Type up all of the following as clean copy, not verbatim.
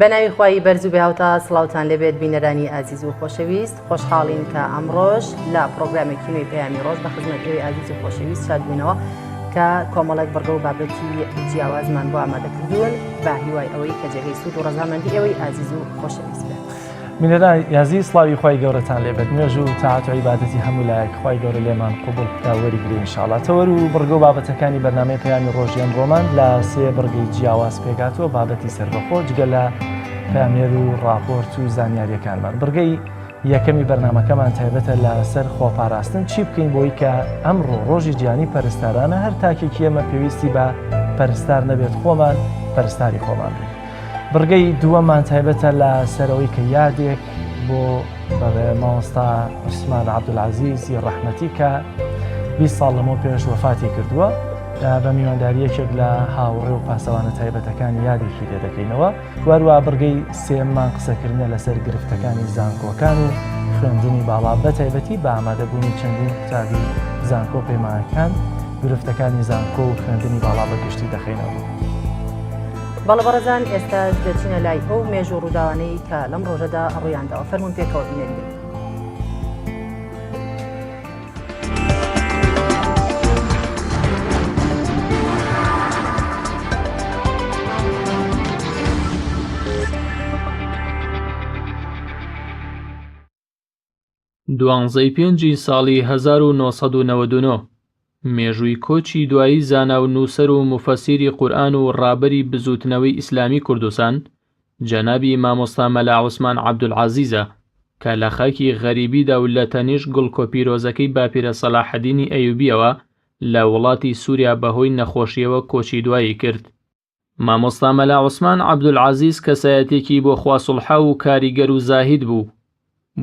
بە ناوی خوای بەرز و بێهاوتا سڵاوتان لێبێت بینەرانی ئازیز و خۆشەویست خۆشحاڵین کە ئەمڕۆژ لە پرۆگرامێکی نوێی پەیامی ڕۆژ بە خزمەت ئێوەی ئازیز و خۆشەویست شاد بووینەوە کە کۆمەڵێک بڕگە و بابەتی جیاوازمان بۆ ئامادە کردوون بە هیوای ئەوەی کە جێگەی سوود و ڕەزامەندی ئێوەی ئازیز و خۆشەویست بێت. بینەرانی ئازیز سڵاوی خوای گەورەتان لێبێت نوێژ و تاعەت و عیبادەتی هەموو لایەک خوای گەورە لێمان قبوڵ بکا وەریگرێ ئینشاڵا تەوەر و بڕگە و بابەتەکانی بەرنامەی پەیامی ڕۆژی ئەمڕۆمان لە سێ بڕگەی جیاواز پێکهاتووە بابەتی سەربەخۆ جگە لە پەیامنێر و ڕاپۆرت و زانیاریەکانمان بڕگەی یەکەمی بەرنامەکەمان تایبەتە لەسەر خۆپاراستن چی بکەین بۆی کە ئەمڕۆ ڕۆژی جیهانی پەرستارانە هەر تاکێکی ئێمە پێویستی بە پەرستار نەبێت خۆمان پەرستاری خۆمان بین. بڕگەی دووەممان تایبەتە لە سەرەوەی کە یادێک بۆ بەڵێ مامۆستا عوسمان عەبدولعەزیزی ڕەحمەتی کە 20 ساڵ لەمەو پێش وەفاتی کردووە بە میوانداری یەکێک لە هاوڕێ و پاسەوانە تایبەتەکانی یادێکی لێ دەکەینەوە واروە بڕگەی سێمان قسەکردنە لەسەر گرفتەکانی زانکۆکان و خوێندنی باڵا بە تایبەتی بە ئامادەبوونی چەندین قوتابی زانکۆ پەیمانەکان گرفتەکانی زانکۆ و خوێندنی باڵا بە گشتی دەخەینەوە. بەڵێ بەڕێزان ئێستاش دەچینە لای ئەو مێژوو ڕووداوانەی کە لەم ڕۆژەدا ڕوویانداوە فەرمونون پێکەوە بینەری بن. دوانزەی پێنجی ساڵی 1999، مێژووی کۆچی دوایی زانا و نووسەر و موفەسیری قورئان و ڕابەری بزووتنەوەی ئیسلامی کوردستان، جەنابی مامۆستا مەلا عوسمان عەبدولعەزیزە، کە لە خاکی غەریبیدا و لە تەنیشت گڵکۆ پیرۆزەکەی باپیرە سەلاحەدینی ئەیوبییەوە لە وڵاتی سووریا بەهۆی نەخۆشییەوە کۆچی دوایی کرد. مامۆستا مەلا عوسمان عەبدولعەزیز کەسایەتیەکی بۆ خوا سوڵحاو و کاریگەر و زاهید بوو.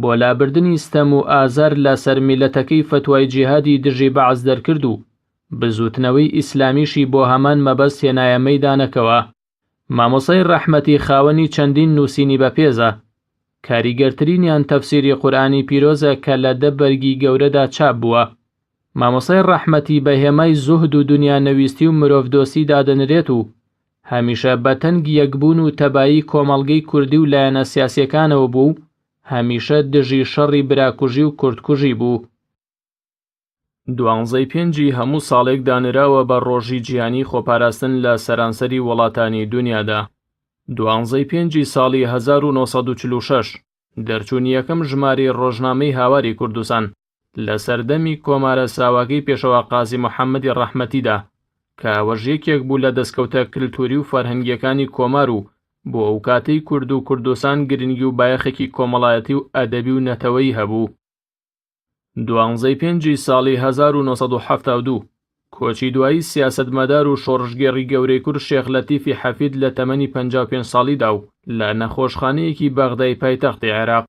بۆ لابردنی ستەم و ئازار لە سەر میللەتەکەی فەتوای جیهادی دژی بەعس دەرکرد و بزووتنەوەی ئیسلامیشی بۆ هەمان مەبەست هێنایە مەیدانەکەوە. مامۆستای ڕەحمەتی خاوەنی چەندین نووسینی بەپێزە. کاریگەرترینیان تەفسیری قورئانی پیرۆزە کە لە دە بەرگی گەورەدا چاپ بووە. مامۆستای ڕەحمەتی بە هێمای زوهد و دونیا نەویستی و مرۆڤدۆستی دادەنرێت و هەمیشە بە تەنگ یەکبوون و تەبایی کۆمەڵگەی کوردی و لایەنە سیاسیەکانەوە بوو و هەمیشە دژی شەڕی براکوژی و کوردکوژی بوو. دوانزەی پێنجی هەموو ساڵێک دانراوە بە ڕۆژی جیهانی خۆپاراستن لە سەرانسەری وڵاتانی دونیادا. دوانزەی پێنجی ساڵی 1946 دەرچوونی یەکەم ژمارەی ڕۆژنامەی هاواری کوردستان لە سەردەمی کۆمارە ساواکەی پێشەوا قازی محەممەدی ڕەحمەتیدا، کە ئەوەش یەکێک بوو لە دەستکەوتە کلتووری و فەرهەنگییەکانی کۆمار و بۆ ئەوکاتەی کورد و کوردستان گرنگی و بایەخێکی کۆمەڵایەتی و ئەدەبی و نەتەوەیی هەبوو. دوانزەی پێنجی ساڵی 1972، کۆچی دوایی سیاسەتمەدار و شۆڕشگێڕی گەورەی کورد شێخ لەتیفی حەفید لە تەمەنی 55 ساڵیدا و لە نەخۆشخانەیەکی بەغدای پایتەختی عێراق.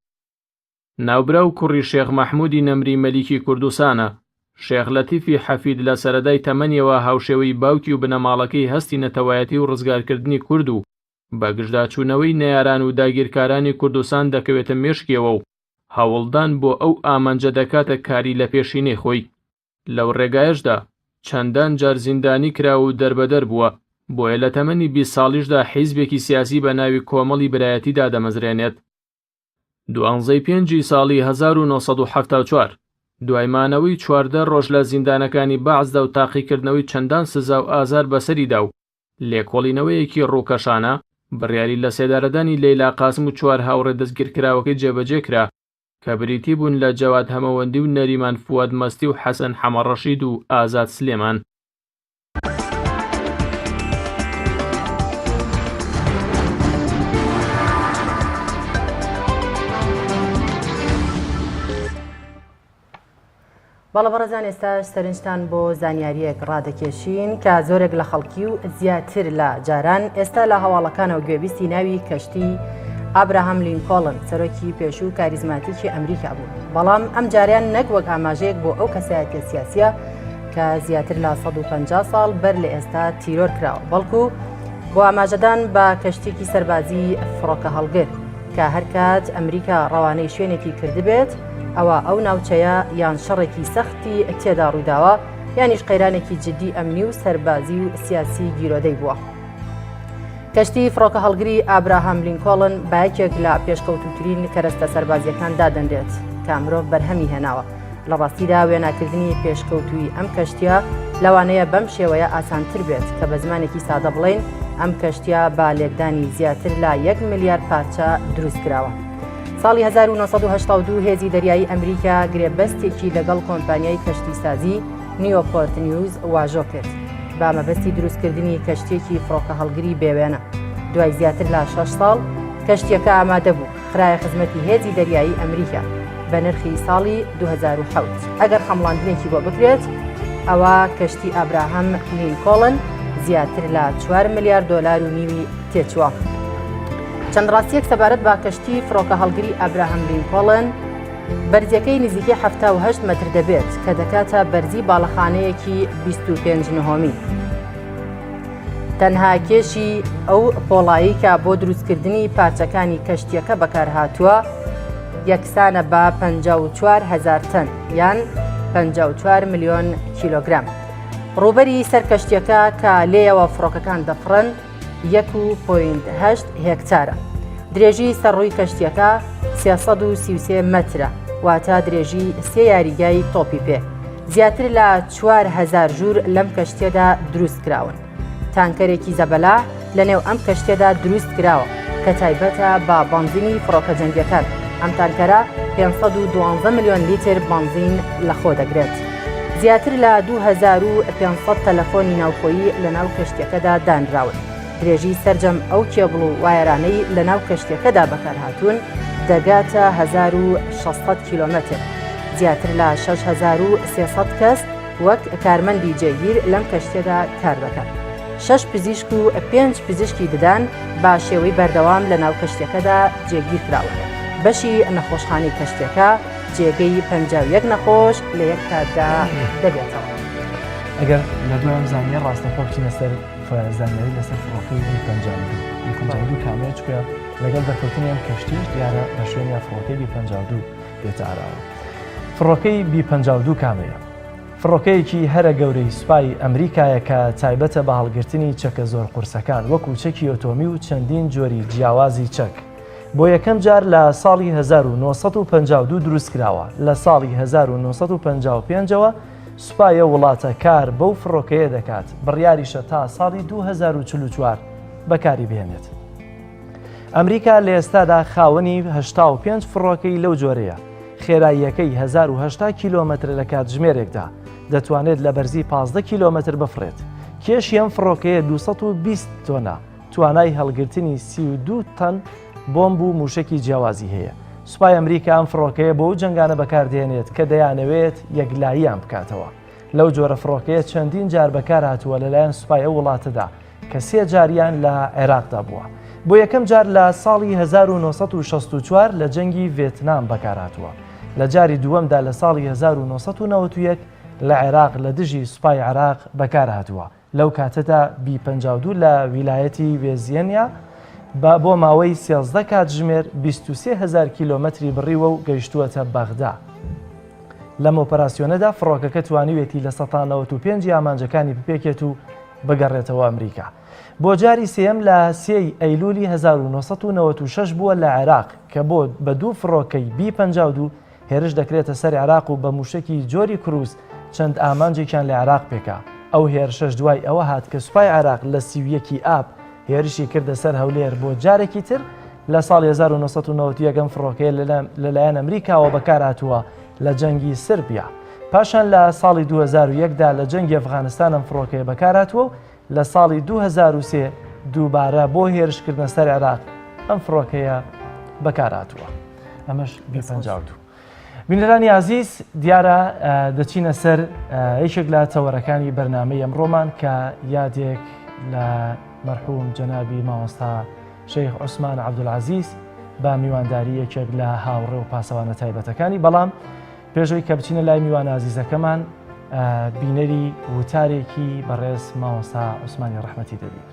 ناوبراو کوڕی شێخ مەحموودی نەمری مەلیکی کوردستانە. شێخ لەتیفی حەفید لە سەرەدای تەمەنیەوە هاوشێوەی باوکی و بنەماڵەکەی هەستی نەتەوایەتی و ڕزگارکردنی کورد و بەگژداچوونەوەی نەیاران و داگیرکارانی کوردستان دەکەوێتە مێشکیەوە و هەوڵدان بۆ ئەو ئامانجە دەکاتە کاری لەپێشینەی خۆی. لەو ڕێگایەشدا چەندان جار زیندانی کرا و دەربەدەر بووە، بۆیە لە تەمەنی 20 ساڵیشدا حیزبێکی سیاسی بە ناوی کۆمەڵی برایەتی دادەمەزرێنێت. دوانزەی پێنجی ساڵی 1974، دوای مانەوەی 14 ڕۆژ لە زیندانەکانی بەعسدا و تاقیکردنەوەی چەندان سزا و ئازار بەسەریدا و لێکۆڵینەوەیەکی ڕووکەشانە، بڕیاری لەسێدارەدانی لەیلا قاسم و چوار هاوڕێ دەستگیرکراوەکەی جێبەجێ کرا، کە بریتی بوون لە جەواد هەمەوەندی و نەریمان فواد مەستی و حەسەن حەمەڕەشید و ئازاد سلێمان. بەڵێ بەڕێزان ئێستاش سەرنجتان بۆ زانیاریەک ڕادەکێشین کە زۆرێک لە خەڵکی و زیاتر لە جاران ئێستا لە هەواڵەکانەوە گوێبیستی ناوی کەشتی ئابراهام لینکۆڵن سەرۆکی پێشوو کاریزماتیکی ئەمریکا بوو بەڵام ئەم جاریان نەک وەک ئاماژەیەک بۆ ئەو کەسایەتیە سیاسیە کە زیاتر لە 150 ساڵ بەر لە ئێستا تیرۆر کراوە بەڵکو بۆ ئاماژەدان بە کەشتێکی سەربازی فڕۆکە هەڵگر کە هەرکات ئەمریکا ڕەوانەی شوێنێکی کردبێت ئەوا ئەو ناوچەیە یان شەڕێکی سەختی تێدا ڕوویداوە یانیش قەیرانێکی جدی ئەمنی و سەربازی و سیاسی گیرۆدەی بووە. کەشتی فڕۆکەهەڵگری ئابراهام لینکۆڵن بە یەکێک لە پێشکەوتووترین کەرەستە سەربازییەکان دادەنرێت کە مرۆڤ بەرهەمی هێناوە. لە ڕاستیدا وێناکردنی پێشکەوتووی ئەم کەشتییە لەوانەیە بەم شێوەیە ئاسانتر بێت کە بە زمانێکی سادە بڵێین ئەم کەشتییە بە لێکدانی زیاتر لە یەک ملیار پارچە دروست کراوە. ساڵی 1982 هێزی دەریایی ئەمریکا گرێبەستێکی لەگەڵ کۆمپانیای کەشتیسازی نیۆپۆرت نیوز واژۆ کرد بە مەبەستی دروستکردنی کەشتییەکی فڕۆکەهەڵگری بێوێنە. دوای زیاتر لە شەش ساڵ کەشتییەکە ئامادە بوو، خرایە خزمەتی هێزی دەریایی ئەمریکا بە نرخی ساڵی 2007. ئەگەر خەمڵاندنێکی بۆ بکرێت، ئەوا کەشتی ئابراهام لینکۆڵن زیاتر لە 4 ملیار دۆلار و نیوی تێچووە. چەند ڕاستییەک سەبارەت بە کەشتی فڕۆکەهەڵگری ئابراهام لینکۆڵن، بەرزیەکەی نزیکەی 78 مەتر دەبێت کە دەکاتە بەرزی باڵەخانەیەکی 25 نهۆمی. تەنها کێشی ئەو پۆڵایی کە بۆ دروستکردنی پارچەکانی کەشتیەکە بەکارهاتووە یەکسانە بە 54 هەزار تەن یان 54 ملیۆن کیلۆگرام. ڕووبەری سەر کەشتیەکە کە لێیەوە فڕۆکەکان دەفڕن یەک و point هەشت هێکتارە. درێژی سەر ڕووی کەشتیەکە 333 مەترە، واتە درێژی سێ یاریگای تۆپی پێ. زیاتر لە 4000 ژوور لەم کەشتیەدا دروست کراون. تانکەرێکی زەبەلاح لەنێو ئەم کەشتیەدا دروست کراوە کە تایبەتە بە بەنزینی فڕۆکە جەنگیەکان. ئەم تانکەرە 512 ملیۆن لیتر بەنزین لەخۆ دەگرێت. زیاتر لە 2500 تەلەفۆنی ناوخۆیی لەناو کەشتیەکەدا دانراون. درێژی سەرجەم ئەو کێبڵ و وایەرانەی لەناو کەشتیەکەدا بەکارهاتوون دەگاتە 1600 کیلۆمەتر. زیاتر لە 6300 کەس وەک کارمەندی جێگیر لەم کەشتیەدا کاردەکەن. شەش پزیشک و پێنج پزیشکی ددان بە شێوەی بەردەوام لەناو کەشتیەکەدا جێگیرکراون. بەشی نەخۆشخانەی کەشتیەکە جێگەی 51 نەخۆش لە یەک کاتدا دەبێتەوە. ئەگەر لە دوای ئەم زانیە ڕاستەخۆ بچینە سەر زانیاری لەسەر فڕۆکەی بی 52 بی 52 کامەیە چکە لەگەڵ دەرکەوتنی ئەم کەشتیش دیارە بە شوێنیا فڕۆکەی بی 52 دێتە ئاراوە. فڕۆکەی بی 52 کامەیە؟ فڕۆکەیەکی هەرە گەورەی سوپای ئەمریکایە کە تایبەتە بە هەڵگرتنی چەکە زۆر قورسەکان وەکو چەکی ئۆتۆمی و چەندین جۆری جیاوازی چەک. بۆ یەکەم جار لە ساڵی 1952 دروستکراوە، لە ساڵی 1955 ەوە سوپای ئەو وڵاتە کار بەو فڕۆکەیە دەکات، بڕیاریشە تا ساڵی 2044 بەکاری بهێنێت. ئەمریکا لە ئێستادا خاوەنی 85 فڕۆکەی لەو جۆرەیە، خێراییەکەی 1080 کیلۆمەترە لە کاتژمێرێکدا، دەتوانێت لە بەرزی 15 کیلۆمەتر بفڕێت. کێشی ئەم فڕۆکەیە 220 تۆنە، توانای هەڵگرتنی 32 تەن بۆمب و مووشەکی جیاوازی هەیە. سوپای ئەمریکا ئەم فڕۆکەیە بۆ ئەو جەنگانە بەکاردێنێت کە دەیانەوێت یەکلاییان بکاتەوە. لەو جۆرە فڕۆکەیە چەندین جار بەکارهاتووە لەلایەن سوپای ئەو وڵاتەدا کە سێ جاریان لە عێراقدا بووە. بۆ یەکەم جار لە ساڵی 1964 لە جەنگی ڤێتنام بەکارهاتووە. لە جاری دووەمدا لە ساڵی 1991 لە عێراق لە دژی سوپای عێراق بەکارهاتووە. لەو کاتەدا بی 52 لە ویلایەتی وێزیەنیا بە بۆ ماوەی 13 کاتژمێر 23 هەزار کیلۆمەتری بڕیوە و گەیشتووەتە بەغدا. لەم ئۆپەراسیۆنەدا فڕۆکەکە توانیوێتی لە 95 ئامانجەکانی بپێکێت و بگەڕێتەوە ئەمریکا. بۆ جاری سێیەم لە سێی ئەیلولی 1996 بووە لە عێراق کە بۆ بە دوو فڕۆکەی بی 52 هێرش دەکرێتە سەر عێراق و بە مووشەکی جۆری کروز چەند ئامانجێکیان لە عێراق پێکا. ئەو هێرشەش دوای ئەوە هات کە سوپای عێراق لە 31 ی ئاب هێرشی کردە سەر هەولێر بۆ جارێکی تر لە ساڵی 1991 ئەم فڕۆکەیە لەلایەن ئەمریکاوە بەکارهاتووە لە جەنگی سربیا. پاشان لە ساڵی 2001 دا لە جەنگی ئەفغانستان ئەم فڕۆکەیە بەکارهاتووە و لە ساڵی 2003 دووبارە بۆ هێرشکردنە سەر عێراق ئەم فڕۆکەیە بەکارهاتووە. ئەمەش بی 52. بینەرانی ئازیز دیارە دەچینە سەر یەکێک لە تەوەرەکانی بەرنامەی ئەمڕۆمان کە یادێک لە مەرحوم جەنابی مامۆستا شەیخ عوسمان عەبدولعەزیز بە میوانداری یەکێک لە هاوڕێ و پاسەوانە تایبەتەکانی بەڵام پێشەوەی کە بچینە لای میوانە ئازیزەکەمان بینەری وتارێکی بەڕێز مامۆستا عوسمانی ڕەحمەتی دەبین.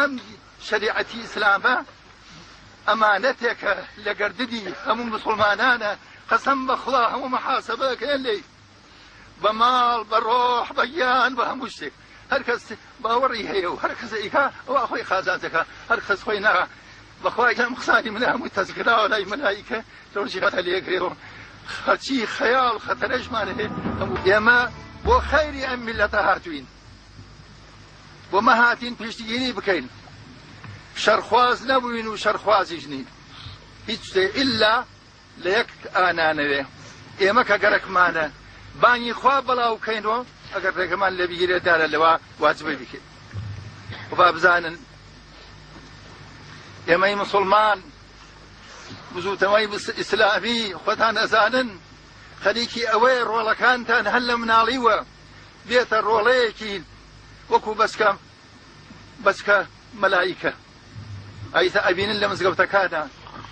ئەم شەریعەتی ئیسلامە ئەمانەتێکە لە گەردنی هەموو مسوڵمانانە، قەسەم بە خودا هەموو محاسەبە ئەکرێن لێی بە ماڵ بە ڕۆح بە گیان بە هەموو شتێک، هەر کەس باوەڕی هەیە و هەر کەس ئەیکا ئەوا خۆی قازانج ئەکا، هەر کەس خۆی نا بەخوا ئەم قسانی منە هەمووی تەزکراوە لای مەلائیکە ڕۆژی قیامەت لێگرێەوە، هەرچی خەیاڵ خەتەرەشمان هەیە هەموو ئێمە بۆ خەیری ئەم میللەتە هاتووین. بۆ مەهاتین پشتگیری بکەین شەرخواز نەبووین و شەرخوازیش نین هیچ شتێ ئللا لە یەک ئانانەوێ ئێمە کە گەرەکمانە بانگی خوا بەڵاو بکەینەوە ئەگەر ڕێگەمان لێ بگیرێت دارە لەوە واجبە بکەین و با بزانن ئێمەی مسلمان بزوتنەوەی ئیسلامی خۆتان ئەزانن خەریکی ئەوەیە ڕۆڵەکانتان هەر لە مناڵیوە بێتە ڕۆڵەیەکی وەکو بەچکە بەچکە مەلائیکە ئایسا ئەبینن لە مزگەوتەکانا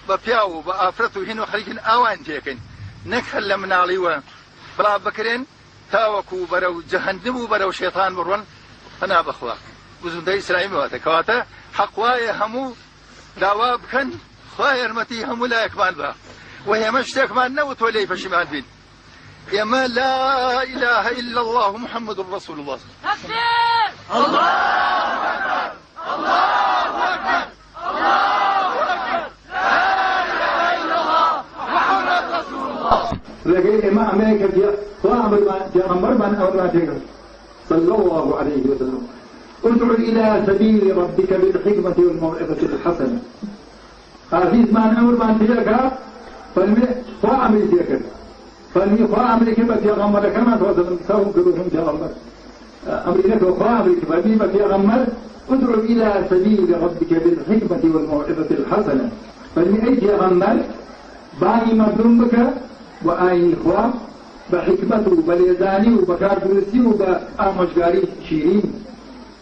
بە پیاو و بە ئافرەت و هین و خەریکن ئاوان تێکەین نەک هەر لە مناڵیوە بڵاو بکرێن تاوەکو بەرەو جەهەنم و بەرەو شێتان بڕۆن پەنا بەخوا بزوندە ئیسلامی بواتە کەواتە حەق وایە هەموو داوا بکەن خوا یارمەتی هەموو لایەکمان بە و ئێمە شتێکمان نەوتوە لێی پەشیمان بین ئێمە لا اله الا الله محمد رسول الله. تکبیر الله اکبر الله اکبر الله اکبر لا اله الا الله محمد رسول الله. ڕێگەی ئێمە ئەمەیە کە خوا ئەمرمان پێغەمبەرمان ئەمرمان پێکرد صلى الله عليه وسلم ادع إلى سبيل ربك بالحكمة والموعظة الحسنة ئازیزمان ئەمرمان پێ ئەکا فەرمی خوا ئەمری پێ کرد فەرمی خوا ئەمری کرد بە پێغەمبەرەکەمان صلی الله علیه وسلم سەهم کرد و پێغەمبەر ئەمری نەکرد خوا ئەمری کرد فەرمی بە پێغەمبەر ادع إلى سبيل ربك بالحكمة والموعظة الحسنة فەرمی ئەی پێغەمبەر بانگی مەردوم بکە و ئاینی خوا بە حیکمەت و بە لێزانی و بە کاردروستی و بە ئامۆژگاری شیرین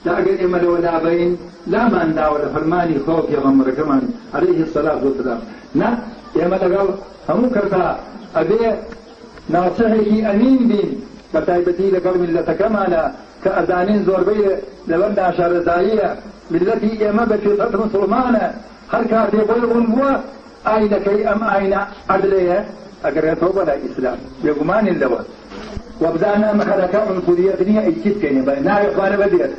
جا ئەگەر ئێمە لەوە لابەین لامان داوە لە فەرمانی خوا و پێغەمبەرەکەمان علیه الصلاة والسلام نا ئێمە لەگەڵ هەموو کەسا ئەبێ ناسحێکی ئەمین بین بە تایبەتی لەگەڵ میللەتەکەمانا کە ئەزانین زۆربەی لەبەر ناشارەزاییە میللەتی ئێمە بە فیترەت موسڵمانە هەر کاتێ بۆی ڕوون بووە ئاینەکەی ئەم ئاینە عەدلەیە ئەگەڕێتەوە بۆ لای ئیسلام بێگومانین لەوە وە بزانە ئەم حەرەکە عنصریەت نیە ئەی چی بکەینێ بە ناوی خوانە بەدێت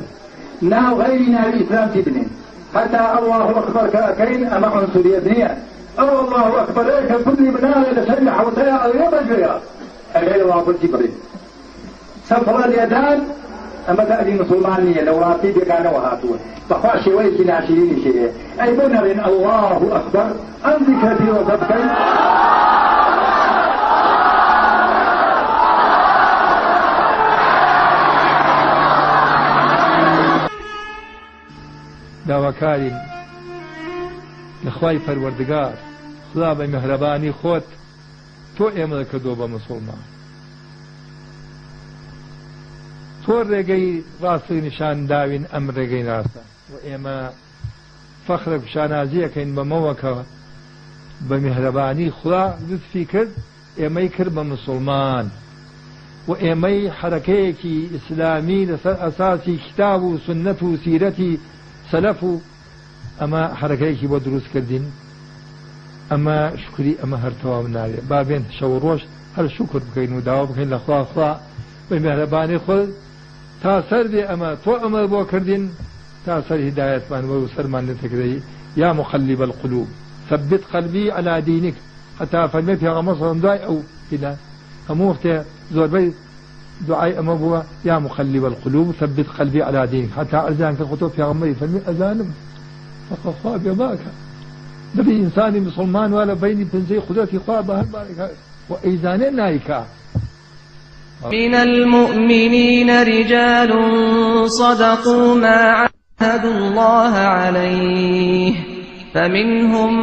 ناو غەیری ناوی ئیسلام چی بنێین هەتا اللە اکبر کە ئەکەین ئەمە عنصریەت نیە ئەو اللە اکبرەیە کە کوردی مناڵێ لە شەرمی حەوتەیا ئەڵێ بەگوێیا ئەگەی اللە اکبر چی بڵێین چەپڵە لێدان ئەمە دەئبی مسوڵمان نیە لە وڵاتی بێگانەوە هاتووە بەخوا شێوەیەکی ناشرینیشی هەیە ئەی بۆ نەڵێن اللە اکبر ئەم زیکرە پیرۆزە بکەن؟ داواکارین لە خوای پەروەردگار خودا بە میهرەبانی خۆت تۆ ئێمەت کردووە بە مسوڵمان تۆ ڕێگەی ڕاستت نیشان داوین ئەم ڕێگەی ڕاستە و ئێمە فەخرێک و شانازیەکەین بەمەوە کە بە میهرەبانی خودا لوتفی کرد ئێمەی کرد بە مسوڵمان و ئێمەی حەرەکەیەکی ئیسلامی لەسەر ئەساسی کیتاب و سوننەت و سیرەتی سەلەف و ئەمە حەرەکەیەکی بۆ دروست کردین ئەمە شوکری ئەمە هەر تەواو نابێ با بێن شەو و ڕۆژ هەر شوکر بکەین و داوا بکەین لە خوا خوا بە میهرەبانی خۆت تا سەر بێ ئەمە تۆ ئەمە بۆ کردین تا سەر هیدایەتمان وەرو سەرمان لێ یا مقلب القلوب ثبت قلبی علی دینک هەتا فەرمی پێغەمبەر صلی اللە دوای ئەو هیدا هەموو وەختێ زۆربەی دوعای ئەمە بووە، یا مقلب القلوب ثبت قلبی علی دینک، هەتا عەرزیان کرد خۆ تۆ پێغەمبەری، فەرمی ئەزانم فەقە خوا بێباکە، دڵی ئینسانی موسڵمان وا لە بەینی پەنجەی قودرەتی خوا بە هەر بارێک هەر خۆ ئەیزانێ نایکا. من المؤمنین رجال صدقوا ما عاهدوا الله عليه فمنهم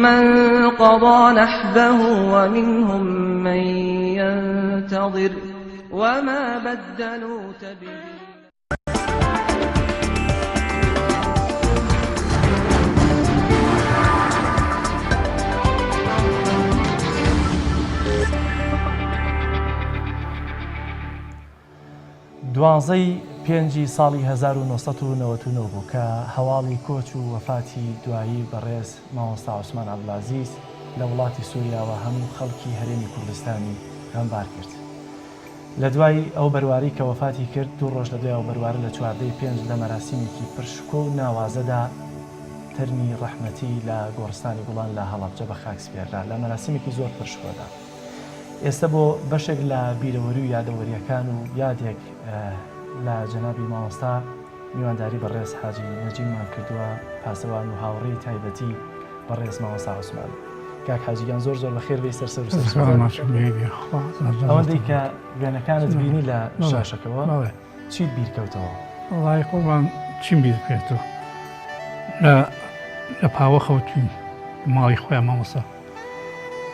من قضى نحبه ومنهم من ينتظر وما بدلوا تبديلا. دوانزەی پێنجی ساڵی 1999 بوو کە هەواڵی کۆچ و وەفاتی دوایی بەڕێز مامۆستا عوسمان عەبدولعەزیز لە وڵاتی سوریاوە هەموو خەڵکی هەرێمی کوردستانی غەمبار کرد. لە دوای ئەو بەروارەی کە وەفاتی کرد، دوو ڕۆژ لە دوای ئەو بەروارە لە 14 ی پێنج لە مەراسیمێکی پر شکۆ و ناوازەدا تەرمی ڕەحمەتی لە گۆڕستانی گوڵان لە هەڵەبجە بە خاک سپێررا لە مەراسیمێکی زۆر پر شکۆدا. ئێستە بۆ بەشێک لە بیرەوەری و یادەوەرییەکان و یادێک لە جەنابی مامۆستا میوانداری بەڕێز حاجی نەجیممان کردووە، پاسەوان و هاوڕێی تایبەتی بەڕێز مامۆستا عوسمان. کاک حاجی گیان زۆر زۆر بەخێر بێی سەر سەر و سەر ئەوەندەی کە وێنەکانت بینی لە شاشەکەوە چیت بیر کەوتەوە؟ وەڵای قوربان چیم بیر بکەوێتەوە لە لە پاوە خەوتوین ماڵی خۆیان مامۆستا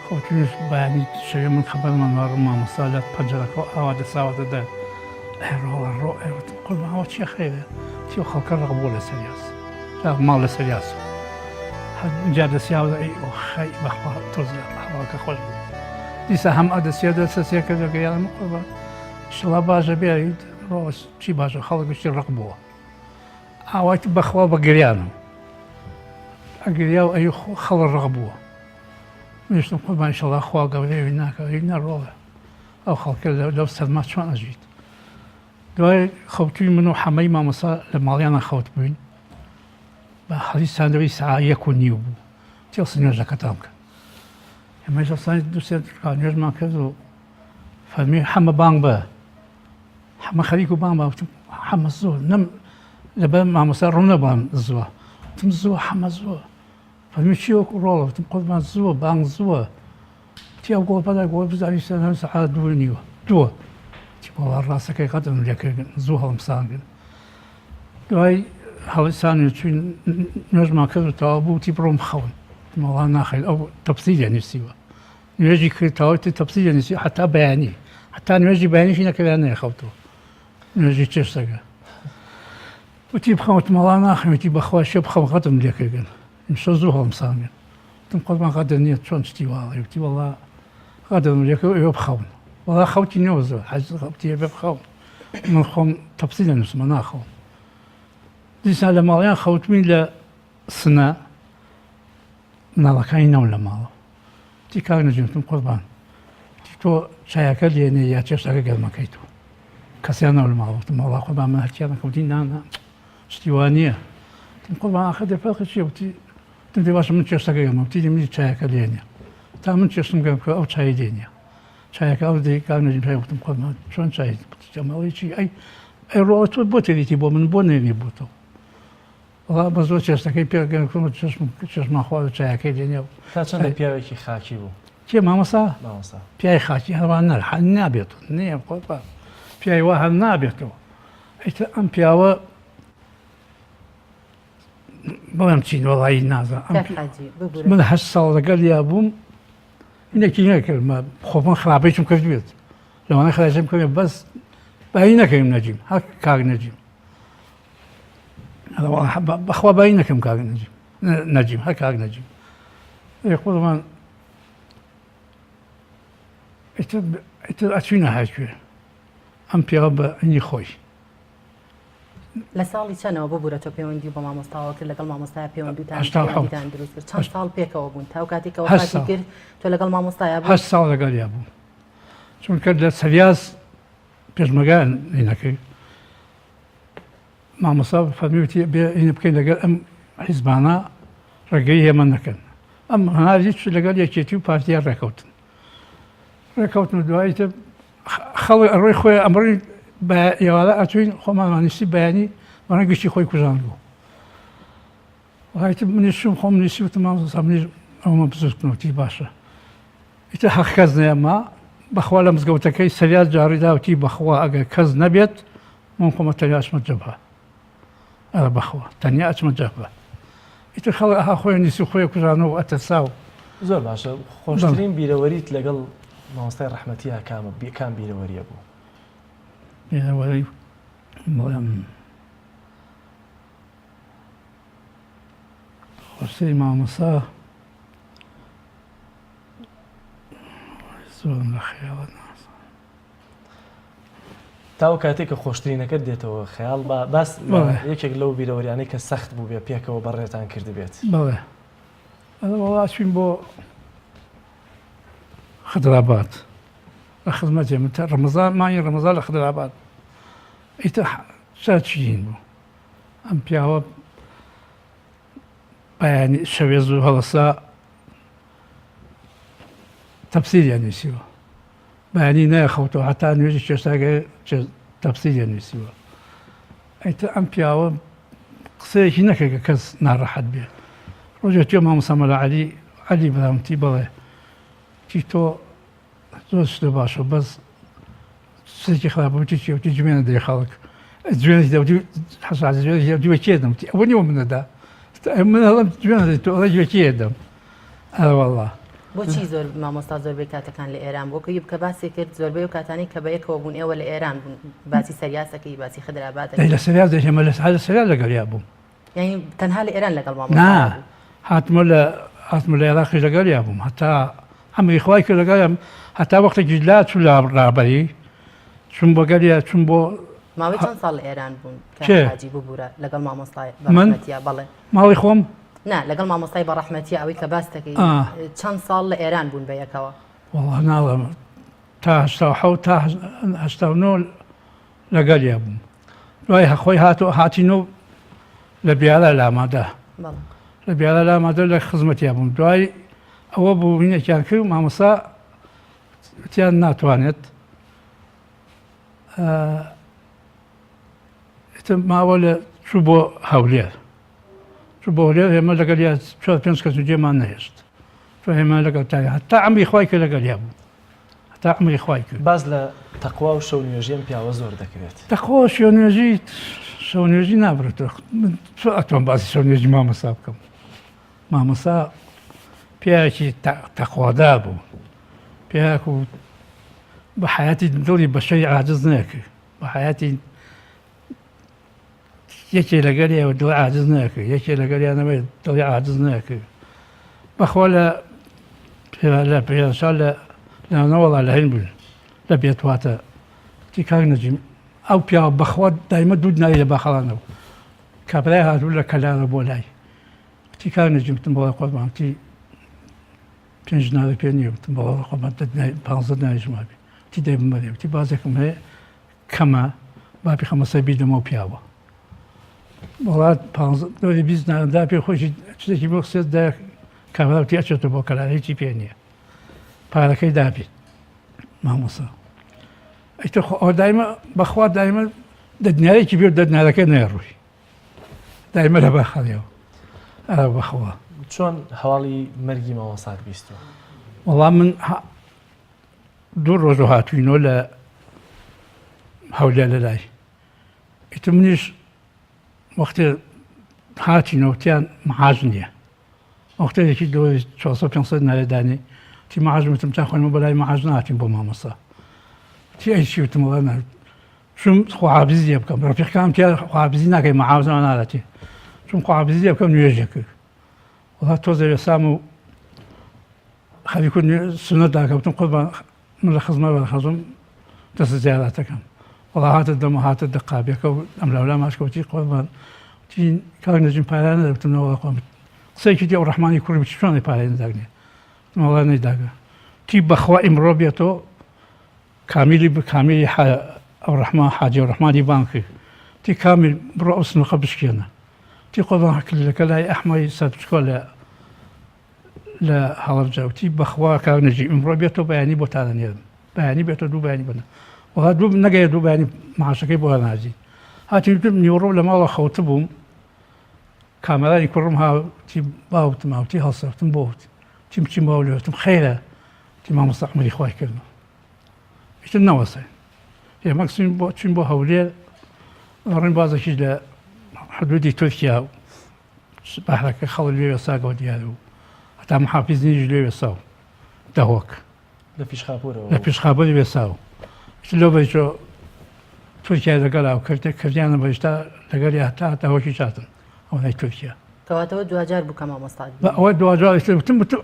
خەوتوینش بەیانی شەوێ من خەبەرمان وەڕم مامۆستا لە پەنجەرەکەوە ئاوا دەساوەتە دەر ئەی ڕۆڵە ڕۆ ئەی وتم قوربان ئەوە چیە خەیرە تیۆ خەڵکە ڕق بووە لە سەریاس لە ماڵ لە سەریاس جا دەسیاوە ئەی ئۆ خەی بەخوا تۆزە هەواکە خۆش بوو دیسا هەم ئەدەسیە دەسەسیە کردەکە یاڵم قوربان ئیشەڵا باشە بێ ڕۆژ چی باشە خەڵک گشتی ڕق بووە ئاوایت بەخوا بە گریانم ئەگریا و ئەی خەڵ ڕق بووە منیشتم قوربان ئیشەڵا خوا گەورەیە ناکە ئەی نەڕۆڵە ئەو خەڵکە لەو سەرما چۆن ئەژیت دوای خەوتوی من و حەمەی مامۆسا لە ماڵیانە خەوت بووین بە حەزی ساندەوەی سعا یەک و نیو بوو تێڵسی نوێژەکەتان بکەن ئێمە سانی دوو سێ نوێژمان کرد و فەرمی حەمە بانگ بە حەمە خەریک و بانگ بە وتم حەمە زۆر نەم لەبەر مامۆستا ڕوون نەبووم زووە وتم زووە حەمە زووە فەرمی چی وەکو ڕۆڵە وتم قوربان زووە بانگ زووە تی ئەو گۆڵپەدا گۆڵ بزانی سەر سەعات دوو نیوە دووە تی وەڵا ڕاستەکەی قەدرم لێکردن زوو هەڵمساندن دوای هەڵسان و چوین نوێژمان کرد و تەواو بوو وتی بڕۆم خەون وەڵا ناخەین ئەو تەفسیریان نووسیوە نوێژی کرد تەواوی تەفسیری نووسی حتا بەیانی حتا نوێژی بەیانیشی نەکردیان نەیخەوتەوە نوێژی چێشتەکە وتی بخەم وتم وەڵا ناخەم وتی بەخوا شێ بخەم غەدرم لێکردن ئیمشەو زوو هەڵمساندن وتم قوربان غەدر نییە چۆن شتی واڵێ وتی وەڵا غەدرم لێکرد ئێوە بخەون وەڵا خەوتی نەوە زۆر حەز خەوتی بێ بخەون من خۆم تەفسیر دەنووسمە ناخەوم دیسان لە ماڵیان خەوتوین لە سنە مناڵەکانی نەون لە ماڵەوە وتی کاک نەجیم وتم قوربان وتی تۆ چایەکە لێنێ یا چێشتەکە گەرمەکەی تۆ کەسیان نەون لە ماڵەوە وتم وەڵا قوربان من هەرچیان دەکەم وتی نا نا شتی وا نییە وتم قوربان ئاخر دێ فەرقی چییە وتی وتم دێ باشە من چێشتەکە گەرمە وتی منی چایەکە لێنێ تا من چێشتم گەرم کە ئەو چای لێنێ چایەکە ئەو دێ کاک نەجیم چای وتم قوربان چۆن چای وتی ئەمە چی ئەی ئەی ڕۆڵە تۆ بۆ تێریتی بۆ من بۆ نێنی بۆ تۆ وەڵا بە زۆر چێشتەکەی پێ گەرم چێشم چێشمان خوارد و چایەکەی لێنێ و تا چەندە پیاوێکی خاکی بوو؟ کێ مامۆستا؟ مامۆستا. پیاوی خاکی هەروا نەر هەر نابێت و نییە قوربان پیاوی وا هەر نابێتەوە ئیتر ئەم پیاوە بڵێم چین وەڵایی نازانم ئەم کاک حاجی ببورە من هەشت ساڵ لەگەڵیا بووم منێکی نەکرد خۆ من خراپەیشم کردبێت لەوانە خراپەیشم کردبێت بەس بایی نەکەیم نەجیم هەر کاک نەجیم بەخوا بایی نەکەم کاک نەجیم نەجیم هەر کاک نەجیم ئێ قوربان ئیتر ئەچوینە هەرکوێ ئەم پیاوە بە ئەنی خۆی لە ساڵی چەنەوە ببوورە تۆ پەیوەندی بە مامۆستاوە کرد لەگەڵ مامۆستای پەیوەندیتان دروست کرد چەند ساڵ پێکەوە بوون تا کاتێک کە وەفاتی کرد تۆ لەگەڵ مامۆستایا بوو هەشت ساڵ لەگەڵیا بوو چونکە لە سەریاس پێشمەگان نەکرد مامۆستا فەرمی وتی بێ ئینە بکەین لەگەر ئەم حیزبانە ڕێگەی ئێمە نەکەن ئەم هەنار هیچ لەگەڵ یەکێتی و پارتیا ڕێکەوتن ڕێکەوتن و دوایی تر خەڵک ئەڕۆی خۆی ئەمڕۆی بە ئێوارە ئەچوین خۆمانوانیستی بەیانی بەڕێ گشتی خۆی کوژان بوو وایتر منیش چووم خۆم نیسی وتم مامۆستا منیش ئەومە بزوتنەوتی باشە ئیتر حەق کەس نەیەما بەخوا لە مزگەوتەکەی سەریات جاڕیدا وتی بەخوا ئەگەر کەس نەبێت من خۆمە تەنیا ئەچمە جەبهە ئەرە بەخوا تەنیا ئەچمە جەبهە ئیتر خەڵک ئەها خۆی نیسی خۆی کوژانەوە ئەترسا و زۆر باشە خۆشترین بیرەوەریت لەگەڵ مامۆستای ڕەحمەتییا کامە کام بیرەوەریە بوو؟ بیرەوەری بڵێم خۆشترین مامۆستا زۆرم لە خەیاڵت نازانم. تاو کاتێک کە خۆشترینەکەت دێتەوە خەیاڵ با باس لە یەکێک لەو بیرەوەریانەی کە سەخت بووبێ پێکەوە بەڕێتان کردبێت. بەڵێ وەڵا چوین بۆ خدراباد لە خزمەتێ من ڕەمەزان مانگی ڕەمەزان لە خدراباد ئیتر چاچین بوو ئەم پیاوە بەیانی شەوێ زوو هەڵەسا تەفسیریان نووسیوە بەیانی نایخەوتەوە هەتا نوێژی چێشتاگە تەفسیریان نووسیوە ئەیتر ئەم پیاوە قسەیەکی نەکرد کە کەس ناڕەحەت بێ ڕۆژێ توێ مامۆستا مەلا عەلی عەلی برام وتی بەڵێ وتی تۆ زۆر شتە باشە بەس شتێکی خراپە وتی چی وتی جوێنە دەی خەڵک جوێنێکی دەوتی حەساس جوێنێکی دەوتی بە کێ دەم وتی ئەوە نیوە منەدا من هەڵم جوێنە دەی تۆ ئەڵێ بە کێ دەم ئەرە والله بۆچی زۆر مامۆستا زۆربەی کاتەکان لە ئێران بوو کە کە باسی کرد زۆربەی ئەو کاتانەی کە بە یەکەوە بوون ئێوە لە ئێران بوون باسی سەریاسەکەی باسی خدراباد لە سەریاس دەژێمە لە لە سەریاس لەگەڵیا بووم یعنی تەنها لە ئێران لەگەڵ مامۆستا نا هاتمە لە هاتمە لە عێراقیش لەگەڵیا بووم هەتا ئەمری خوای کرد لەگەڵیان هەتا وەختێکیش لا چوو لە ڕابەری چوم بۆ گەلیا چوم بۆ ماوەی چەند ساڵ لە ئێران بوون کاک حاجی ببورە لەگەڵ مامۆستای بەڕەحمەتیا بەڵێ ماڵی خۆم نا لەگەڵ مامۆستای بەڕەحمەتیا ئەوەی کە باس دەکەی چەند ساڵ لە ئێران بوون بە یەکەوە وەڵا ناڵێم تا 87 تا 89 لەگەلیا بووم دوای خۆی هات و هاتین و لە بیارە لامادە لە بیارە لامادە لە خزمەتیا بووم دوای ئەوە بوو هینێکیان کرد مامۆستا وتیان ناتوانێت ئیتر ماوە لە چوو بۆ هەولێر چوو بۆ هەولێر ئێمە لەگەڵ یا چوار پێنج کەس و جێمان نەهێشت تۆ ئێمە لەگەڵ تا هەتا عەمری خوای کرد لەگەڵیا بوو هەتا عەمری خوای کرد. باس لە تەقوا و شەو نوێژی ئەم پیاوە زۆر دەکرێت. تەقوا و شەو نوێژی شەو نوێژی نابرێتەوە من چۆن ئەتوانم باسی شەو نوێژی مامۆستا بکەم مامۆستا پیاوێکی تەقوادار بوو پیاوێک و بە حیاتی دڵی بەشەری عاجز نەکرد بە حیاتی یەکێ لەگەریەوە دڵی عاجز نەکرد یەکێ لەگەریانەوەی دڵی عاجز نەکرد بەخوا لە لە پێشا لە لەنەوەڵا لە هەین بوون لە بێتواتە تی کاک نەجیم ئەو پیاوە بەخوا دایمە دوو ناوی لە باخەڵانەوە کابرای هاتوو لە کەلارە بۆ لای وتی کاک نەجیم وتم بەڵێ قوربان وتی پێنج ناوی پێ نییە وتم بەڵێ قوربان دە ناوی پانزە ناویش مابێ وتی دەی بمەرێ وتی بازێکم هەیە کەمە با بیخەمە سەر بیدەمەوە پیاوە وڵات پانزە دەوری 20 ناوم دا پێ خۆشی شتێکی بۆ سێت دا کابرا وتی ئەچێتەوە بۆ کەلار هیچی پێ نییە پارەکەی دابێت مامۆسا ئیتر خۆ ئەوە دایمە بەخوا دایمە دەدنیارێکی بێ دەدنارەکە نەیڕووی دایمە لە باخەڵیەوە ئەرا بەخوا. چۆن هەواڵی مەرگی مامۆستات بیستوە؟ وەڵا من دوو ڕۆژ هاتوینەوە لە هەولێر لە لای ئیتر منیش وەختێ هاتینەوە تیان معاش نییە وەختێکی دۆی 400 500 نارێ دانێ تی معاش وتم تا خۆنمە بەلای معاش نهاتین بۆ مامۆستا تی ئەی چی وتم وەڵا چوم خواحافیزی لێ بکەم ڕەفیقەکانم تیا خواحافیزی ناکەی مەعاوزەوە ناداتێ چوم خواحافیزی لێ بکەم نوێژێ کرد وڵا تۆزێ وێسام و خەریک و سونەت داکەوتم قوربان من لە خزمە بە خەزم دەست زیاراتەکەم وڵا هاتە دەم و هاتە دەقابەکە و ئەم لاولا ماشکەوتی قوربان تی کاک نەجیم پارانە دەوتم نەوەڵا خۆم قسەیەکی دی ئەو ڕەحمانی کوڕی بچ چۆنی پارەی نەداگنێ وڵا نەیداگە تی بەخوا ئیمڕۆ بێتەوە کامیلی کامیلی ئەوڕەحمان حاجی ئەوڕەحمانی بانگ کرد وتی کامیل بڕۆ ئەو سنوقە بشکێنە وتی قوربان کلیلەکە لای ئەحمەی سەرپچکۆ لە لە هەڵەبجە وتی بەخوا کاک نەجیب ئیمڕۆ بێتەوە بەیانی بۆ تا دەنێرم بەیانی بێتەوە دوو بەیانی بۆ وڵا دوو نەگەیە دوو بەیانی معاشەکەی بۆ نازی هاتین وتم نیوەڕۆ لە ماڵە خەوتبووم کامەرانی کوڕم هاوتی باوتم هاوتی هەڵسەوتم بۆ وتیم چیم باو لێ وتم خەیرە وتی مامۆستا عومەری خوای کردم ئیتر نەوەستاین ئێمە چوین بۆ چوین بۆ هەولێر ڕۆین بازێکیش لە حدودی تورکیا و بەحرەکە خەڵک لێ وێساگەوە دیار و هەتا محافیزنیش لێ وێسا و دهۆک لە پیشخاپورەوە لە پیشخاپوری وێسا و لەو بەیچۆ تورکیا لەگەڵ ئەو کرد کردیانە بەشتا لەگەڵ هەتا دهۆکی چاتن ئەوەی تورکیا. کەواتەوە دواجار بوو کە مامۆستات بینی. ئەوە دواجار ئیتر وتم وتم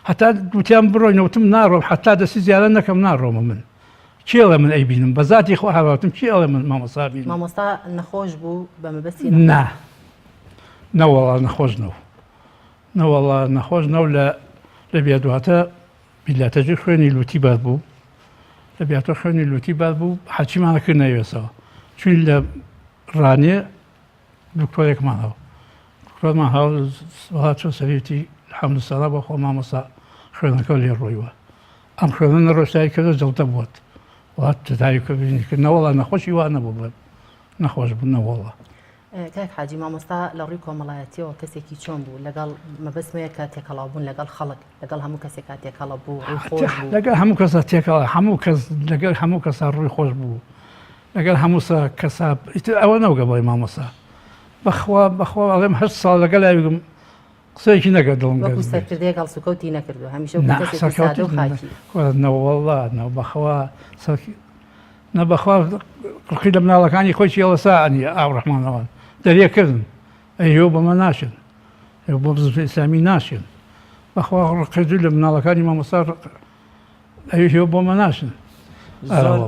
هەتا وتیان بڕۆینە وتم ناڕۆم حەتا دەستی زیارەت نەکەم ناڕۆمە من. کێ ئەڵێ من ئەیبینم بە زاتی خۆ هاواتم کێ ئەڵێ من مامۆستا بینم. مامۆستا نەخۆش بوو بە مەبەستی نا نەوەڵا نەخۆش نەو نەوەڵا نەخۆش نەو لە لە بێدواتە بیلاتەجی خوێنی لوتی بەر بوو لە بیاتۆ خوێنی لوتی بەر بوو حەچیمانە کرد نەوێسەوە چوین لە ڕانێ دکتۆرێکمان هەبوو دکتۆرمان هەبوو چۆ سەریتی حەمد سەلا بۆ خۆ مامۆستا خوێنەکە لێ ڕۆیوە ئەم خوێنە نەڕۆشتایی کردو جڵتە بووت وات تداوی کردنی کرد نەوەڵا نەخۆشی وا نەبوو بڵێم نەخۆش بوو نەوەڵا. کاک حاجی مامۆستا لە ڕووی کۆمەڵایەتیەوە کەسێکی چۆن بوو لەگەڵ مەبەستمەیە کە تێکەڵاو بوون لەگەڵ خەڵک لەگەڵ هەموو کەسێکا تێکەڵە بوو ڕووی خۆش بوو لەگەڵ هەموو کەسا تێکەڵ هەموو کەس لەگەڵ هەموو کەسا ڕووی خۆش بوو لەگەڵ هەموو سا کەسا ئیتر ئەوە نەوگە بڵێ مامۆستا بەخوا بەخوا ئەڵێم هەشت ساڵ لەگەڵ ئەویم قسەیەکی نەکرد دڵم وەکو گەرم بێت. سەرکردەیەک هەڵسوکەوتی نەکردووە هەمیشە وەکو نا کەسێکی سادە سەرکەوتی و خاکی. کورە نەوەڵا نە بەخوا سەر نە بەخوا ڕقی لە مناڵەکانی خۆی چیڵەسا ئەنی ئاوڕەحمانەوە دەریە کردن ئەیۆ بەمە ناچن ئەیۆ بۆ بزوتنەوەی ئیسلامی ناچن بەخوا ڕقی لە مناڵەکانی مامۆستا ئەویش بۆ مە ناچن. زۆر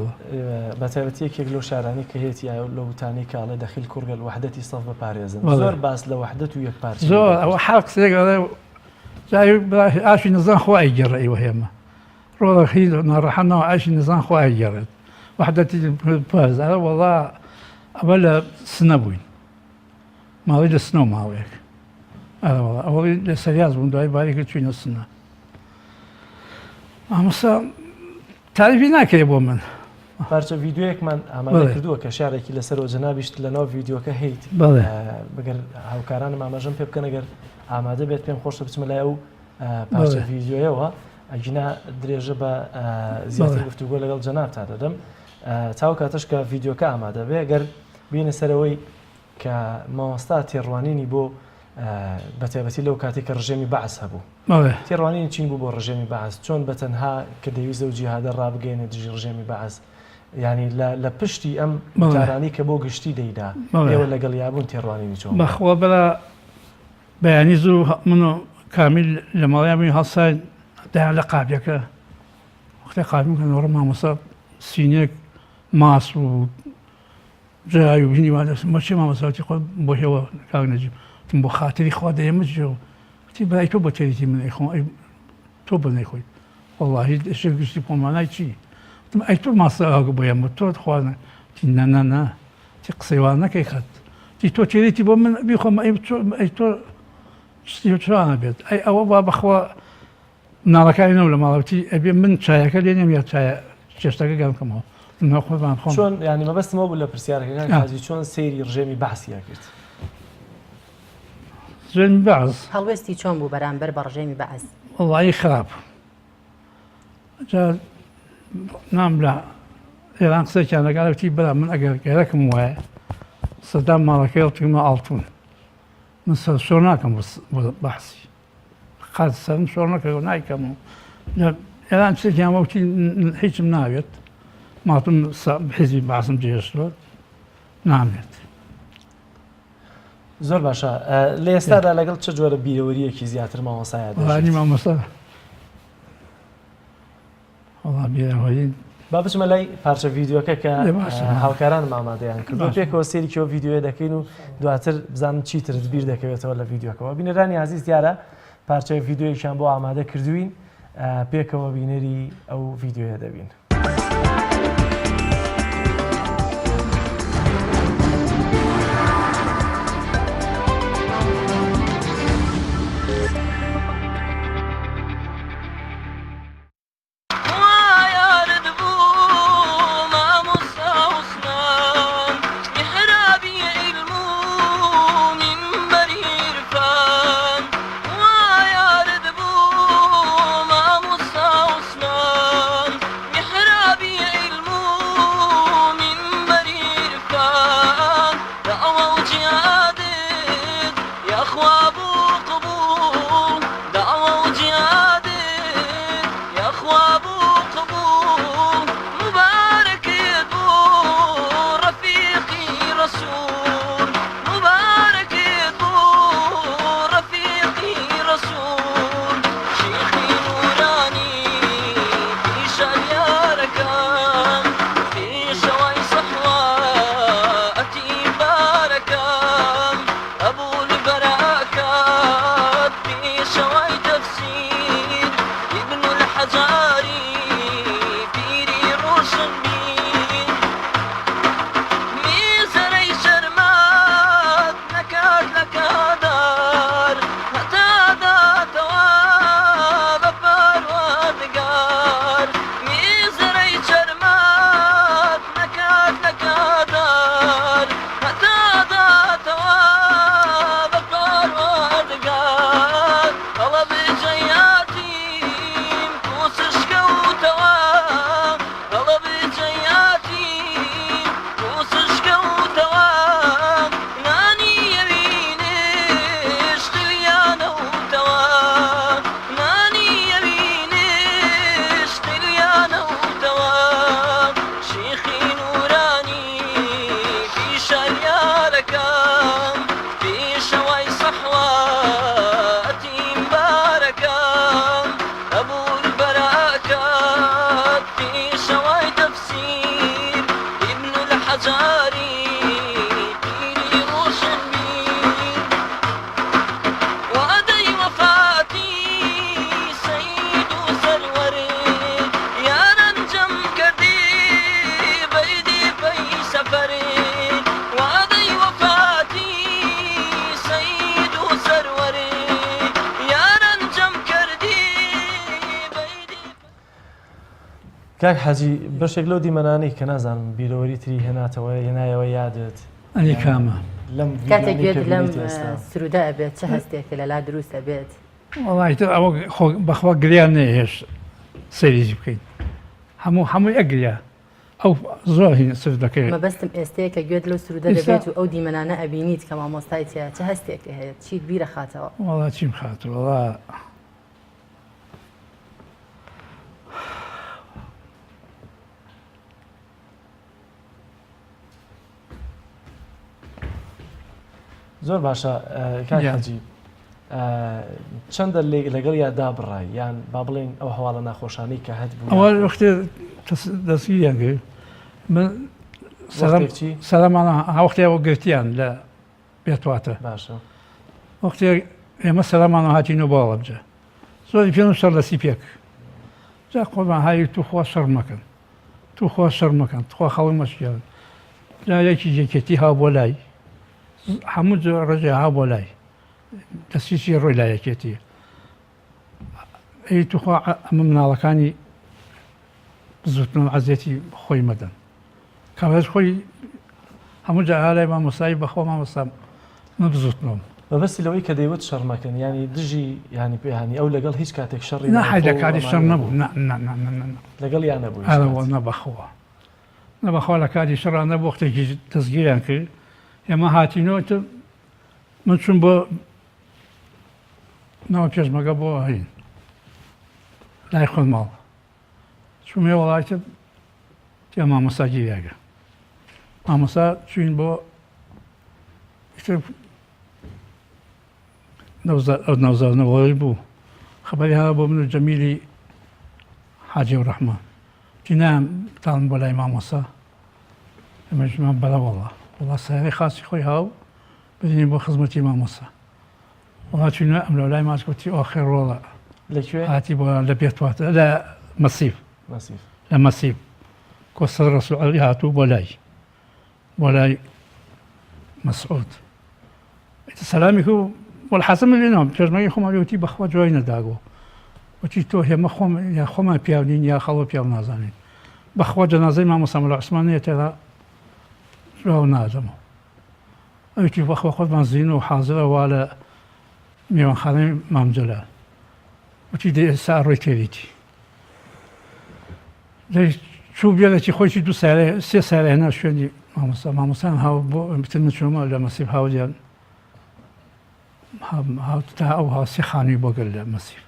بە تایبەتی یەکێک لەو شارانەی کە هەیەتی ئایا لەو وتانەی کە ئەڵێ دەخیل کوڕگەل وەحدەتی سەف بپارێزن زۆر باس لە وەحدەت و یەکپارچەیی زۆر دەکرد. ئەوە حەق قسەیەک ئەڵێ جای ئاشی نزان خوا ئەیگێڕێ ئیوە هێمە ڕۆڵە هیچ ناڕەحەت نەوە ئاشی نزان خوا ئەیگێڕێت وەحدەتی پارێز ئەڵێ وەڵا ئەوە لە سنە بووین ماڵی لە سنە و ماوەیەک ئەرە وەڵا ئەوەی لە سەریاز بوون دوای باری کرد چووینە سنە مامۆستا تاریفی ناکرێ بۆ من. پارچە ڤیدیۆیەکمان ئامادە کردووە کە شارێکی لەسەرەوە جەنابیشت لەناو ڤیدیۆکە هەیت بگەر هاوکارانم ئاماژەم پێ بکەن ئەگەر ئامادە بێت پێم خۆشە بچمە لای ئەو پارچە ڤیدیۆیەوە ئەگینا درێژە بە زیاتر گفتوگۆ لەگەڵ جەنابتا دەدەم تاو کاتەش کە ڤیدیۆکە ئامادە بێ گەر بینە سەرەوەی کە مامۆستا تێڕوانینی بۆ بەتایبەتی لەو کاتێک کە ڕژێمی بەعس هەبوو تێڕوانینی چین بوو بۆ ڕژێمی بەعس چۆن بە تەنها کە دەیویست ئەو جیهادە ڕابگەیەنێت دژی ڕژێمی بەعس یانی لە پشتی ئەم وتارانەی کە بۆ گشتی دەیدا ئێوە لەگەڵ یابوون تێڕوانینی چۆن بەخوا بەلا بەیانی زوو من و کامیل لە ماڵیان بووین هەڵساین دایان لە قاپیەکە وەختێ قاپیم کە نۆڕم مامۆستا سینێک ماس و جای و ژنی وا دەستم بۆ چێ مامۆستا وتی خۆ بۆ هێوە کاک نەجیب وتم بۆ خاتری خوا دەیەمە جێ وتی برای تۆ بۆ تێریتی من ئەیخۆم ئەی تۆ بۆ نەیخۆیت وەڵڵاهی شێخ گشتی خۆ مانای چی وتم ئەی تۆ ماستە ئاگە بۆ ئێمە تۆ خوا وتی نا نا نا وتی قسەی وا نەکەی خەت وتی تۆ تێریتی بۆ من بیخۆم ئەی تۆ ئەی تۆ شتی چۆنە بێت ئەی ئەوە با بەخوا مناڵەکانی نەو لە ماڵە وتی ئەبێ من چایەکە لێنێم یا چایە چێشتەکە گەرم کەمەوە وتم نا قوربان خۆم چۆن یانی مەبەستم ئەوە بوو لە پرسیارەکە کاک حاجی چۆن سەیری ڕژێمی بەعسی ئەکرد؟ ڕژێمی بەعس هەڵوێستی چۆن بوو بەرامبەر بە ڕژێمی بەعس؟ وەڵایی خراپ جا نام لە ئێران قسەیان لەگەڵ وتی برا من ئەگەر گەرەکم وایە سەدام ماڵەکەی هەڵتکردمە ئاڵتون من سەر شۆ ناکەم بۆ بەعسی قەت سەرم شۆڕ نەکردەوە نایکەم و لە ئێران شتێکیان وەکتی هیچم ناوێت ماتم حیزبی باسم جێهێشتووە نامێت. زۆر باشە لە ئێستادا لەگەڵ چ جۆرە بیرەوەریەکی زیاتر مامۆسایە دەژیت؟ مامۆستا وەڵا بیرەوەری با بچمە لای پارچە ڤیدیۆکە کە هاوکارانم ئامادەیان کردو پێکەوە سێری کەوە ڤیدیۆیە دەکەین و دواتر بزانم چیترت بیر دەکەوێتەوە لە ڤیدیۆکەوە بینەرانی عزیز دیارە پارچە ڤیدیۆیەکیان بۆ ئامادە کردوین پێکەوە بینەری ئەو ڤیدیۆیە دەبین. کاک حاجی بەشێک لەو دیمەنانەی کە نازانم بیرەوەری تری هێناتەوە هێنایەوە یادت ئەنی کامە؟ لەم کاتێک ڤیدیۆیانەی گوێت کە لەم بینیت ئێستا. سروودە ئەبێت چ هەستێکت لەلا دروست ئەبێت؟ وەڵا ئیتر ئەوە خۆ بەخوا گریان نەیهێشت سەیریی بکەین هەموو هەمووی ئەگریا ئەو زۆر هین سروودەکەی. مەبەستم ئێستەیە کە گوێت لەو سروودە ئێستا دەبێت و ئەو دیمەنانە ئەبینیت کە مامۆستای تیایە چ هەستێکت هەیە چیت بیرەخاتەوە؟ وەڵا چیم خاتەوە وەڵا. زۆر باشە کاک حەجی چەندە لەگەڵ یا دابڕای یان با بڵێن ئەو هەواڵە ناخۆشانەی کە هەت بوو ئەوە وەختێ دەستگیریان کرد من سەرمانە هاوختێ ئەوە گرتیان لە بێتواتە باشە وەختێ ئێمە سەرمانە هاتینەوە بۆ هەڵەبجە زۆری پێم شەڕ لە سیپێک جا قوربان هاوی توخوا شەڕ مەکەن توخوا شەڕ مەکەن تخوا خەڵک مەشکێنن جا یەکی یەکێتی هاو بۆ لای هەموو ڕێژێ هاو بۆ لای دەستیشی ڕۆی لای یەکێتی ئەی توخوا ئەمە مناڵەکانی بزوتنەوە عەزێتی خۆی مەدەن کاوێژ خۆی هەموو جار ئالای مامۆستایی بەخوا مامۆستا من بزوتنەوەم. مەبەستی لەوەی کە دەیوت شەڕ مەکەن یانی دژی یانی پێهانی ئەو لەگەڵ هیچ کاتێک شەڕی نا حەی ناوخۆ لە و کاتی شەڕ ئەمانە نەبوو نەبوو نا نا نا نا نا نا. لەگەڵیا نەبوو هیچ ئەرە کات. نا بەخوا نا بەخوا لە کاتی شەڕا نەبوو وەختێکیش دەستگیریان کرد ئێمە هاتینەوە ئیتر من چووم بۆ ناو پێشمەگە بۆ هین لای خۆن ماڵ چوومێ وەڵا ئیتر تیا مامۆستا گیریاگە مامۆستا چوین بۆ ئیتر ئەو نەوزار بوو خەبەری هەرا بۆ من و جەمیلی حاجی و ڕەحمان تینام تاڵم بۆ لای مامۆستا ئەمەژمان بەڵە وەڵا وەڵا سایەی خاصی خۆی هاو بدینی بۆ خزمەتی مامۆستا وەڵا چوینە ئەم لەولای ماچ گوتی ئۆخێ ڕۆڵە لەکوێ هاتی بۆ لە بێتواتە لە مەسیف مەسیف لە مەسیف کۆسەر ڕەسوڵ عەلی هاتوو بۆ لای بۆ لای مەسعود سەلامی کرد وەلحاسم من لێنام پێشمەرگەی خۆمان وتی بەخوا جوای نەداگۆ وتی تۆ هێمە خۆم یا خۆمان پیاو نین یا خەڵۆ پیاو نازانین بەخوا جەنازەی مامۆستا مەلا عوسمان نێتێرا جواو نادەمەوە ئەوتی بەخوا خۆتمان زین و حازرە وا لە میوانخانەی مام جەلال وتی دەی ئێستا ڕۆی تێریتی دەی چوو بێلەکی خۆیی دوو سارە سێ سارە هێنا شوێنی مامۆستا مامۆستان هاو بۆ بتر من چۆمە لە مەسیف هاولیان هاو تا ئەو هاوسی خانووی بۆ گەل لە مەسیف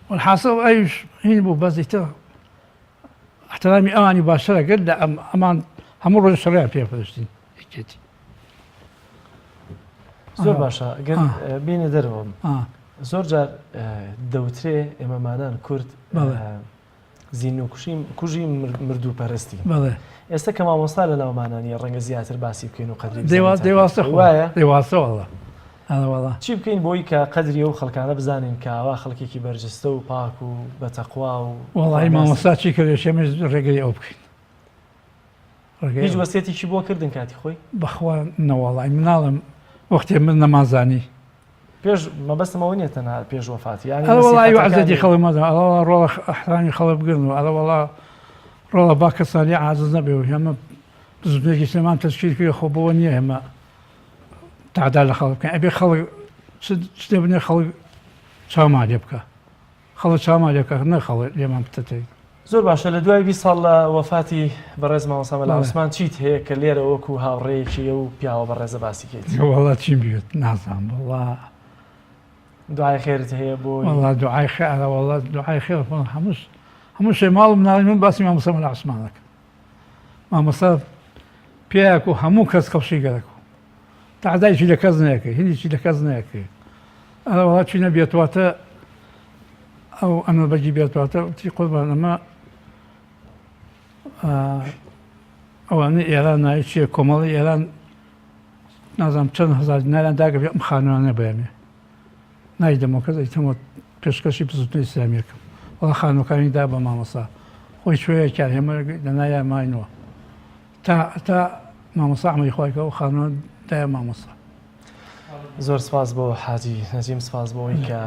والحاصل ئەویش هین بوو بەس ئیتر احترامی ئەوانی باشترە گرت لە ئەمان هەموو ڕۆژ شەڕیان پێ فرشتین یەکێتی زۆر باشە گەر بینە دەرەوە زۆر جار دەوترێ ئێمەمانان کورد زین و کوشیم کوژی مردوو پەرستی ئێستا کە مامۆستا لە ناومانانی ڕەنگە زیاتر باسی بکەین و قەدری دەیواستە وایە دەیواستە وەڵا چی بکەین بۆی کە قەدری ئەو خەڵکانە بزانین کە ئاوا خەڵکێکی بەرجستە و پاک و بەتەقوا و وەڵی مامۆستا چی کردێ ئێمەش ڕێگەی ئەو بکەین هیچ وەسێتێکی بۆ کردن کاتی خۆی بەخوا نەوەڵی مناڵم وەختێ من نەمازانی پێش مەبەستم ئەوە نییە تەنها پێش وەفاتی یانی ئەرە وەڵی نەسیحەتەکانی عزەتی خەڵک مەدە ئەرە وەڵا ڕۆڵە ئەحرامی خەڵک بگرن و ئەرە وەڵا ڕۆڵە با کەسانی عاجز نەبێ و ئێمە بزوتنێکی سلێمان تەشکیل کرد خۆ بۆ نییە ئێمە تەعدا لە خەڵک بکەین ئەبێ خەڵک شتێ بنێ خەڵک چاومان لێ بکە خەڵک چاومان لێ بکە نە خەڵک لێمان بتەتێ زۆر باشە لە دوای 20 ساڵ لە وەفاتی بەڕێز مامۆستا مەلا عوسمان چیت هەیە کە لێرە وەکو هاوڕێیەکی ئەو پیاوە بەڕێزە باسی کەیت؟ وەڵا چیم بێت نازانم وەڵا دوعای خێرت هەیە بۆی؟ وەڵا دوعای خێرە وەڵا دوعای خێر هەموو هەموو شێ ماڵ و مناڵی من باسی مامۆستا مەلا عوسمان دەکەم مامۆستا پیاک و هەموو کەس خەڵکی گەرەک و تەعدایکی لە کەس نەکرد هینیکی لە کەس نەکرد ئەرە وەڵا چینە بێتواتە ئەو ئەمە بەگی بێتواتە وتی قوربان ئەمە ئەوانە ئێران ناوی چییە کۆمەڵی ئێران نازانم چەند هەزار دیناریان داگە بێ ئەم خانوانە بەیانێ نایدەمەوە کەس ئەیتەمەوە پێشکەشی بزوتنەوەی ئیسلامیەکەم وەڵا خانوەکانی دا بە مامۆستا خۆی چۆیەکیان ئێمە لەنایا ماینەوە تا تا مامۆستا عەمری خوای کە ئەو خانوە دایە مامۆستا. زۆر سپاس بۆ حاجی نەجیم سپاس بۆ ئەوەی کە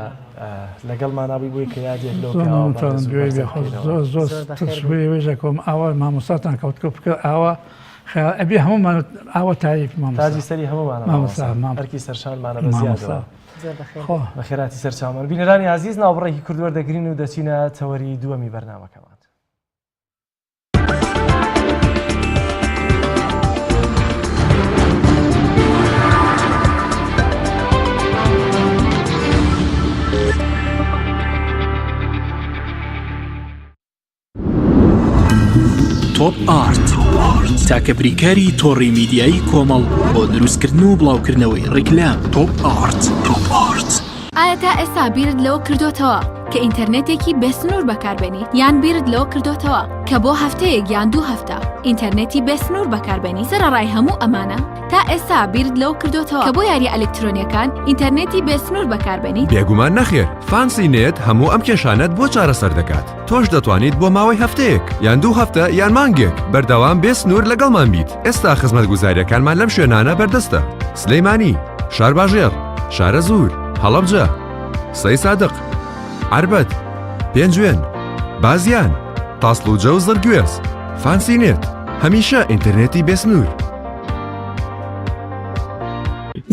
لەگەڵمانا بووی بۆی کە یادێک لەو پیاوە بەڕێز و بەرزە بکەینەوە. زۆر زۆر ترسوێژەکەم ئاوا مامۆستاتان کەوتکە بکە ئاوا خەیاڵ ئەبێ هەموومان ئاوا تاریف مامۆستا تاجی سەری هەموومانە مامۆستا مامۆستا ئەرکی سەرشانمانە بە زیادەوە. زۆر بەخێر خۆ بەخێراتی سەرچاومان بینەرانی ئازیز ناوبڕێکی کورد وەردەگرین و دەچینە تەوەری دووەمی بەرنامەکەمان. تۆپ ئارت تاکە بریکاری تۆڕی میدیایی کۆمەڵ بۆ دروستکردن و بڵاوکردنەوەی ڕیکلام تۆپ ئارت تۆپ ئارت. ئایا تا ئێستا بیرت لەوە کردۆتەوە کە ئینتەرنێتێکی بێسنوور بەکاربێنیت؟ یان بیرت لەوە کردۆتەوە کە بۆ هەفتەیەک یان دوو هەفتە ئینتەرنێتی بێسنوور بەکاربێنیت؟ سەرەڕای هەموو ئەمانە تا ئێستا بیرت لەوە کردۆتەوە کە بۆ یارییە ئەلکترۆنییەکان ئینتەرنێتی بێسنوور بەکاربێنیت؟ بێگومان نەخێر، فانسی نێت هەموو ئەم کێشانەت بۆ چارەسەر دەکات. تۆش دەتوانیت بۆ ماوەی هەفتەیەک یان دوو هەفتە یان مانگێک بەردەوام بێ سنوور لەگەڵمان بیت. ئێستا خزمەتگوزارییەکانمان لەم شوێنانە بەردەستە، سلێمانی، شارباژێڕ، شارەزوور، هەڵەبجە، سەیسادق، عەربەت، پێنجوێن، بازیان، تاسڵوجە و زڕگوێز. فانسی نێت، هەمیشە ئینتەرنێتی بێ سنوور.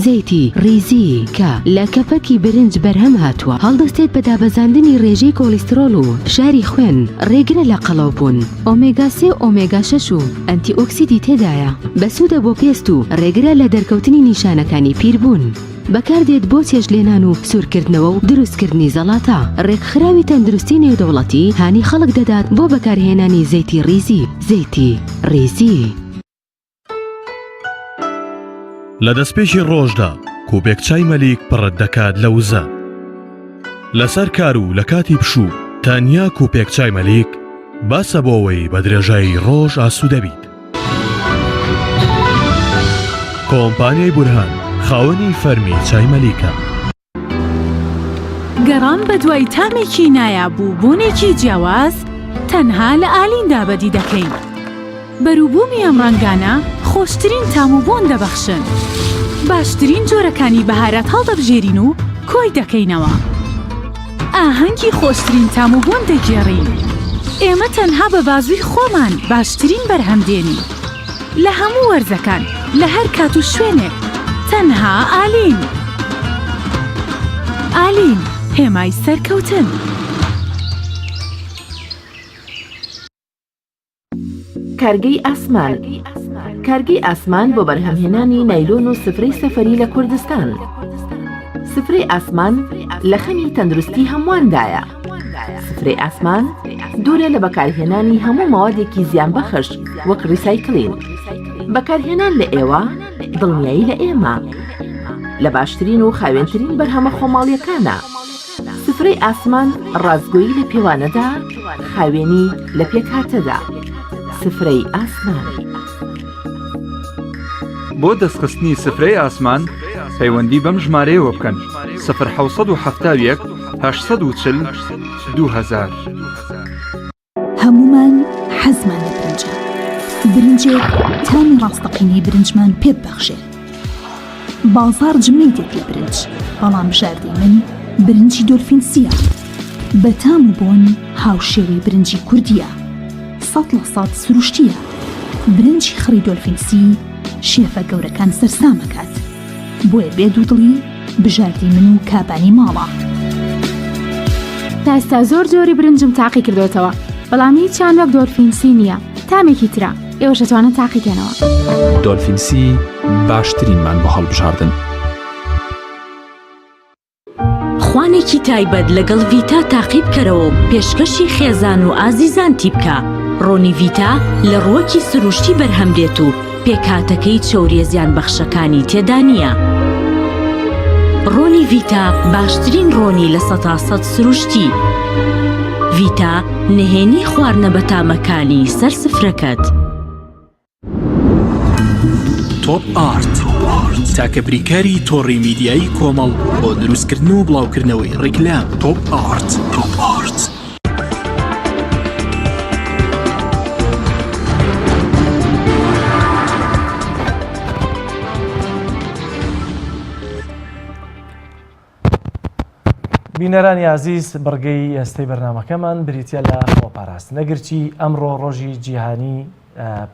زەیتی ڕیزی کە لە کەپەکی برنج بەرهەم هاتووە، هەڵدەستێت بە دابەزاندنی ڕێژەی کۆڵیسترۆڵ و فشاری خوێن، ڕێگرە لە قەڵەوبوون، ئۆمێگا سێ و ئۆمێگا شەش و ئەنتی ئۆکسیدی تێدایە، بەسوودە بۆ پێست و ڕێگرە لە دەرکەوتنی نیشانەکانی پیربوون. بەکاردێت بۆ چێشتلێنان و سوورکردنەوە و دروستکردنی زەڵاتە. ڕێکخراوی تەندروستی نێودەوڵەتی هانی خەڵک دەدات بۆ بەکارهێنانی زەیتی ڕیزی، زەیتی ڕیزی. لە دەستپێکی ڕۆژدا کوپێک چای مەلیک پڕت دەکات لە وزە. لەسەر کار و لە کاتی پشوو تەنیا کوپێک چای مەلیک بەسە بۆ ئەوەی بە درێژایی ڕۆژ ئاسوودە بیت. کۆمپانیای بورهان خاوەنی فەرمی چای مەلیکە. گەڕان بەدوای تامێکی نایاب و بۆنێکی جیاواز تەنها لە ئالیندا بەدی دەکەین. بەروبوومی ئەم ڕەنگانە خۆشترین تام و بۆن دەبەخشن. باشترین جۆرەکانی بەهارات هەڵدەبژێرین و کۆی دەکەینەوە. ئاهەنگی خۆشترین تام و بۆن دەگێڕین. ئێمە تەنها بە بازووی خۆمان باشترین بەرهەم دێنین. لە هەموو وەرزەکان، لە هەر کات و شوێنێک، تەنها ئالین. ئالین، هێمای سەرکەوتن. کارگەی ئاسمان کارگەی ئاسمان بۆ بەرهەمهێنانی نایلۆن و سفرەی سەفەری لە کوردستان. سفرەی ئاسمان لە خەمی تەندروستی هەموواندایە. سفرەی ئاسمان دوورە لە بەکارهێنانی هەموو مەوادێکی زیانبەخش وەک ڕیسایکلین. بەکارهێنان لە ئێوە دڵنیایی لە ئێمە. لە باشترین و خاوێنترین بەرهەمە خۆماڵیەکانە. سفرەی ئاسمان ڕاستگۆیی لە پێوانەدا، خاوێنی لە پێکهاتەدا. سفرەی ئاسمان. بۆ دەستخستنی سفرەی ئاسمان پەیوەندی بەم ژمارەیەوە بکەن، سفر 771 840 2000. هەموومان حەزمان لە برنجە، برنجێک تامی ڕاستەقینەی برنجمان پێ ببەخشێ. بازاڕ جمەی دێت لە برنج، بەڵام بژاردەی من برنجی دۆلفین سییە. بە تام و بۆن هاوشێوەی برنجی کوردییە. 100% سروشتییە. برنجی خڕی دۆلفین سی شێفە گەورەکان سەرسام ئەکات. بۆیە بێ دوودڵی بژاردەی من و کابانی ماڵە. تا ئێستا زۆر جۆری برنجم تاقی کردۆتەوە بەڵام هیچیان وەک دۆلفین سی نییە تامێکی ترە ئێوەش ئەتوانن تاقی کەنەوە. دۆلفین سی باشترینمان بۆ هەڵبژاردن. خوانێکی تایبەت لەگەڵ ڤیتا تاقی بکەرەوە و پێشکەشی خێزان و ئازیزانتی بکە، ڕۆنی ڤیتا لە ڕووەکی سروشتی بەرهەم دێت و پێکهاتەکەی چەوریە زیانبەخشەکانی تێدا نییە. ڕۆنی ڤیتا باشترین ڕۆنی 100% سروشتی. ڤیتا نهێنی خواردنە بەتامەکانی سەر سفرەکەت. تۆپ ئارت تاکە بریکاری تۆڕی میدیایی کۆمەڵ بۆ دروستکردن و بڵاوکردنەوەی ڕیکلام تۆپ ئارت تۆپ ئارت. بینەرانی ئازیز بڕگەی ئێستەی بەرنامەکەمان بریتە لە خۆپاراستن ئەگەرچی ئەمڕۆ ڕۆژی جیهانی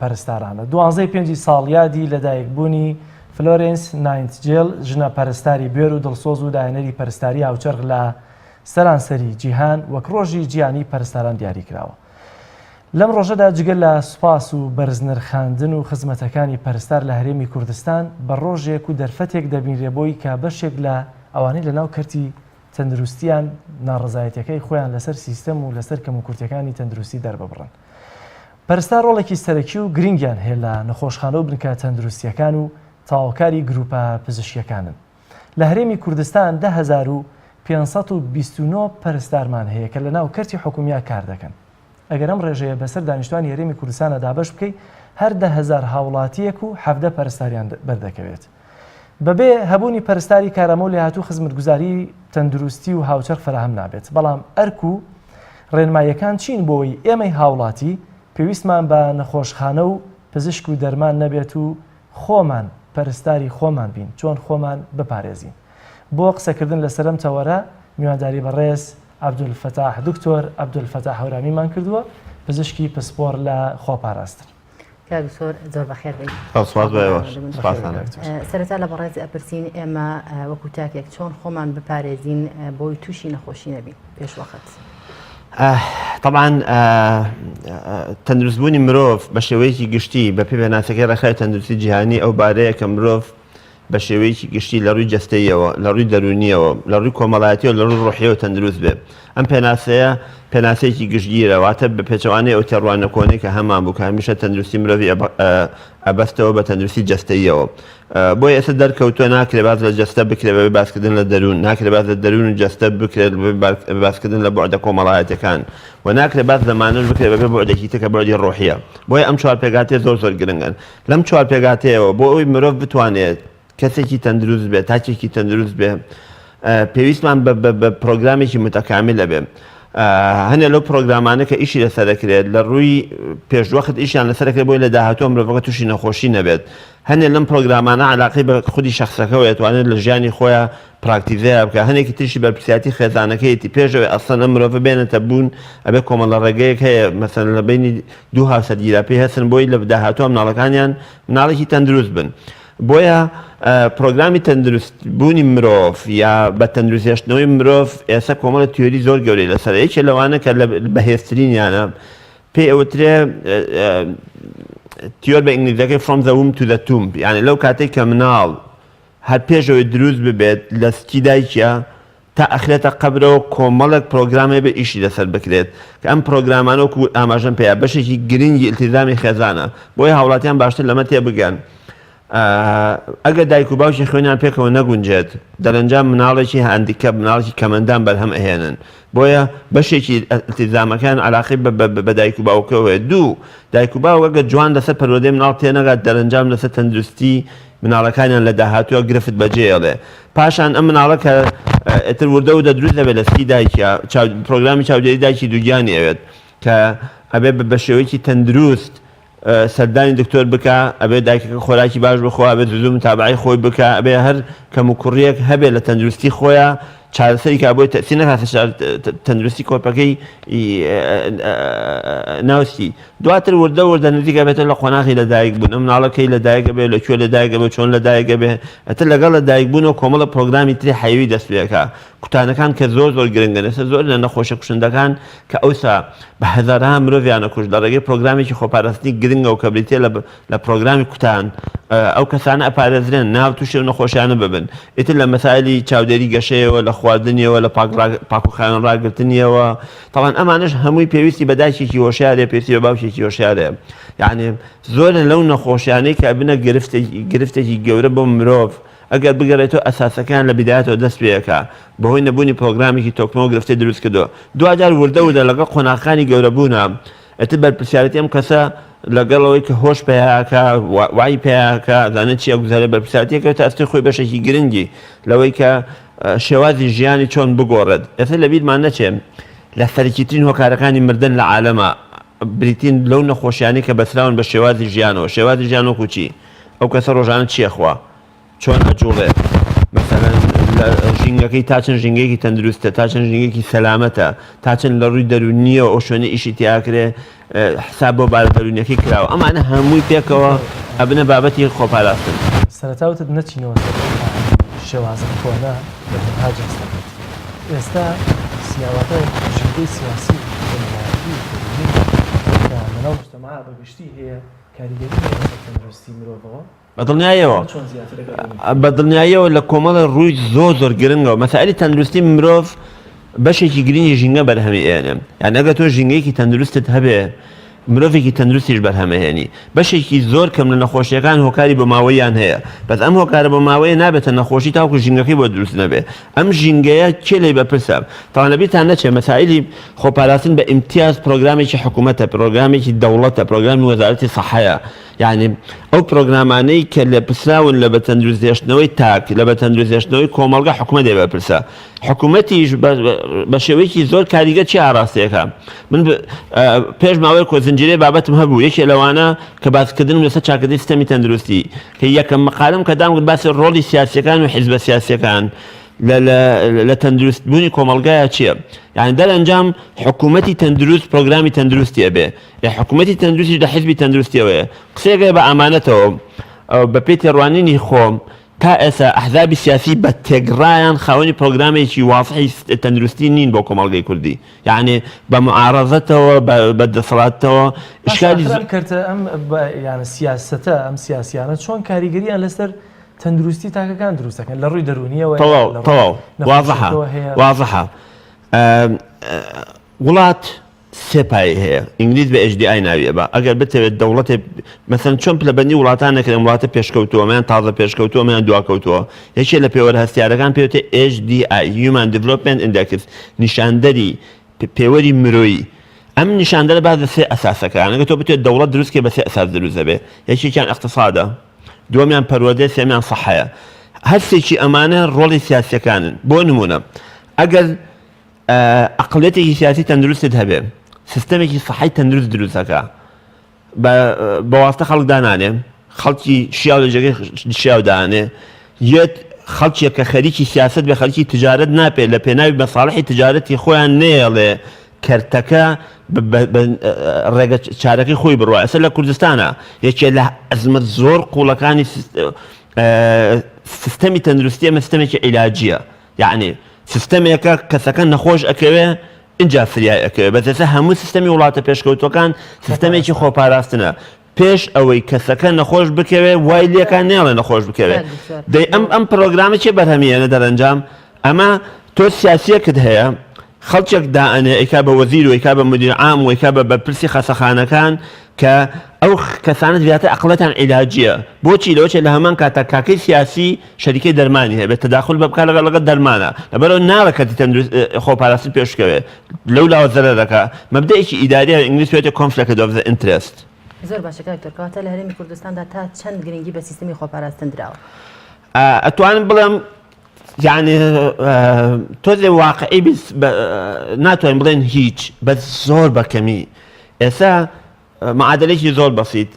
پەرستارانە دوانزەی پێنجی ساڵیادی لەدایکبوونی فلۆرێنس ناینتجێل ژنە پەرستاری بوێر و دڵسۆز و داهێنەری پەرستاری هاوچەرخ لە سەرانسەری جیهان وەک ڕۆژی جیهانی پەرستاران دیاری کراوە. لەم ڕۆژەدا جگە لە سوپاس و بەرزنرخاندن و خزمەتەکانی پەرستار لە هەرێمی کوردستان بە ڕۆژێک و دەرفەتێک دەبینرێ بۆی کە بەشێک لە ئەوانەی لەناو کەرتی تەندروستیان ناڕەزایەتیەکەی خۆیان لەسەر سیستەم و لەسەر کەموکورتیەکانی تەندروستی دەرببڕن. پەرستار ڕۆڵێکی سەرەکی و گرنگیان هەیە لە نەخۆشخانە و بنکە تەندروستیەکان و تەواوکاری گروپە پزیشکیەکانن. لە هەرێمی کوردستان 10529 پەرستارمان هەیە کە لەناو کەرتی حکومیا کار دەکەن. ئەگەر ئەم ڕێژەیە بەسەر دانیشتوانی هەرێمی کوردستانا دابەش بکەی هەر 10000 هاوڵاتییەک و 17 پەرستاریان بەردەکەوێت. بەبێ هەبوونی پەرستاری کارامە و لێهاتوو خزمەتگوزاری تەندروستی و هاوچەرخ فەراهەم نابێت، بەڵام ئەرک و ڕێنماییەکان چین بۆوەی ئێمەی هاوڵاتی پێویستمان بە نەخۆشخانە و پزیشک و دەرمان نەبێت و خۆمان پەرستاری خۆمان بین، چۆن خۆمان بپارێزین؟ بۆ قسەکردن لەسەر ئەم تەوەرە میوانداری بەڕێز عەبدولفەتاح دکتۆر عەبدولفەتاح هەورامیمان کردووە، پزیشکی پسپۆڕ لە خۆپاراستن. کاک دکتۆر زۆر بەخێر بێی. سپاس بۆ ئێوەش. سپاستان. سەرەتا لە بەڕێز ئەپرسین ئێمە وەکو تاکێک چۆن خۆمان بپارێزین بۆی تووشی نەخۆشی نەبین پێش وەخت؟ طبعا تەندروستبوونی مرۆڤ بە شێوەیەکی گشتی بە پێ پێناسەکەی ڕێکخراوی تەندروستی جیهانی ئەو بارەیە کە مرۆڤ بە شێوەیەکی گشتی لە ڕووی جەستەییەوە، لە ڕووی دەروونییەوە، لە ڕووی کۆمەڵایەتییەوە، لە ڕووی ڕۆحییەوە تەندروست بێ. ئەم پێناسەیە پێناسەیەکی گشتگیرە، واتە بە پێچەوانەی ئەو تێڕوانینە کۆنەی کە هەمان بوو کە هەمیشە تەندروستی مرۆڤی ئەبەستەوە بە تەندروستی جەستەییەوە. بۆیە ئێستا دەرکەوتووە ناکرێ باس لە جەستە بکرێ بەبێ باسکردن لە دەروون، ناکرێ باس لە دەروون و جەستە بکرێت بەبێ باسکردن لە بوعدە کۆمەڵایەتییەکان و ناکرێ باس لە مانەش بکرێت بەبێ بوعدێکی تر کە بوعدی ڕۆحییە. بۆیە ئەم چوار پێکهاتەیە زۆر زۆر گرنگن. لەم چوار پێکهاتەیەوە بۆ ئەوەی مرۆڤ بتوانێت کەسێکی تەندروست بێت، تاکێکی تەندروست بێ، پێویستمان بە پرۆگرامێکی متەکامیل ئەبێ. هەنێ لەو پرۆگرامانە کە ئیشی لەسەر دەکرێت لە ڕووی پێشوەخت ئیشیان لەسەر دەکرێت بۆی لە داهاتووە مرۆڤەکە تووشی نەخۆشی نەبێت. هەنێ لەم پرۆگرامانە عەلاقەی بە خودی شەخسەکەوە ئەتوانێت لە ژیانی خۆیا پراکتیزەیا بکا، هەنێکی تریشی بەرپرسیارەتی خێزانەکەیەتی پێش ئەوەی ئەسڵەن ئەم مرۆڤە بێنێتە بوون ئەبێ کۆمەڵە ڕێگەیەک هەیە مەسەلەن لە بەینی دوو هاوسەرگیرا پێی هەستن بۆی لە داهاتووە مناڵەکانیان مناڵێکی تەندروست بن بۆیە پرۆگرامی تەندروست بوونی مرۆڤ یا بە تەندروست هێشتنەوەی مرۆڤ ئێستا کۆمەڵە تیۆری زۆر گەورەی لەسەرە یەکێ لەوانە کە لە بەهێزترینیانە پێی ئەوترێ تیۆر بە ئینگلیزەکەی from the womb to the tomb یعنی لەو کاتێک کە مناڵ هەر پێش ئەوەی دروست ببێت لە سکی دایکیا تا ئەخرێتە قەبرەوە کۆمەڵێک پرۆگرام هەیە بێ ئیشی لەسەر بکرێت کە ئەم پرۆگرامانە وەکو ئاماژەم پێیا بەشێکی گرنگی ئیلتیزامی خێزانە بۆیە هاوڵاتیان باشتر لەمە تێبگەن ئەگەر دایک و باوکی خوێنیان پێکەوە نەگونجێت دەرەنجام مناڵێکی handicap مناڵێکی کەمەندام بەرهەم ئەهێنن بۆیە بەشێکی ئیلتیزامەکان علاقەی بە دایک و باوکەوە دوو دایک و باوک ئەگەر جوان لەسەر پەروەردەی مناڵ تێنەگات دەرەنجام لەسەر تەندروستی مناڵەکانیان لە داهاتووە گرفت بەجێیەڵێ پاشان ئەم مناڵە کە ئیتر وردە وردە دروست دەبێت لە سکی دایکیا پرۆگرامی چاودێری دایکی دووگیانی ئەوێت کە ئەبێ بە شێوەیەکی تەندروست سەردانی دکتۆر بکە ئەبێ دایکەکە خۆراکی باش بخوا ئەبێ زوو متابعەی خۆی بکە ئەبێ هەر کەم و کوڕیەک هەبێ لە تەندروستی خۆیان چارەسەری کا بۆی تەئسیر نەکاتە سەر تەندروستی کۆرپەکەی ناوسکی دواتر وردە وردە نزیک ئەبێتەوە لە قۆناغی لەدایک بوون ئەم مناڵە کەی لەدایک ئەبێ لە کوێ لەدایک ئەبێ چۆن لەدایک ئەبێ ئەتر لەگەڵ لەدایک بوونەوە کۆمەڵە پرۆگرامی تری حەیوی دەست پێ ئەکا کوتانەکان کە زۆر زۆر گرنگن ئێستا زۆر لە نەخۆشە کوشندەکان کە ئەوسا بە هەزارەها مرۆڤیان ئەکوشت لە ڕێگەی پرۆگرامێکی خۆپاراستنی گرنگەوە کە بریتیە لە لە پرۆگرامی کوتان ئەو کەسانە ئەپارێزرێن ناو تووشی ئەو نەخۆشیانە ببن ئیتر لە مەسایلی چاودێری گەشەیەوە لە خواردنیەوە لە پاک پاک و خاوێن ڕاگرتنیەوە تاوان ئەمانەش هەمووی پێویستی بە دایکێکی هۆشیارێ پێویستی بە باوکێکی هۆشیارێ یعنی زۆرن لەو نەخۆشیانەی کە بنە گرفتێکی گرفتێکی گەورە بۆ مرۆڤ ئەگەر بگەڕێتەوە ئەساسەکان لە بیدایەتەوە دەست پێەکە بەهۆی نەبوونی پرۆگرامێکی تۆکمەوە گرفتی دروست کردو دواجار وردە وردە لەگەڵ قۆناغەکانی گەورەبوونە ئیتر بەرپرسیارێتی ئەم کەسە لەگەڵ ئەوەی کە هۆش پەیاکە وعی پەیاکە زانێت چی ئەگوزارێ بەرپرسیارەتی ئەکەوێتە ئەستۆی خۆی بەشێکی گرنگی لەوەی کە شێوازی ژیانی چۆن بگۆڕێت ئێستا لەبیرمان نەچێ لە سەرەکیترین هۆکارەکانی مردن لە عالەمە بریتین لەو نەخۆشیانەی کە بەسراون بە شێوازی ژیانەوە شێوازی ژیان وەکو چی ئەو کەسە ڕۆژانە چیەخوا چۆن ئەجوڵێ مەسەلەن لە ژینگە. ژینگەکەی تا چەند ژینگەیەکی تەندروستە، تا چەند ژینگەیەکی سەلامەتە، تا چەند لە ڕووی دەروونییەوە ئەو شوێنە ئیشی تیاکرێ حساب بۆ بارە دەروونیەکەی کراوە ئەمانە هەمووی پێکەوە ئەبنە بابەتی خۆپاراستن. سەرەتا وتت نەچینەوە سەر شێوازە کۆنە کە تەنها جەستە بێت. ئێستا سیاواتە ژینگەی سیاسی و کۆمەڵایەتی و دەروونی کە لەناو موجتەمەعا بە گشتی هەیە کاریگەری هەیە لەسەر تەندروستی مرۆڤەوە؟ بە دڵنیاییەوە بە دڵنیاییەوە لە کۆمەڵە ڕووی زۆر زۆر گرنگەوە مەسائلی تەندروستی مرۆڤ بەشێکی گرنگی ژینگە بەرهەمی ئێنێ یان ئەگەر تۆ ژینگەیەکی تەندروستت هەبێ مرۆڤێکی تەندروستیش بەرهەمەهێنی بەشێکی زۆر کەم لە نەخۆشیەکان هۆکاری بۆ ماوەیان هەیە بەس ئەم هۆکارە بۆ ماوەیە نابێتە نەخۆشی تاوکو ژینگەکەی بۆ دروست نەبێ ئەم ژینگەیە کێ لێی بەپرسە تاوان لەبیرتان نەچێ مەسائلی خۆپاراستن بە ئیمتیاز پرۆگرامێکی حکوومەتە پرۆگرامێکی دەوڵەتە پرۆگرامی وەزارەتی سەحەیە یانی ئەو پرۆگرامانەی کە لێپرسراون لە بەتەندروست هێشتنەوەی تاک، لە بەتەندروست هێشتنەوەی کۆمەڵگە حکومەت لێ بەرپرسە. حکومەتیش بە شێوەیەکی زۆر کاریگەر چی ئاراستەیەکە. من پێش ماوەیەک کۆ زنجیرەی بابەتم هەبوو، یەکێ لەوانە کە باسکردنم لەسەر چاکردنی سیستەمی تەندروستی، کە یەکەم مقالەم کە دام کرد باسی ڕۆڵی سیاسیەکان و حیزبە سیاسیەکان لە تەندروست بوونی کۆمەڵگایە چییە. یانی دەرەنجام حکومەتی تەندروست پرۆگرامی تەندروستی ئەبێ. ئێ حکومەتی تەندروستیش لە حیزبی تەندروستیەوەیە. قسەیەک بە ئامانەتەوە بە پێی تێڕوانینی خۆم تا ئێستا ئەحزابی سیاسی بە تێگڕایان خاوەنی پرۆگرامێکی وازحی تەندروستی نین بۆ کۆمەڵگەی کوردی. یەعنی بە معارەزەتەوە بە دەسەڵاتەوە ئیشکالی ئەم کەرتە ئەم یان سیاسەتە ئەم سیاسیانە چۆن کاریگەریان لەسەر تەندروستی تاکەکان دروست دەکەن لە ڕووی دەروونیەوە تەواو تەواو وازحە وازحە وڵات سێ پایەی هەیە ئینگلیز بە HDI ناوی ئەبا ئەگەر بتەوێت دەوڵەتێ مەسەن چۆن پلەبەندی وڵاتان نەکرێن وڵاتە پێشکەوتووە میان تازە پێشکەوتووە میان دواکەوتووە یەکێ لە پێوەرە هەستیارەکان پێوتێ HDI Human Development Index نیشاندەری پێوەری مرۆیی ئەم نیشاندەرە باس لە سێ ئەساسەکە ئەگەر تۆ بتوێت دەوڵەت دروست کەی بە سێ ئەساس دروست دەبێ یەکێکیان ئیقتسادە دووەمیان پەروەردەیە سێمیان سەحەیە هەرسێکی ئەمانە ڕۆڵی سیاسیەکانن بۆ نمونە ئەگەر ئەقڵیەتێکی سیاسی تەندروستت هەبێ سیستەمێکی سەحی تەندروست دروست ئەکا بە واستە خەڵک دانانێ خەڵکی شیاو لە جێگەی شیاو دانێ یەت خەڵکێک کە خەریکی سیاست بێ خەڵکی تجارەت ناپێ لە پێناوی مەساڵحی تجارەتی خۆیان نەیەڵێ کەرتەکە ڕێگە چارەکەی خۆی بڕوا ئێستا لە کوردستانە یەکێ لە ئەزمەت زۆر قوڵەکانی سیستەمی تەندروستی ئەمە سیستەمێکی عیلاجیە یەعنی سیستەمێکە کەسەکە نەخۆش ئەکەوێ ئینجا فریای ئەکەوێ بەس ئێستا هەموو سیستەمی وڵاتە پێشکەوتوەکان سیستەمێکی خۆپاراستنە پێش ئەوەی کەسەکە نەخۆش بکەوێ وای لێکا نێڵێ نەخۆش بکەوێ دەی ئەم ئەم پرۆگرامە چێ بەرهەمیێنە دەرەنجام ئەمە تۆ سیاسیەکت هەیە خەڵکێک دائەنێ ئەیکا بە وەزیر و ئەیکا بە مدیر عام و ئەیکا بە بەرپرسی خەسەخانەکان کە ئەو کەسانە زیاتر ئەقڵەتان عیلاجیە بۆچی لەوەچێ لە هەمان کاتا کاکەی سیاسی شەریکەی دەرمانی هەبێت تەداخل بە بکات لەگەڵ لەگەڵ دەرمانە لەبەرئەوە ناڵێ کەرتی تەندروست خۆپاراستن پێش بکەوێ لەو لاوە زەرەر دەکا مەبدەئێکی ئیداریە ئینگلیز پێوتێ conflict of the interest. زۆر باشە کاک دکتۆر کەواتە لە هەرێمی کوردستاندا تا چەند گرنگی بە سیستمی خۆپاراستن دراوە؟ ئەتوانم بڵێم یعنی تۆزێ واقعی بیت ناتوانین بڵێن هیچ بەس زۆر بەکەمی ئێستا معادلەیەکی زۆر بەسیت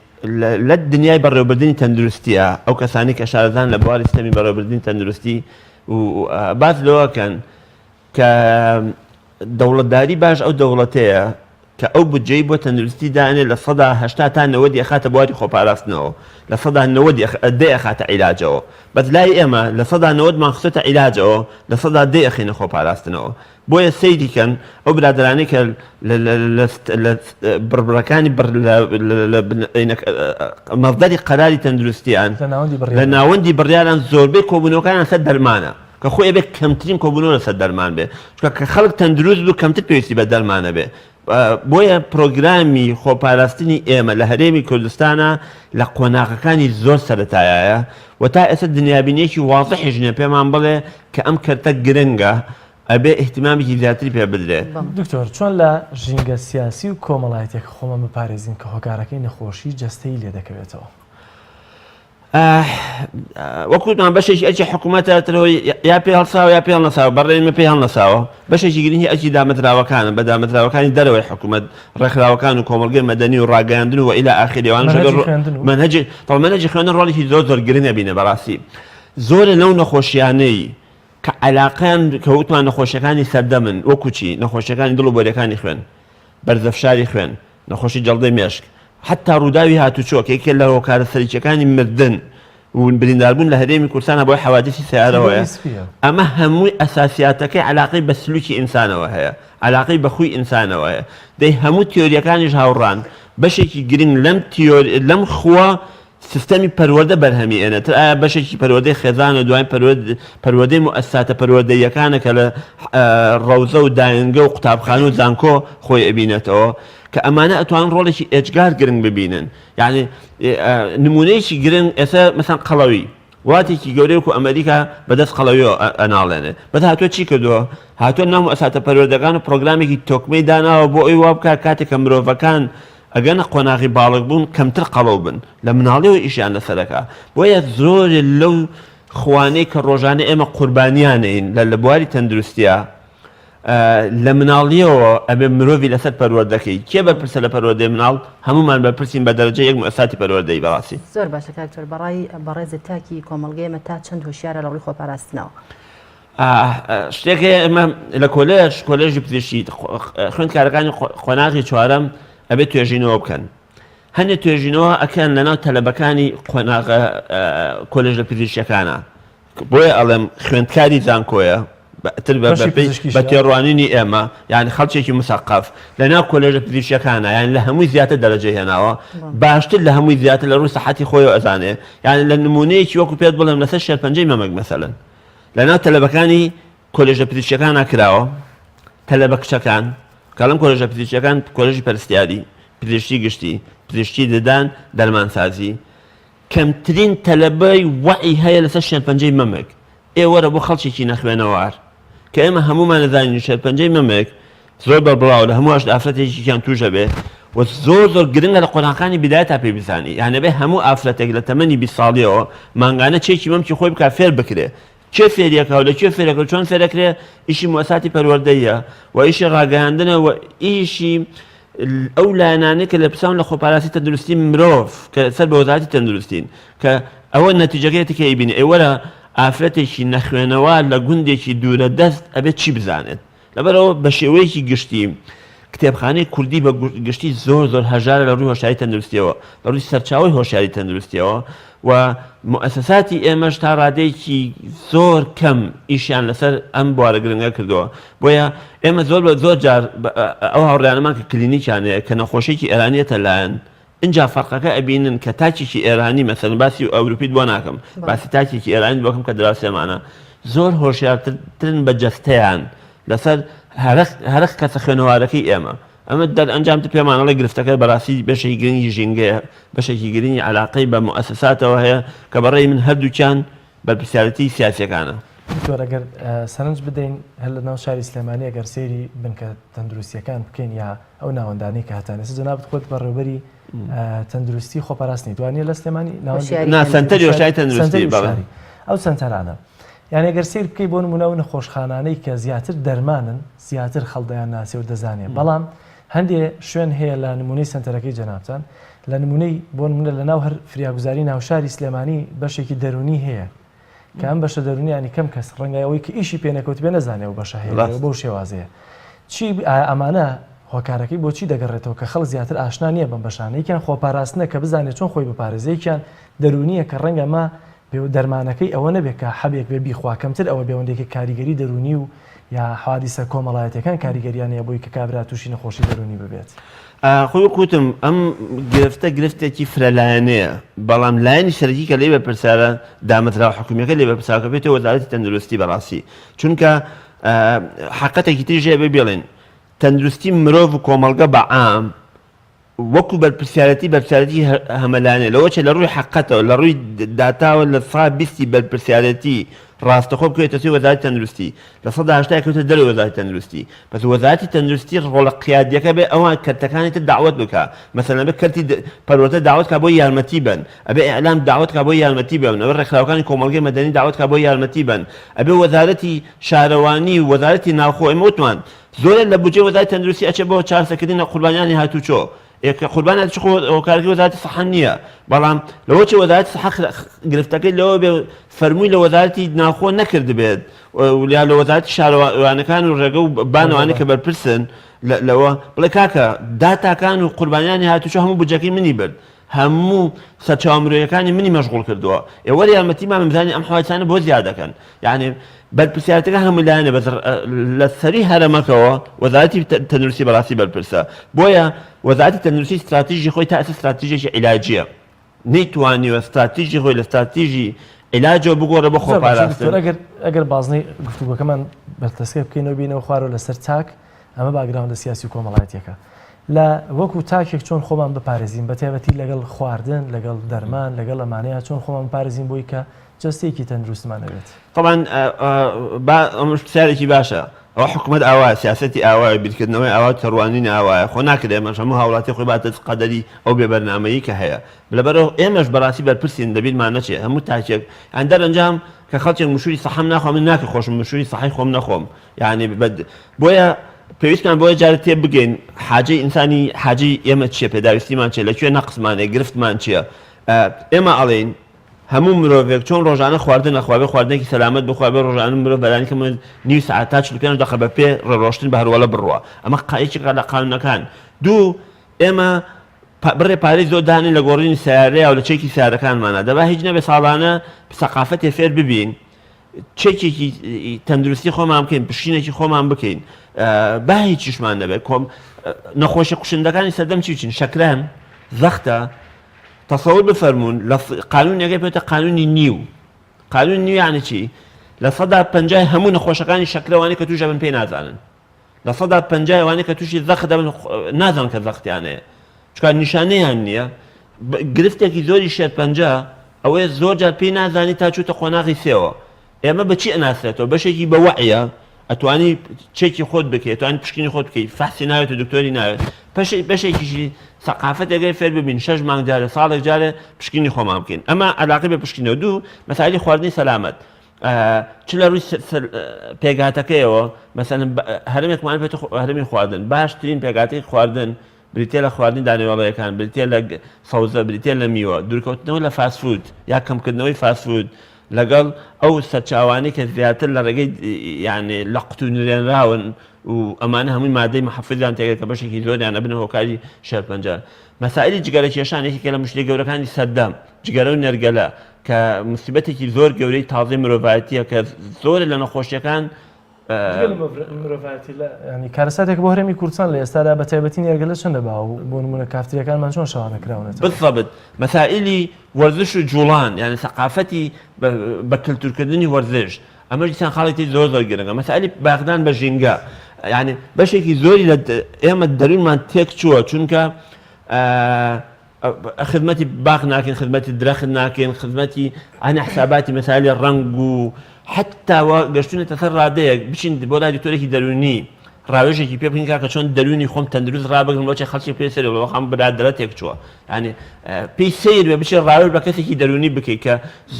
لە دنیای بەڕێوەبردنی تەندروستیە ئەو کەسانی کە شارەزان لە بواری سیستەمی بەڕێوەبردنی تەندروستی و باس لەوەکەن کە دەوڵەتداری باش ئەو دەوڵەتەیە کە ئەو بودجەی بۆ تەندروستی دانێ 80% تا 90 ئەخاتە بواری خۆپاراستنەوە 90% دە ئەخاتە عیلاجەوە بەس لای ئێمە 90% مان خستۆتە عیلاجەوە 10% ئەخینە خۆپاراستنەوە بۆیە سەیری کەن ئەو برادەرانەی کە لە بڕبڕەکانی بڕ مەصدەری قەراری تەندروستیان لە ناوەندی بڕیاران زۆربەی کۆبوونەوەکانیان سەر دەرمانە کە خۆی ئەبێ کەمترین کۆبوونەوە لەسەر دەرمان بێ چونکە کە خەڵک تەندروست بوو کەمتر پێویستی بە دەرمانە بێ بۆیە پرۆگرامی خۆپاراستنی ئێمە لە هەرێمی کوردستانە لە قۆناغەکانی زۆر سەرەتایە و تا ئێستا دنیابینیەکی وازحیش نییە پێمان بڵێ کە ئەم کەرتە گرنگە ئەبێ ئیهتیمامێکی زیاتری پێ بدرێ. دکتۆر چۆن لە ژینگە سیاسی و کۆمەڵایەتیەکە خۆمان بپارێزین کە هۆکارەکەی نەخۆشی جەستەیی لێ دەکەوێتەوە؟ وەک وتمان بەشێکی ئەرکی حکوومەتە ترەوە یا پێ هەڵساوە یا پێ هەڵنەساوە بەڕێی من پێی هەڵنەساوە بەشێکی گرنگی ئەرکی دامەزراوەکانە بە دامەزراوەکانی دەرەوەی حکوومەت ڕێکخراوەکان و کۆمەڵگەی مەدەنی و ڕاگەیاندن و ئیلا ئاخری ئەوانەش مەنهەجی ئەگەر خوێندن و مەنهەجی تەڵ مەنهەجی خوێندن ڕۆڵێکی زۆر زۆر گرنگ ئەبینێ بەڕاستی زۆرە لەو نەخۆشیانەی. کە عەلاقەیان کە وتمان نەخۆشیەکانی سەردەمن وەکو چی نەخۆشیەکانی دڵ و بۆریەکانی خوێن بەرزەفشاری خوێن نەخۆشی جەڵدەی مێشک حتا ڕووداوی هاتوچۆ کە یەکێ لە هۆکارە سەرەکیەکانی مردن و برینداربوون لە هەرێمی کوردستانە بۆی حەوادیسی سەیارەوەیە ئەمە هەمووی ئەساسیاتەکەی عەلاقەی بە سلوکی ئینسانەوە هەیە عەلاقەی بە خوی ئینسانەوە هەیە دەی هەموو تیۆریەکانیش هاوڕان بەشێکی گرنگ لەم تیۆر لەم خووە سیستەمی پەروەردە بەرهەمی ئێنە تر ئایا بەشێکی پەروەردەی خێزانە دواین پەروەردەی موئەسساتە پەروەردەییەکانە کە لە ڕەوزە و دایەنگە و قوتابخانە و زانکۆ خۆی ئەبینێتەوە کە ئەمانە ئەتوانن ڕۆڵێکی ئێجگار گرنگ ببینن یعنی نمونەیەکی گرنگ ئێستا مەسەن قەڵەوی وڵاتێکی گەورەی وەکو ئەمریکا بەدەست قەڵەویەوە ئەناڵێنێ بەس هاتووە چی کردووە هاتووە ناو موئەسساتە پەروەردەکان و پرۆگرامێکی تۆکمەی داناوە بۆ ئەوی وا بکات کاتێک کە مرۆڤەکان ئەگەنە قۆناغی باڵق بوون کەمتر قەڵەو بن لە مناڵیەوە ئیشیان لەسەرەکا بۆیە زۆرێ لەو خوانەی کە ڕۆژانە ئێمە قوربانیانین لە لە بواری تەندروستیا لە مناڵیەوە ئەبێ مرۆڤی لەسەر پەروەردەکەی کێ بەرپرسە لە پەروەردەی مناڵ هەمومان بەرپرسین بە دەرەجە یەک موئەسساتی پەروەردەی بەڕاستی. زۆر باشە کاک دکتۆر بەڕای بەڕێزت تاکی کۆمەڵگەی ئێمە تا چەند هۆشیارە لە ڕووی خۆپاراستنەوە؟ شتێک هەیە ئێمە لە کۆلێژ کۆلێژی پزیشکی خوێندکارەکانی قۆناغی چوارەم ئەبێت توێژینەوە بکەن هەندێک توێژینەوە ئەکەن لەناو تەلەبەکانی قۆناغە کۆلێژە پزیشکیەکانە بۆیە ئەڵێم خوێندکاری زانکۆیە تر بە تێڕوانینی ئێمە یعنی خەڵکێکی مسەقەف لەناو کۆلێژە پزیشکیەکانە یان لە هەمووی زیاتر دەرەجە هێناوە باشتر لە هەمووی زیاتر لە ڕووی سەحەتی خۆی ئەزانێ یعنی لە نمونەیەکی وەکو پێت بڵێم لەسەر شێرپەنجەی مەمەک مەسەلەن لەناو تەلەبەکانی کۆلێژە پزیشکیەکانا کراوە، تەلەبە کچەکان، کەڵم کۆلێژە پزیشکیەکان کۆلێژی پەرستیاری، پزیشکی گشتی، پزیشکی ددان، دەرمانسازی، کەمترین تەلەبەی وەعی هەیە لەسەر شێرپەنجەی مەمک، ئێ وەرە بۆ خەڵکێکی نەخوێنەوار کە ئێمە هەموومان ئەزانین شێرپەنجەی مەمک زۆر بەربڵاوە لە هەموو ئافرەتێکیان توش ئەبێ و زۆر زۆر گرنگە لە قۆناغەکانی بیدایەتا پێی بزانی یان ئەبێ هەموو ئافرەتێک لە تەمەنی 20 ساڵیەوە مانگانە چێکی مەمکی خۆی بکا فێر بکرێ کێ فێریەکا و لە کوێ فێرەکرێ و چۆن فێرەکرێ ئیشی موئەساتی پەروەردەیە و ئیشی ڕاگەیاندنە و ئیشی ئەو لایەنانەی کە لێپرسراون لە خۆپاراستی تەندروستی مرۆڤ کە سەر بە وەزارەتی تەندروستین کە ئەوە نەتیجەکەیەتی کە ئەیبینی ئەی وەرە ئافرەتێکی نەخوێنەوار لە گوندێکی دوورە دەست ئەبێت چی بزانێت لەبەرئەوە بە شێوەیەکی گشتی کتێبخانەی کوردی بە گشتی زۆر زۆر هەژارە لە ڕووی هۆشیاری تەندروستیەوە، لە ڕووی سەرچاوەی هۆشیاری تەندروستیەوە و موئەسەساتی ئێمەش تا ڕادەیەکی زۆر کەم ئیشیان لەسەر ئەم بوارە گرنگە کردووە. بۆیە ئێمە زۆر بە زۆر جار ئەو هاوڕێیانەمان کە کلینیکیان هەیە کە نەخۆشێکی ئێرانیەتە لایەن ئینجا فەرقەکە ئەبینن کە تاکێکی ئێرانی مەسەلەن باسی ئەوروپیت بۆ ناکەم باسی تاکێکی ئێرانیت بۆ کەم کە دراوسێمانە زۆر هۆشیارترن بە جەستەیان لەسەر هەرەخ کەسە خوێنەوارەکەی ئێمە ئەمە دەرئەنجام تر پێمان ئەڵێ گرفتەکە بەڕاستی بەشێکی گرنگی ژینگەیە بەشێکی گرنگی عەلاقەی بە موئەسەساتەوە هەیە کە بەڕێی من هەردووکیان بەرپرسیارێتی سیاسیەکانە. دکتۆر ئەگەر سەرنج بدەین هەر لە ناو شاری سلێمانی ئەگەر سەیری بنکە تەندروستیەکان بکەین یا ئەو ناوەندانەی کە هەتان ئێستا جەنابت خۆت بەڕێوبەری تەندروستی خۆپاراستنی دوانیە لە سلێمانی نا سەنتەری هۆشیاری تەندروستی بەڵێ ئەو سەنتەرانە یعنی ئەگەر سەیر بکەی بۆ نمونە ئەو نەخۆشخانانەی کە زیاتر دەرمانن زیاتر خەڵدەیان ناسێ و دەزانێ بەڵام هەندێ شوێن هەیە لە نمونەی سەنتەرەکەی جەنابتان لە نمونەی بۆ نمونە لە ناو هەر فریاگوزاری ناوشاری سلێمانی بەشێکی دەرونی هەیە کە ئەم بەشە دەرونی ینی کەم کەس ڕەنگە ئەوەی کە ئیشی پێ نەکەوتبێ نەزانێ ئەو بەشە هەیە بەو شێوازەیە چی ئایا ئەمانە هۆکارەکەی بۆچی دەگەڕێتەوە کە خەڵک زیاتر ئاشنا نییە بەم بەشانە یەکیان خۆپاراستنە کە بزانێت چۆن خۆی بپارێزێ یەکیان دەرونییە کە ڕەنگە ئەمە دەرمانەکەی ئەوە نەبێت کە حەبێک بێ بیخوا کەمتر ئەوە بێ وەندێکی کاریگەری دەرونی و یا حادیسە کۆمەڵایەتیەکان کاریگەریان هەیە بۆی کە کابرا تووشی نەخۆشی دەروونی ببێت. خۆی وەک وتم ئەم گرفتە گرفتێکی فرەلایەنەیە، بەڵام لایەنی سەرەکی کە لێی بەرپرسیارە دامەزراوە حکومییەکە لێی بەرپرسیارە کە پێی وەزارەتی تەندروستی بەڕاستی چونکە حەقەتێکی تریش هەیە بێ بێڵێن تەندروستی مرۆڤ و کۆمەڵگە بە عام وەکو بەرپرسیارێتی بەرپرسیارێتی هەمەلایەنەیە لەوەچێ لە ڕووی حەقەتەوە لە ڕووی داتاوە 20% بەرپرسیارێتی ڕاستەخۆ بکەوێتە سوی وەزارەتی تەندروستی 80% کەوتە دەرەوەی وەزارەتی تەندروستی بەس وەزارەتی تەندروستی ڕۆڵە قیادیەکە بێ ئەوان کەرتەکانی تر داوەت بکا مەسەلەن ئەبێ کەرتی پەروەردە داوەت کا بۆ یارمەتی بەن ئەبێ ئیعلام داوەت کا بۆ یارمەتی بەن ئەبێ ڕێکخراوەکانی کۆمەڵگەی مەدەنی داوەت کا بۆ یارمەتی بەن ئەبێ وەزارەتی شارەوانی و وەزارەتی ناوخۆ ئێمە وتمان زۆرێک لە بودجەی وەزارەتی تەندروستی ئەچێ بۆ چارەسەرکردنی قوربانیانی هاتوچۆ. ئێ کە قوربان هاتوچۆ خۆ هۆکارەکەی وەزارەتی سەحە نییە بەڵام لەوە چێ وەزارەتی سەحە گرفتەکەی لەوە بێ فەرمووی لە وەزارەتی ناوخۆ نەکردبێت یا لە وەزارەتی شارەوانەکان و ڕێگە و بانەوانەی کە بەرپرسن لەوە بڵێ کاکە داتاکان و قوربانیانی هاتوچۆ هەموو بودجەکەی منی برد هەموو سەرچاوە مرۆیەکانی منی مەشغوڵ کردووە ئێ وەرە یارمەتیمان بزانین ئەم حوادیسانە بۆ زیاد دەکەن یعنی بەرپرسیارەتەکە هەموو لایەنە بەس لە سەری هەرەمەکەوە وەزارەتی تەندروستی بەڕاستی بەرپرسە بۆیە وەزارەتی تەندروستی ستراتیژی خۆی تا ئێستا ستراتیژێکی عیلاجیە نەیتوانیوە ستراتیژی خۆی لە ستراتیژی عیلاجەوە بگۆڕێ بۆ خۆپاراستن. ئەگەر ئەگەر بازنەی گفتوگۆکەمان بەرتەسکە بکەینەوە بینەوە خوارەوە لەسەر تاک ئەمە باگراوندە سیاسی و کۆمەڵایەتیەکە لە وەکو تاکێک چۆن خۆمان بپارێزین بە تایبەتی لەگەڵ خواردن لەگەڵ دەرمان لەگەڵ ئەمانەیە چۆن خۆمان بپارێزین بۆی کە جەستەیەکی تەندروستمان هەبێت. تەبعەن با ئەمەش پرسیارێکی باشە ئەوە حکومەت ئاوایە سیاسەتی ئاوایە بیرکردنەوەی ئاوا تێڕوانینی ئاوایە خۆ ناکرێ ئێمەش هەموو هاوڵاتی خۆی باتە قەدەری ئەو بێ بەرنامەیی کە هەیە لەبەرئەوە ئێمەش بەڕاستی بەرپرسین لەبیرمان نەچێ هەموو تاکێک یان دەرەنجام کە خەڵکێک مشوری سەحەم ناخوا من ناکرێ خۆشم مشوری سەحەی خۆم نەخۆم یانی بە بۆیە پێویستمان بۆیە جارێ تێ بگەین حاجەی ئینسانی حاجەی ئێمە چییە پێداویستیمان چیە لە کوێ نەقسمان هەیە گرفتمان چییە ئێمە ئەڵێین هەموو مرۆڤێک چۆن ڕۆژانە خواردن ئەخوا بێ خواردنێکی سەلامەت بخوا بێ ڕۆژانە مرۆڤ بەلانی کەم نیو سەعات تا 45 دەقە بە پێ ڕۆشتن بە هەروەڵە بڕوا ئەمە یەکێکە لە قانونەکان دوو ئێمە بڕێ پارەی زۆر دانین لە گۆڕینی سیارەیە و لە چێکی سیارەکانمانە دەبا هیچ نەبێ ساڵانە سەقافەتێ فێر ببین چێکێکی تەندروستی خۆمان بکەین پشینێکی خۆمان بکەین با هیچیشمان نەبێت کۆم نەخۆشی کوشندەکانی سەردەم چی چین شەکران زەختە تەسەور بفەرمونون لە قانونەکەی پێتە قانونی نیو قانون نیویانە چی 50% هەموو نەخۆشەکانی شەکرەوانی کە تووشە بن پێی نازانن 50% ئەوانەی کە تووشی زەخت دەبن نازان کە زەختیان هەیە چکار نیشانەیان نییە گرفتێکی زۆری شێرپەنجە ئەوەیە زۆر جار پێی نازانی تا چووتە قۆناغی سێوە ئێمە بەچی ئەناسرێتەوە بەشێکی بە وەعیە ئەتوانی چێکی خۆت بکەیت توانی پشکنی خۆت بکەیت فەحسی ناوێت و دکتۆری ناوێت بەشێکیشی سەقافەتێکەی فێر ببین شەش مانگ جارێ ساڵێک جارێ پشکنی خۆمان بکەین ئەمە علاقی بە پشکنەوە دوو مەسالی خواردنی سەلامەت چ لە ڕووی پێکهاتەکەیەوە مەسەلەن هەرمێکمان پێێت هەرمی خواردن باشترین پێکهاتەی خواردن بریتە لە خواردنی دانەوێڵەیەکان بریتە لە سەوزە بریتە لە میوە دوورکەوتنەوە لە فاستفود یا کەمکردنەوەی فاستفود لەگەڵ ئەو سەرچاوانەی کە زیاتر لە ڕێگەی یانێ لە قوتو نرێنراون و ئەمانە هەمووی مادەی محەفزیان تێگە کە بەشێکی زۆریان ئەبنە هۆکاری شێرپەنجە مەسائلی جگەرە کێشان یەکێکە لە مشکلە گەورەکانی سەردەم جگەرە و نێرگەلە کە مسیبەتێکی زۆر گەورەی تازەی مرۆڤایەتیە کە زۆرە لە نەخۆشیەکان مرۆڤایەتی لە ینی کارەساتێک بۆ هەرێمی کوردستان لە ئێستادا بە تایبەتی نێرگەلە چەندە باو بۆ نمونە کافتریەکانمان چۆن شەوانە کراونەتەوە بالضبط مەسائلی وەرزش و جوڵان یعنی سەقافەتی بە کلتورکردنی وەرزش ئەمەش دیسان خاڵێکی زۆر زۆر گرنگە مەسائلی بایەخدان بە ژینگە یعنی بەشێکی زۆری لە ئێمە دەروونمان تێک چووە چونکە خزمەتی باخ ناکەین خزمەتی درەخت ناکەین خزمەتی ئەنە حساباتی مەسالی ڕەنگ و حتا گەشتونەتە سەر ڕادەیەک بچین بۆ لای دکتۆرێکی دەروونی ڕاوێژێکی پێ بکەین کاکە چۆن دەروونی خۆم تەندروست ڕابگرم بۆچی خەڵکی پێ سەری وڵا خەم برادەرە تێک چووە یعنی پێی سەیر بێ بچێ ڕاوێژ بە کەسێکی دەروونی بکەیت کە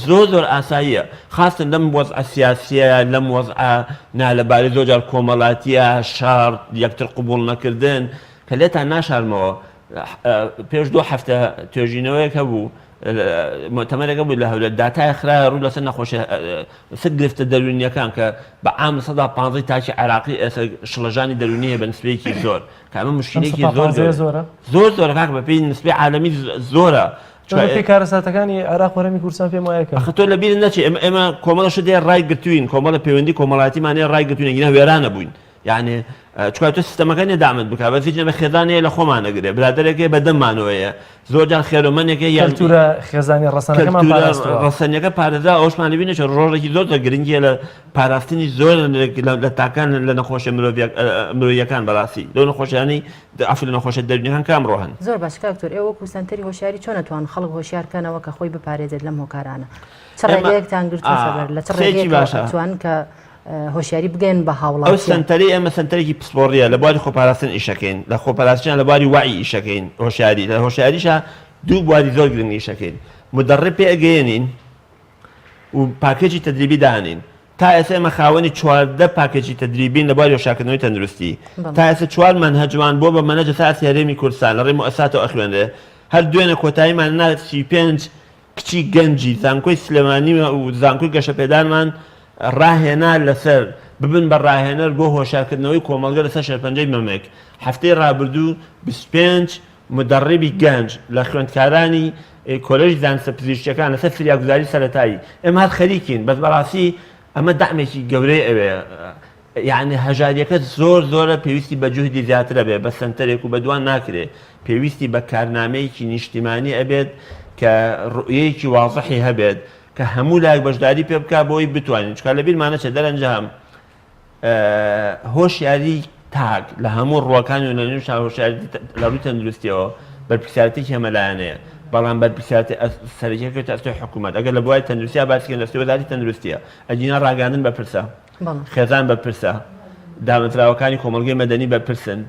زۆر زۆر ئاساییە خاستن لەم وەزعە سیاسیە لەم وەزعە نالەباری زۆر جار کۆمەڵاتیە شەڕ یەکتر قبوڵ نەکردن کە لێتان ناشارمەوە پێش دوو هەفتە توێژینەوەیەک هەبوو مؤتەمەرێک هەبوو لە هەولێر داتای خرایە ڕوو لەسەر نەخۆشی لەسەر گرفتە دەروونیەکان کە بە عام 15% تاکی عێراقی ئێستا شڵەژانی دەروونی هەیە بە نسبەیەکی زۆر کە ئەمە مشکلێکی زۆر زۆرە زۆر زۆرە کاک بە پێی نسبەی عالەمی زۆرە پێی کارەساتەکانی عێراق هەرێمی کوردستان پێم وایە کە ئەخە تۆ لە بیرت نەچێ ئێمە ئێمە کۆمەڵە شت هەیە ڕای گرتوین کۆمەڵە پەیوەندی کۆمەڵایەتیمان هەیە ڕای گرتوین ئەگینا وێرانە بووین یعنی چکار تۆ سیستەمەکە نیە دامت بکا بەس هیچ نەبێ خێزان هەیە لە خۆمان ئەگرێ برادەرێک هەیە بە دەممانەوە هەیە زۆر جار خێرۆمەنێک هەیە یان کەلتورە خێزانی ڕەسەنەکەمان کەلتورە پاراستووە. ڕەسەنیەکە پارێزرا ئەوەشمان لەبیر نەچێت ڕۆڵێکی زۆر زۆر گرنگی هەیە لە پاراستنی زۆر لە تاکان لە نەخۆشیە مرۆییەکان بەڕاستی لەو نەخۆشیانەی عەفو لە نەخۆشیە دەروونیەکان کام ڕۆ هەن. زۆر باشە کاک دکتۆر ئێوە وەکو سەنتەری هۆشیاری چۆن ئەتوان خەڵک هۆشیار کەنەوە کە خۆی بپارێزێت لەم هۆکارانە چ ڕێگەیەکتان گرتووەتە بەر لە چ ڕێگەیەکەوە ئەتوان کە هۆشیاری بگەیەنن بە ئەو هاوڵاتیان. سەنتەرەی ئێمە سەنتەرێکی پسپۆڕییە لە بواری خۆپاراستن ئیشەکەین، لە خۆپاراستنیان لە بواری وەعی ئیشەکەین، هۆشیاری، لە هۆشیاریشا دوو بواری زۆر گرنگ ئیشەکەین، مودەڕیب پێ ئەگەیەنین و پاکێجی تەدریبی دانین. تا ئێستا ئێمە خاوەنی 14 پاکێجی تەدریبین لە بواری هۆشیارکردنەوەی تەندروستی. تا ئێستا چوار مەنهەجمان بووە بە مەنهەج لەسەر ئاستی هەرێمی کوردستان لە ڕێی موئەسساتەوە ئەخوێنرێ. هەر دوێنێ کۆتاییمان نا 35 کچی گەنجی زانکۆی سلێمانی و زانکۆی گەشەپێدانمان ڕاهێنا لەسەر ببن بە ڕاهێنەر بۆ هۆشیارکردنەوەی کۆمەڵگە لەسەر شێرپەنجەی مەمک. هەفتەی ڕابردوو 25 مودەڕیبی گەنج لە خوێندکارانی کۆلێژی زانستە پزیشکیەکان لەسەر فریاگوزاری سەرەتایی ئێمە هەر خەریکین بەس بەڕاستی ئەمە دەعمێکی گەورەی ئەوێ یعنی هەژاریەکە زۆر زۆرە پێویستی بە جوهدی زیاترە بێ بە سەنتەرێک و بە دوان ناکرێ پێویستی بە کارنامەیەکی نیشتیمانی ئەبێت کە ڕوئیەیەکی وازحی هەبێت کە هەموو لایەک بەشداری پێ بکا بۆی بتوانین چکا لەبیرمان نەچێت دەرەنجام هۆشیاری تاک لە هەموو ڕووەکانی و لە نێو هۆشیاری لە ڕووی تەندروستیەوە بەرپرسیارێتیی هەمەلایەنەیە بەڵام بەرپرسیارێتی سەرەکیەکە کەوتە ئەستۆی حکوومەت ئەگەر لە بواری تەندروستیا باسی کەین لە ئەستۆی وەزارەتی تەندروستیە ئەگینا ڕاگەیاندن بەرپرسە خێزان بەرپرسە دامەزراوەکانی کۆمەڵگەی مەدەنی بەرپرسن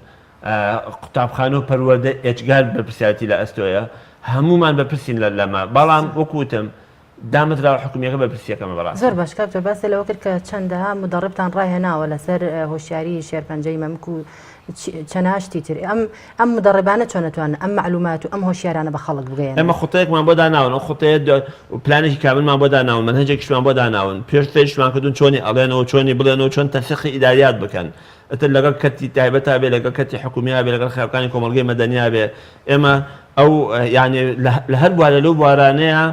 قوتابخانە و پەروەردە ئێجگار بەرپرسیارەتی لە ئەستۆیە هەمومان بەرپرسین لە لەمە بەڵام وەکو وتم دامەزراوە حکومیەکە بەرپرسیەکەمە بەڕاستی. زۆر باش کاک تۆ باست لەوە کرد کە چەندەها مدەڕبتان ڕاهێناوە لەسەر هۆشیاری شێرپەنجەی مەمک و چەناها شتی تر ئەم ئەم مدەڕبانە چۆن ئەتوانن ئەم مەعلومات و ئەم هۆشیارانە بە خەڵک بگەیەنن؟ ئێمە خوتەیەکمان بۆ داناون ئەو خوتەیە پلانێکی کاملمان بۆ داناون مەنهەجێکیشمان بۆ داناون پێش فێریشمان کردوون چۆنی ئەڵێنەوە چۆنی بڵێنەوە چۆن تەنسیقی ئیداریات بکەن ئیتر لەگەڵ کەرتی تایبەتا بێ لەگەڵ کەرتی حکومیا بێ لەگەڵ خێڵەکانی کۆمەڵگەی مەدەنیا بێ ئێمە ئەو یانی لە هەر بوارێ لەو بوارانەیە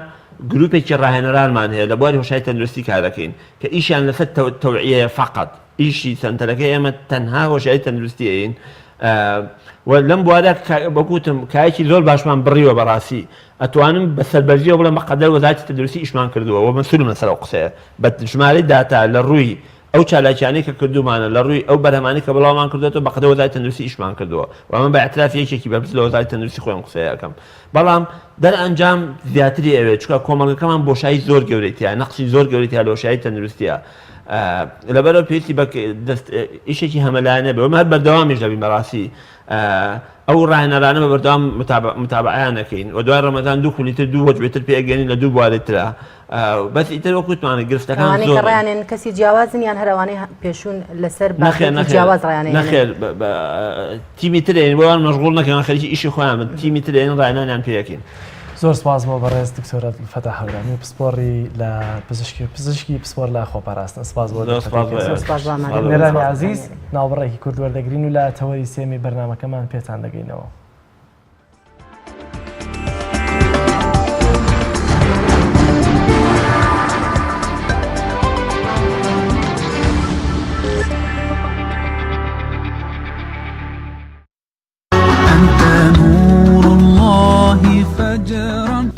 گروپێکی ڕاهێنەرانمان هەیە لە بواری هۆشیاری تەندروستی کارەکەین کە ئیشیان لەسەر تەوعیەیە فەقەت ئیشی سەنتەرەکەی ئێمە تەنها هۆشیاری تەندروستی ئەین و لەم بوارە بەگوتم کایەکی زۆر باشمان بڕیوە بەڕاستی ئەتوانم بە سەربەرزیەوە بڵێم بە قەدەر وەزارەتی تەندروستی ئیشمان کردووە و مەسئولم لەسەر ئەو قسەیە بە ژمارەی داتا لە ڕووی ئەو چالاکیانەی کە کردوومانە لە ڕووی ئەو بەرهەمانەی کە بڵاومان کردووەتەوە بە قەدەر وەزارەتی تەندروستی ئیشمان کردووە و ئەمە بە ئیعترافی یەکێکی بەرپرس لە وەزارەتی تەندروستی خۆیم قسەیە ئەکەم بەڵام دەرئەنجام زیاتری ئەوێت چونکە کۆمەڵگەکەمان بۆشایی زۆر گەورەی تیا نەقسی زۆر گەورەی تیا لە هۆشیاری تەندروستیە لەبەرەوە پێویستی بە دەست ئیشێکی هەمەلایەنە بێ وەمە هەر بەردەوامیش دەبین بەڕاستی ئەو ڕاهێنەرانە بە بەردەوام متابعەیان ئەکەین و دوای ڕەمەزان دوو خولی تر دوو وەجبەی تر پێ ئەگەیەنین لە دوو بواری ترا بەس ئیتر وەک وتمان گرفتەکان ئەوانەی کە زۆرن. ڕایانێن کەسی جیاوازن یان هەر ئەوانەی پێشوون لەسەر نەخێر بابەتی نەخێر جیاواز ڕایانێنن؟ نەخێر تیمی ترێن بۆیان مەشغوڵ نەکەن خەریکی ئیشی خۆیان بن تیمی ترێن ڕاهێنانیان پێ ئەکەین. زۆر سپاس بۆ بەڕێز دکتۆر عەبدولفەتاح هەورامی پسپۆڕی لە پزیشکی پزیشکی پسپۆر لە خۆپاراستن سپاس بۆ زۆر سپاس بۆ دەرفەتەکەی. زۆر سپاس بۆ ئامادەبوونت. بینەرانی ئازیز ناوبڕێکی کورت وەردەگرین و لە تەوەری سێمی بەرنامەکەمان پێتان دەگەینەوە.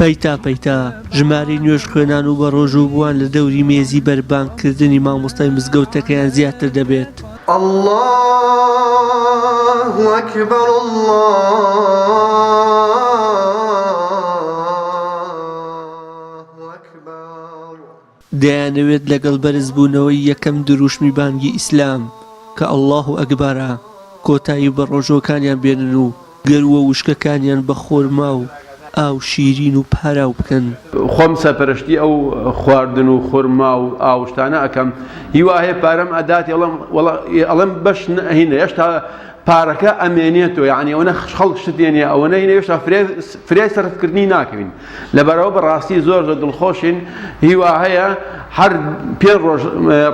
پەیتا پەیتا ژمارەی نوێژخوێنان و بەڕۆژووبووان لە دەوری مێزی بەربانگکردنی مامۆستای مزگەوتەکەیان زیاتر دەبێت. اللە اکبر اللە اکبر. دەیانەوێت لەگەڵ بەرزبوونەوەی یەکەم دروشمی بانگی ئیسلام کە اللە اکبر ە کۆتایی بە ڕۆژووەکانیان بێنن و گەرووە وشکەکانیان بە خۆرما و ئاو شیرین و پاراو بکەن. خۆم سەرپەرشتی ئەو خواردن و خورما و ئاو شتانە ئەکەم هیوا هەیە پارەم ئەدات ئەڵێم وەڵا ئەڵێم بەش هینە هێشتا پارەکە ئەمێنێتەوە یعنی ئەوەنە خەڵک شت دێنێ ئەوەنە هینە هێشتا فریای سەرفکردنی ناکەوین لەبەرەوە بەڕاستی زۆر زۆر دڵخۆشین هیوا هەیە هەر پێ ڕۆژ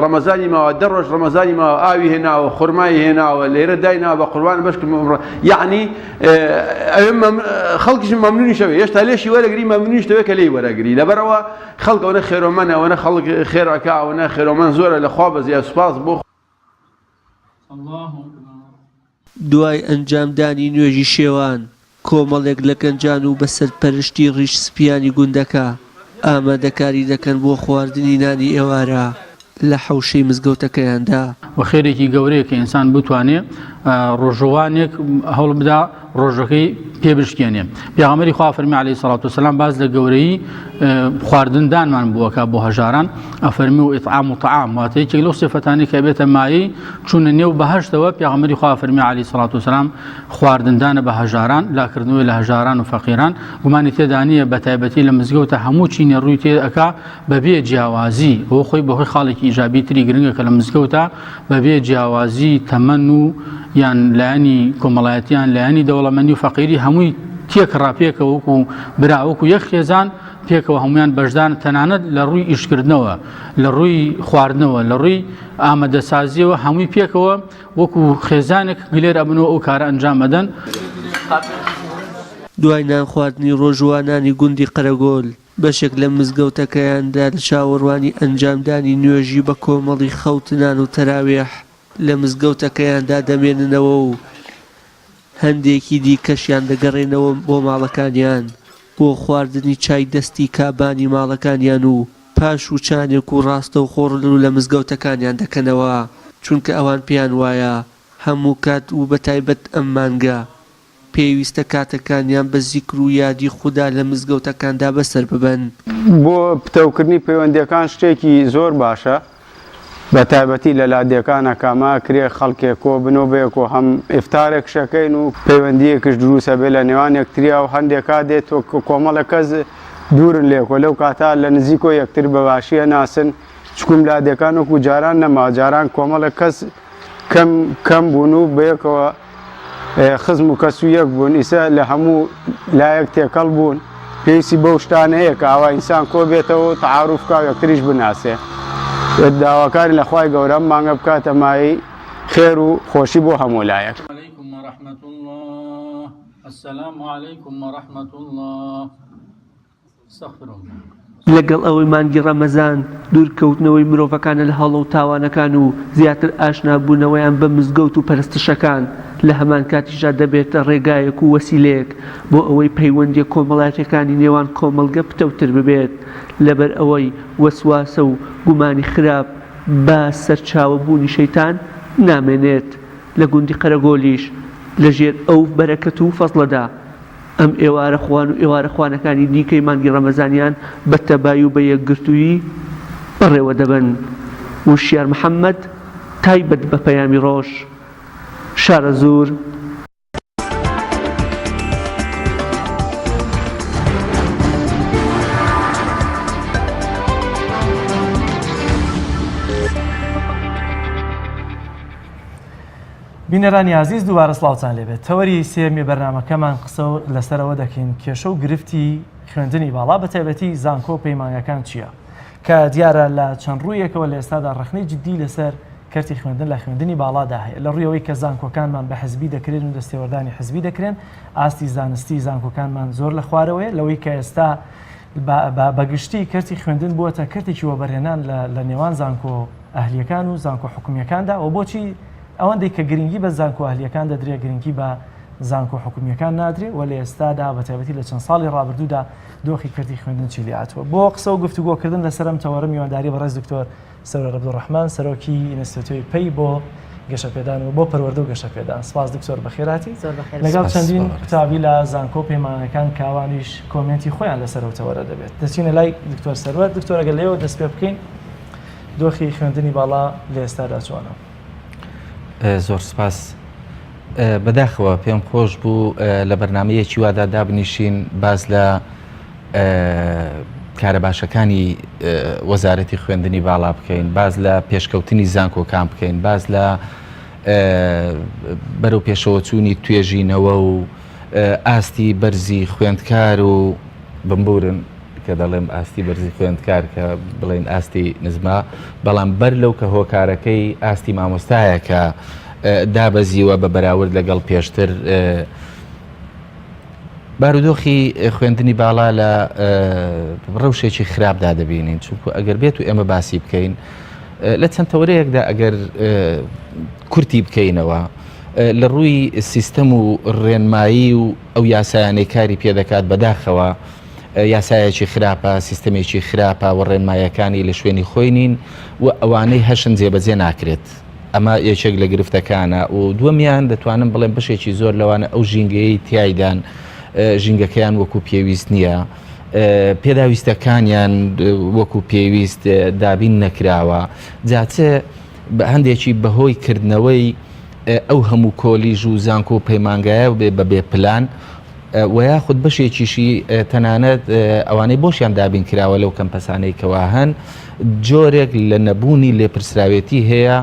ڕەمەزانی ماوە دە ڕۆژ ڕەمەزانی ماوە ئاوی هێناوە خورمای هێناوە لێرە دایناوە بە قوربان بەشکم یعنی خەڵکیش مەمنونیشەوە هێشتا لێشی وەرەگری مەمنونیش دەوێت کە لێی وەرەگری لەبەرەوە خەڵک ئەوەنە خێرۆمەنە ئەوەنە خەڵک خێرەکە ئەوەنە خێرۆمەن زۆرە لەخوا بەزیاد سوپاس بۆ دوای ئەنجامدانی نوێژی شێوان، کۆمەڵێک لە گەنجان و بە سەرپەرشتی ڕیش سپیانی گوندەکە، ئامادەکاری دەکەن بۆ خواردنی نانی ئێوارە لە حەوشەی مزگەوتەکەیاندا. وە خێرێکی گەورەیە کە ئینسان بتوانێ ڕۆژووانێک هەوڵ بدا. ڕۆژەکەی پێ بشکێنێ. پێغەمبەری خوا فەرمی عەلەیهی سەڵات وسەلام باس لە گەورەیی خواردندانمان بووەکە بۆ هەژاران ئەفەرمی و ئیطعام و طعام واتە یەکێک لەو سیفەتانی کە بێتە مایەی چوونە نێو بەهەشتەوە پێغەمبەری خوا فەرمی عەلەیهی سەڵات وسەلام خواردندانە بە هەژاران لاکردنەوەی لە هەژاران و فەقیران گومانی تێدا نییە بە تایبەتی لە مزگەوتە هەموو چینێ ڕووی تێ ئەکا بەبێ جیاوازی ئەوە خۆی بەهۆی خاڵێکی ئیجابی تری گرنگە کە لە مزگەوتە بەبێ جیاوازی تەمەن و یان لایەنی کۆمەڵایەتیان لایەنی دەوڵەمەندی و فەقیری هەمووی تێکڕا پێکەوە وەکو برا وەکو یەک خێزان پێکەوە هەمویان بەشدان تەنانەت لە ڕووی ئیشکردنەوە لە ڕووی خواردنەوە لە ڕووی ئامادەسازیەوە هەمووی پێکەوە وەکو خێزانێک گلێر ئەبن و ئەو کارە ئەنجام ئەدەن. دوای نانخواردنی ڕۆژووانانی گوندی قەرەگۆل، بەشێک لە مزگەوتەکەیاندا لە چاوەڕوانی ئەنجامدانی نوێژی بە کۆمەڵی خەوتنان و تەراویح لە مزگەوتەکەیاندا دەمێننەوە و هەندێکی دیکەشیان دەگەڕێنەوە بۆ ماڵەکانیان بۆ خواردنی چای دەستی کابانی ماڵەکانیان و پاش وچانێک و ڕاستەوخۆ ڕوو لە مزگەوتەکانیان دەکەنەوە، چونکە ئەوان پێیان وایە هەموو کات و بەتایبەت ئەم مانگە پێویستە کاتەکانیان بە زیکر و یادی خودا لە مزگەوتەکاندا بەسەر ببەن. بۆ پتەوکردنی پەیوەندیەکان شتێکی زۆر باشە بە تایبەتی لە لادێکانە کە ئەمە ئەکرێ خەڵکێک کۆ بنەوە بەیەکەوە هەم ئیفتارێکش ئەکەین و پەیوەندیەکش دروست ئەبێ لە نێوان یەکتریا و هەندێک کات دێت تۆ کۆمەڵێک کەس دوورن لێکەوە لەو کاتە لە نزیکەوە یەکتر بە باشی ئەناسن چکوم لادێکان وەکو جاران نەما جاران کۆمەڵێک کەس کەم کەم بوون و بەیەکەوە خزم و کەس و یەک بوون ئیسە لە هەموو لایەک تێکەڵ بوون پێویستی بەو شتانە هەیە کە ئاوا ئینسان کۆ بێتەوە و تەعاروف بکا و یەکتریش بناسێ داواکارین لە خوای گەورە ئەم مانگە بکاتە مایەی خێر و خۆشی بۆ هەموو لایەک. علیکم ورحمة الله السلام علیکم ورحمة الله. لەگەڵ ئەوەی مانگی ڕەمەزان دوورکەوتنەوەی مرۆڤەکانە لە هەڵە و تاوانەکان و زیاتر ئاشنابوونەوەیان بە مزگەوت و پەرستشەکان، لە هەمان کاتیشدا دەبێتە ڕێگایەک و وەسیلەیەک بۆ ئەوەی پەیوەندییە کۆمەڵایەتییەکانی نێوان کۆمەڵگە پتەوتر ببێت، لەبەر ئەوەی وەسواسە و گومانی خراپ بە سەرچاوە بوونی شەیتان نامێنێت، لە گوندی قەرەگۆلیش لەژێر ئەو بەرەکەت و فەزڵەدا. ئەم ئێوارەخوان و ئێوارەخوانەکانی دیکەی مانگی ڕەمەزانیان بە تەبایی و بە یەکگرتوویی بەڕێوە دەبەن. وشیار محەمەد، تایبەت بە پەیامی ڕۆژ، شارەزوور. بینەرانی ئازیز دووبارە سڵاوتان لێبێت تەوەری سێمی بەرنمەکەمان قسە لەسەرەوە دەکەین کێشە و گرفتی خوێندنی باڵا بە تایبەتی زانکۆ و پەیمانگەکان چییە کە دیارە لە چەند ڕوویەکەوە لە ئێستادا ڕەخنەی جددی لەسەر کەرتی خوێندن لە خوێندنی باڵادا هەیە لە ڕوویەوەی کە زانکۆکانمان بە حزبی دەکرێن و دەستێوەردانی حزبی دەکرێن ئاستی زانستی زانکۆکانمان زۆر لە خوارەوەیە لەوەی کە ئێستا بەگشتی کەرتی خوێندن بووەتە کەرتێکی وەبەرهێنان لە نێوان زانکۆ ئەهلیەکان و زانکۆ حکومیەکاندا و بۆچی ئەوەندەی کە گرنگی بە زانکۆ ئەهلیەکان دەدرێت گرنگی بە زانکۆ حکومیەکان نادرێ و لە ئێستادا بە تایبەتی لە چەند ساڵی ڕابردوودا دۆخی کەرتی خوێندن چی لێهاتووە بۆ قسە و گفتوگۆکردن لەسەر ئەم تەوەرە میوانداری بەڕێز دکتۆر سەروەر عەبدولڕەحمان سەرۆکی ئینستیتۆی پەی بۆ گەشەپێدان و بۆ پەروەردە و گەشەپێدان سپاس دکتۆر بەخێراتی لەگەڵ چەندین قوتابی لە زانکۆ و پەیمانگەکان کاوانیش کۆمێنتی خۆیان لەسەر ئەو تەوەرە دەبێت دەچینە لای دکتۆر سەروەر دکتۆر ئەگەر لێوە دەست پێ بکەین دۆخی خوێندنی باڵا لە ئێستادا چۆنە؟ زۆر سپاس. بەداخەوە پێم خۆش بوو لە بەرنمەیەکی وادا دابنیشین باس لە کارە باشەکانی وەزارەتی خوێندنی باڵا بکەین باس لە پێشکەوتنی زانکۆکان بکەین باس لە بەرەو پێشەوەچوونی توێژینەوە و ئاستی بەرزی خوێندکار و بمبورن کە دەڵێم ئاستی بەرزی خوێندکار کە بڵێن ئاستی نزما بەڵام بەر لەو کە هۆکارەکەی ئاستی مامۆستایە کە دابەزیوە بە بەراورد لەگەڵ پێشتر بارودۆخی خوێندنی باڵا لە ڕەوشێکی خراپدا دەبینین چونکو ئەگەر بێت و ئێمە باسی بکەین لە چەند تەوەرەیەکدا ئەگەر کورتی بکەینەوە لە ڕووی سیستەم و ڕێنمایی و ئەو یاسایانەی کاری پێدەکات بەداخەوە یاسایەکی خراپە سیستەمێکی خراپە و ڕێنمایەکانی لە شوێنی خۆی نین و ئەوانەی هەشن جێبەجێ ناکرێت. ئەمە یەکێک لە گرفتەکانە و دووەمیان دەتوانم بڵێم بەشێکی زۆر لەوانە ئەو ژینگەیەی تیایدان ژینگەکەیان وەکو پێویست نییە پێداویستەکانیان وەکو پێویست دابین نەکراوە جا چ هەندێکی بەهۆی کردنەوەی ئەو هەموو کۆلیژ و زانکۆ و پەیمانگایە بێ بە بێ پلان و یاخود بەشێکیشی تەنانەت ئەوانەی بۆشیان دابین کراوە لەو کەمپەسانەی کەوا هەن جۆرێک لە نەبوونی لێپرسراوێتی هەیە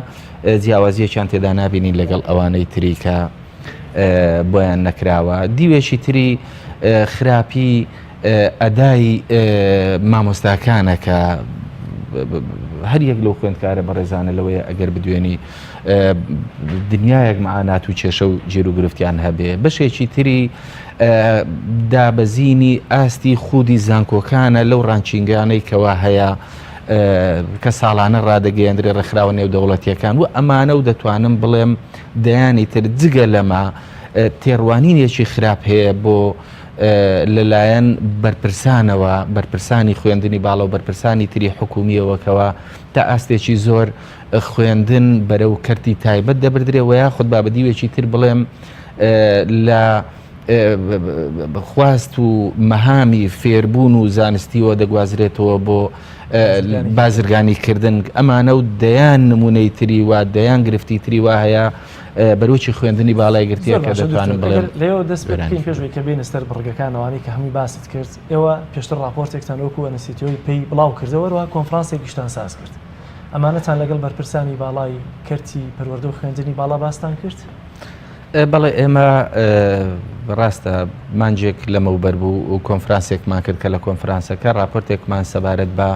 جیاوازیەکیان تێدا نابینین لەگەڵ ئەوانەی تری کە بۆیان نەکراوە دیوێکی تری خراپی ئەدای مامۆستاکانە کە هەر یەک لەو خوێندکارە بەڕێزانە لەوەیە ئەگەر بدوێنی دنیایەک معانات و کێشە و گیروگرفتیان هەبێ بەشێکی تری دابەزینی ئاستی خودی زانکۆکانە لەو ڕانکینگانەی کەوا هەیە کە ساڵانە ڕادەگەیەندرێ ڕێکخراوە نێودەوڵەتیەکان و ئەمانە و دەتوانم بڵێم دەیانی تر جگە لەمە تێڕوانینێکی خراپ هەیە بۆ لەلایەن بەرپرسانەوە بەرپرسانی خوێندنی باڵا و بەرپرسانی تری حکومیەوە کەوا تا ئاستێکی زۆر خوێندن بەرەو کەرتی تایبەت دەبردرێ و یاخود با بە دیوێکی تر بڵێم لە خواست و مەهامی فێربوون و زانستیەوە دەگوازرێتەوە بۆ بازرگانی کردن ئەمانە و دەیان نمونەی تری و دەیان گرفتی تری وا هەیە بەرۆکی خوێندنی باڵای گرتیە کە دەتوانم بڵێم لێەوە دەست پێ بکەین پێش ئەوەی کە بێینە سەر بڕگەکان ئەوانەی کە هەمووی باست کرد ئێوە پێشتر ڕاپۆرتێکتان وەکو ئەنستیتیۆی پێی بڵاو کردەوە هەروەها کۆنفرانسێکیشتان ساز کرد ئەمانەتان لەگەڵ بەرپرسانی باڵای کەرتی پەروەردە و خوێندنی باڵا باستان کرد؟ بەڵێ ئێمە ڕاستە مانجێک لەمەوبەر بوو و کۆنفرانسێکمان کرد کە لە کۆنفرانسەکە راپۆرتێکمان سەبارەت بە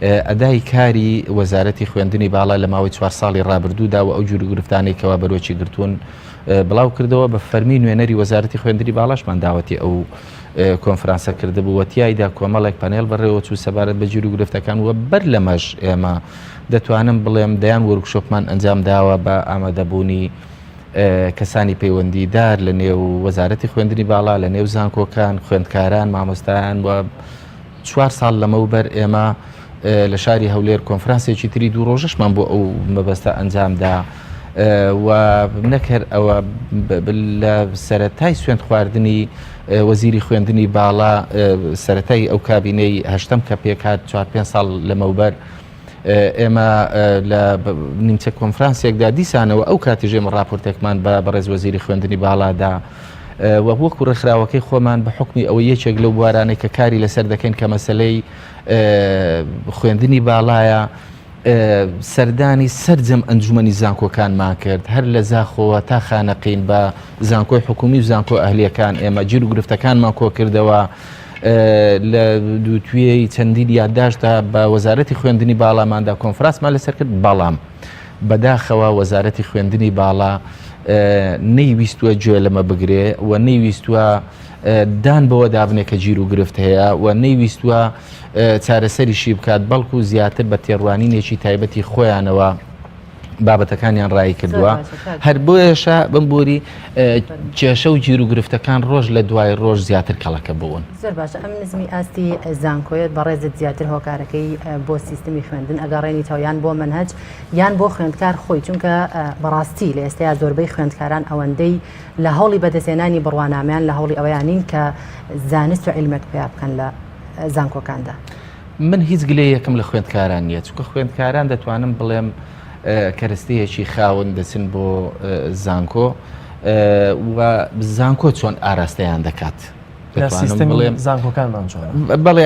ئەدای کاری وەزارەتی خوێندنی باڵا لە ماوەی چوار ساڵی ڕابردوودا و ئەو گیروگرفتانەی کەوا بەرۆکی گرتوون بڵاو کردەوە بە فەرمی نوێنەری وەزارەتی خوێندنی باڵاشمان داوەتی ئەو کۆنفرانسە کردبوو و تیایدا کۆمەڵێک پەنێل بەڕێوەچوو سەبارەت بە گیروگرفتەکان و بەر لەمەش ئێمە دەتوانم بڵێم دەیان وۆرکشۆپمان ئەنجام داوە بە ئامادەبوونی کەسانی پەیوەندیدار لە نێو وەزارەتی خوێندنی باڵا لە نێو زانکۆکان خوێندکاران مامۆستایان و چوار ساڵ لەمەوبەر ئێمە لە شاری هەولێر کۆنفرانسێکی تری دوو ڕۆژەشمان بۆ ئەو مەبەستە ئەنجامدا و نەکرد ئەوە لە سەتای سوێند خواردنی وەزیری خوێندنی باڵا سەتای ئەو کابینەی هەشتم کە پێکات چوار پێ ساڵ لەمەوبەر ئێمە لە نیمچە کۆنفرانسێکدا دیسانەوە ئەو کاتیش ئێمە راپۆرتێکمان بە بەڕێز وەزیری خوێندنی باڵادا و وەکو ڕێکخراوەکەی خۆمان بە حکمی ئەوە یەکێک لەو بوارانەی کە کاری لەسەر دەکەین کە مەسلەی خوێندنی باڵایە سەردانی سەرجەم ئەنجومەنی زانکۆکانمان کرد هەر لە زاخۆوە تا خانەقین بە زانکۆی حکومی و زانکۆ ئەهلیەکان ئێمە گیر و گرفتەکانمان کۆکردەوە لە دووتوێی چەندین یادداشتدا بە وەزارەتی خوێندنی باڵاماندا کۆنفراسمان لەسەر کرد بەڵام بەداخەوە وەزارەتی خوێندنی باڵا نەیویستووە گوێ لەمە بگرێ و نەیویستووە دان بەوە دابنێ کە گیر و گرفت هەیە و نەیویستووە چارەسەریشی بکات بەڵکو زیاتر بە تێڕوانینێکی تایبەتی خۆیانەوە بابەتەکانیان ڕایی کردووە هەر بۆیەشە بمبوری کێشە و گیروگرفتەکان ڕۆژ لە دوای ڕۆژ زیاتر کەڵەکە بوون. زۆر باشە ئەم نزمی ئاستی زانکۆیەت بەڕێزت زیاتر هۆکارەکەی بۆ سیستمی خوێندن ئەگەڕێنیتەوە یان بۆ مەنهەج یان بۆ خوێندکار خۆی چونکە بەڕاستی لە ئێستایا زۆربەی خوێندکاران ئەوەندەی لە هەوڵی بەدەستهێنانی بڕوانامەیان لە هەوڵی ئەوەیان نین کە زانست و عیلمێک پیا بکەن لە زانکۆکاندا. من هیچ گلەیەکم لە خوێندکاران نییە چونکە خوێندکاران دەتوانم بڵێم کەرەستەیەکی خاون دەچن بۆ زانکۆ و زانکۆ چۆن ئاراستەیان دەکات دەتوانم بڵێم زانکۆکانمان چۆن بەڵێ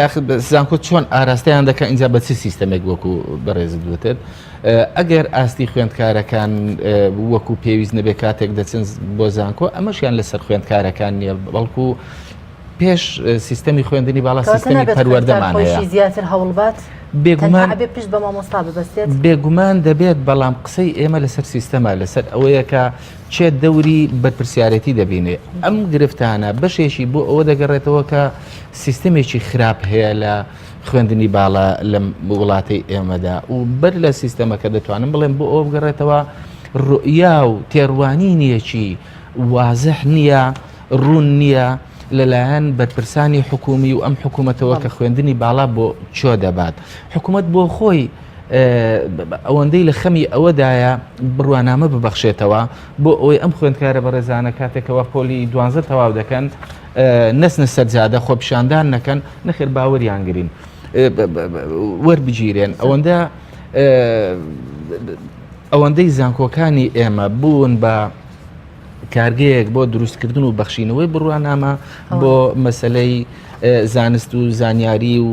زانکۆ چۆن ئاراستەیان دەکە اینجا بە چ سیستەمێک وەکو بەڕێزت وتت ئەگەر ئاستی خوێندکارەکان وەکو پێویست نەبێ کاتێک دەچن بۆ زانکۆ ئەمەشیان لەسەر خوێندکارەکان نییە بەڵکو پێش سیستەمی خوێندنی باڵا سیستەمی پەروەردەمان هەیە زیاتر هەوڵبات بێگومان ئەبێ پشت بە مامۆستا ببەستێت بێگومان دەبێت بەڵام قسەی ئێمە لەسەر سیستەمە لەسەر ئەوەیە کە چێ دەوری بەرپرسیارەتی دەبینێ ئەم گرفتانە بەشێکی بۆ ئەوە دەگەڕێتەوە کە سیستمێکی خراپ هەیە لە خوێندنی باڵا لەم وڵاتەی ئێمەدا و بەر لە سیستەمەکە دەتوانم بڵێم بۆ ئەوە بگەڕێتەوە ڕوئیا و تێڕوانینێکی وازح نییە ڕوون نییە لەلایەن بەرپرسانی حکومی و ئەم حکوومەتەوە کە خوێندنی باڵا بۆ چۆ دەبات حکوومەت بۆ خۆی. ئەوەندەی لە خەمی ئەوەدایە بڕوانامە ببەخشێتەوە بۆ ئەوەی ئەم خوێندکارە بەڕێزانە کاتێکەوە پۆلی دوانزە تەواو دەکەن نەچنە سەرجادە خۆپیشاندان نەکەن نەخێر باوەریان گرین وەربگیرێن ئەوەندە ئەوەندەی زانکۆکانی ئێمە بوون بە کارگەیەک بۆ دروستکردن و بەخشینەوەی بڕوانامە بۆ مەسلەی زانست و زانیاری و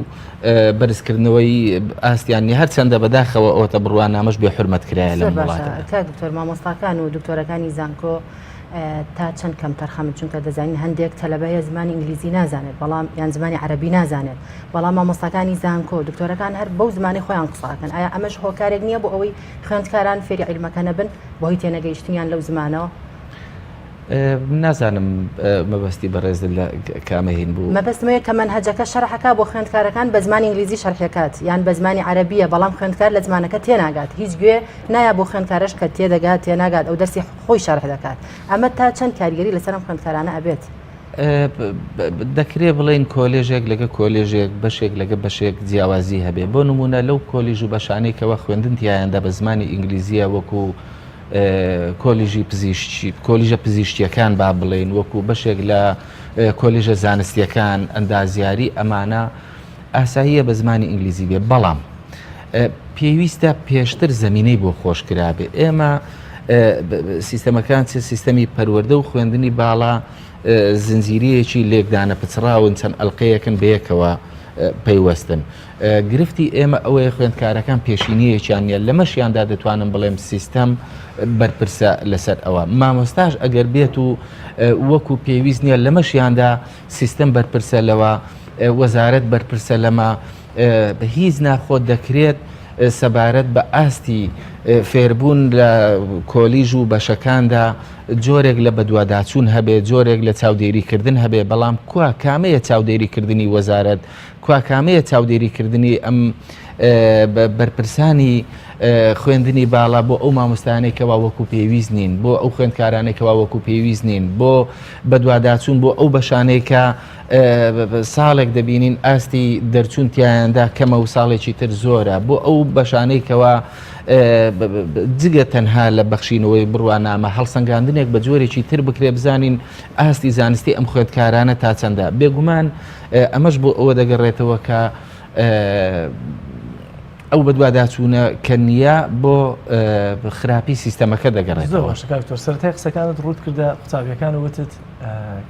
بەرزکردنەوەی ئاستیان نیە هەرچەندە بەداخەوە ئەوەتە بڕوانامەش بێ حرمەت کرایە لەم وڵاتە. کاک دکتۆر مامۆستاکان و دکتۆرەکانی زانکۆ تا چەند کەم تەرخەمن چونکە دەزانین هەندێک تەلەبە هەیە زمانی ئینگلیزی نازانێت بەڵام یان زمانی عەرەبی نازانێت بەڵام مامۆستاکانی زانکۆ دکتۆرەکان هەر بەو زمانی خۆیان قساکەن ئایا ئەمەش هۆکارێک نییە بۆ ئەوەی خوێندکاران فێری عیلمەکە نەبن بەهۆی تێنەگەیشتنیان لەو زمانەوە؟ نازانم مەبەستی بەڕێزت لە کامە هین بوو؟ مەبەستم ئەوەیە کە مەنهەجەکە شەرحەکا بۆ خوێندکارەکان بە زمانی ئینگلیزی شەرحەکات یان بە زمانی عەرەبیە بەڵام خوێندکار لە زمانەکە تێناگات هیچ گوێ نایا بۆ خوێندکارەش کە تێدەگات تێناگات ئەو دەرسی خۆی شەرح دەکات ئەمە تا چەند کاریگەری لەسەر ئەم خوێندکارانە ئەبێت؟ دەکرێ بڵێین کۆلێژێک لەگە کۆلێژێک بەشێک لەگە بەشێک جیاوازی هەبێ بۆ نمونە لەو کۆلیژ و بەشانەی کەوا خوێندن تیایاندا بە زمانی ئینگلیزیە وەکو کۆلیژی پزیشکی کۆلیژە پزیشکیەکان با بڵێین وەکو بەشێک لە کۆلیژە زانستیەکان ئەندازیاری ئەمانە ئاساییە بە زمانی ئینگلیزی بێ بەڵام پێویستە پێشتر زمینەی بۆ خۆش کرابێ ئێمە سیستەمەکان چ سیستەمی پەروەردە و خوێندنی باڵا زنجیرەیەکی لێکدانە پچڕاون چەند ئەلقەیەکن بەیەکەوە پەیوەستن. گرفتی ئێمە ئەوەیە خوێندکارەکان پێشینەیەکیان نییە لەمەشیاندا دەتوانم بڵێم سیستەم بەرپرسە لەسەر ئەوە مامۆستاش ئەگەر بێت و وەکو پێویست نییە لەمەشیاندا سیستەم بەرپرسە لەوە وەزارەت بەرپرسە لەمە هیچ ناخۆ دەکرێت سەبارەت بە ئاستی فێربوون لە کۆلیژ و بەشەکاندا جۆرێک لە بەدواداچوون هەبێ جۆرێک لە چاودێریکردن هەبێ بەڵام کوا کامەیە چاودێریکردنی وەزارەت کوا کامەیە چاودێریکردنی ئەم بەرپرسانی خوێندنی باڵا بۆ ئەو مامۆستایانەی کەوا وەکو پێویست نین بۆ ئەو خوێندکارانەی کەوا وەکو پێویست نین بۆ بەدواداچوون بۆ ئەو بەشانەی کە ساڵێک دەبینین ئاستی دەرچوون تیایاندا کەمە و ساڵێکی تر زۆرە بۆ ئەو بەشانەی کەوا جگە تەنها لە بەخشینەوەی بڕوانامە هەڵسەنگاندنێک بە جۆرێکی تر بکرێ بزانین ئاستی زانستی ئەم خوێندکارانە تا چەندە بێگومان ئەمەش بۆ ئەوە دەگەڕێتەوە کە ئەو بەدواداچوونە کە نییە بۆ خراپی سیستەمەکە دەگەڕێتەوە. زۆر باشە کاک دکتۆر، سەرەتای قسەکانت ڕووت کردە قوتابیەکان و وتت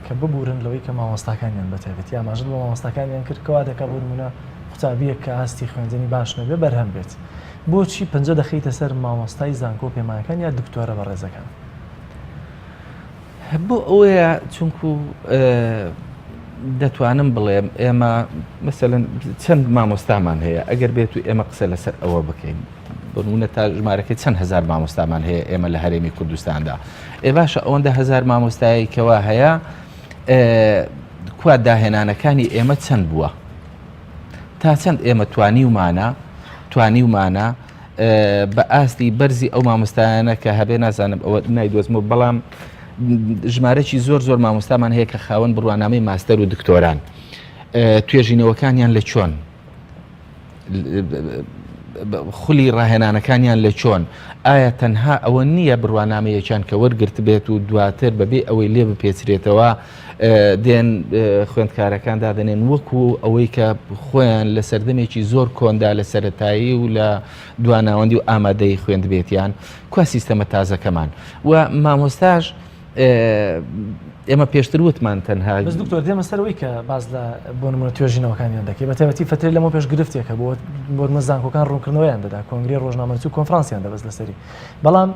کە ببورن لەوەی کە مامۆستاکانیان بە تایبەتی ئاماژەت بۆ مامۆستاکانیان کرد کە وا دەکا بۆ نموونە قوتابیەک کە ئاستی خوێندنی باش نەبێ بەرهەم بێت. بۆچی پەنجە دەخەیتە سەر مامۆستای زانکۆ و پەیمانگەکان یا دکتۆرە بەڕێزەکان؟ بۆ ئەوەیە چونکو دەتوانم بڵێم ئێمە مەسەلەن چەند مامۆستامان هەیە ئەگەر بێت و ئێمە قسە لەسەر ئەوە بکەین بنمونە تا ژمارەکەی چەند هزار مامۆستامان هەیە ئێمە لە هەرێمی کوردستاندا ئێ باشە ئەوەندە هزار مامۆستایی کەوا هەیە کوا داهێنانەکانی ئێمە چەند بووە تا چەند ئێمە توانیومانە توانیومانە بە ئاستی بەرزی ئەو مامۆستایانە کە هەبێ نازانم ئەوە نایدۆزمەوە بەڵام ژمارەی زۆر زۆر مامۆستامان هەیە کە خاوەن بڕوانامەی ماستەر و دکتۆران توێژینەوەکانیان لە چۆن خولی ڕاهێنانەکانیان لە چۆن ئایا تەنها ئەوە نییە بڕوانامەیەکیان کە وەرگرت بێت و دواتر بەبێ ئەوەی لێ بپێچرێتەوە دێن خوێندکارەکان دادەنێن وەکو ئەوەی کە خۆیان لە سەردەمێکی زۆر کۆندا لە سەتایی و لە دواناوەندی و ئامادەی خوێندبێتیان کوا سیستەمە تازەکەمان و مامۆستاش ئێمە پێشتر وتمان تەنها بەس دکتۆر دێمە سەرەوەی کە باز لە بۆ نمونە توێژینەوەکانیان دەکەی بە تایبەتی فترەی لەمە پێش گرفتێکە بۆ بۆ نمونە زانکۆکان ڕوونکردنەوەیان دەدا کۆنگرەی ڕۆژنامەنووسی و کۆنفرانسیان دەبەست لەسەری بەڵام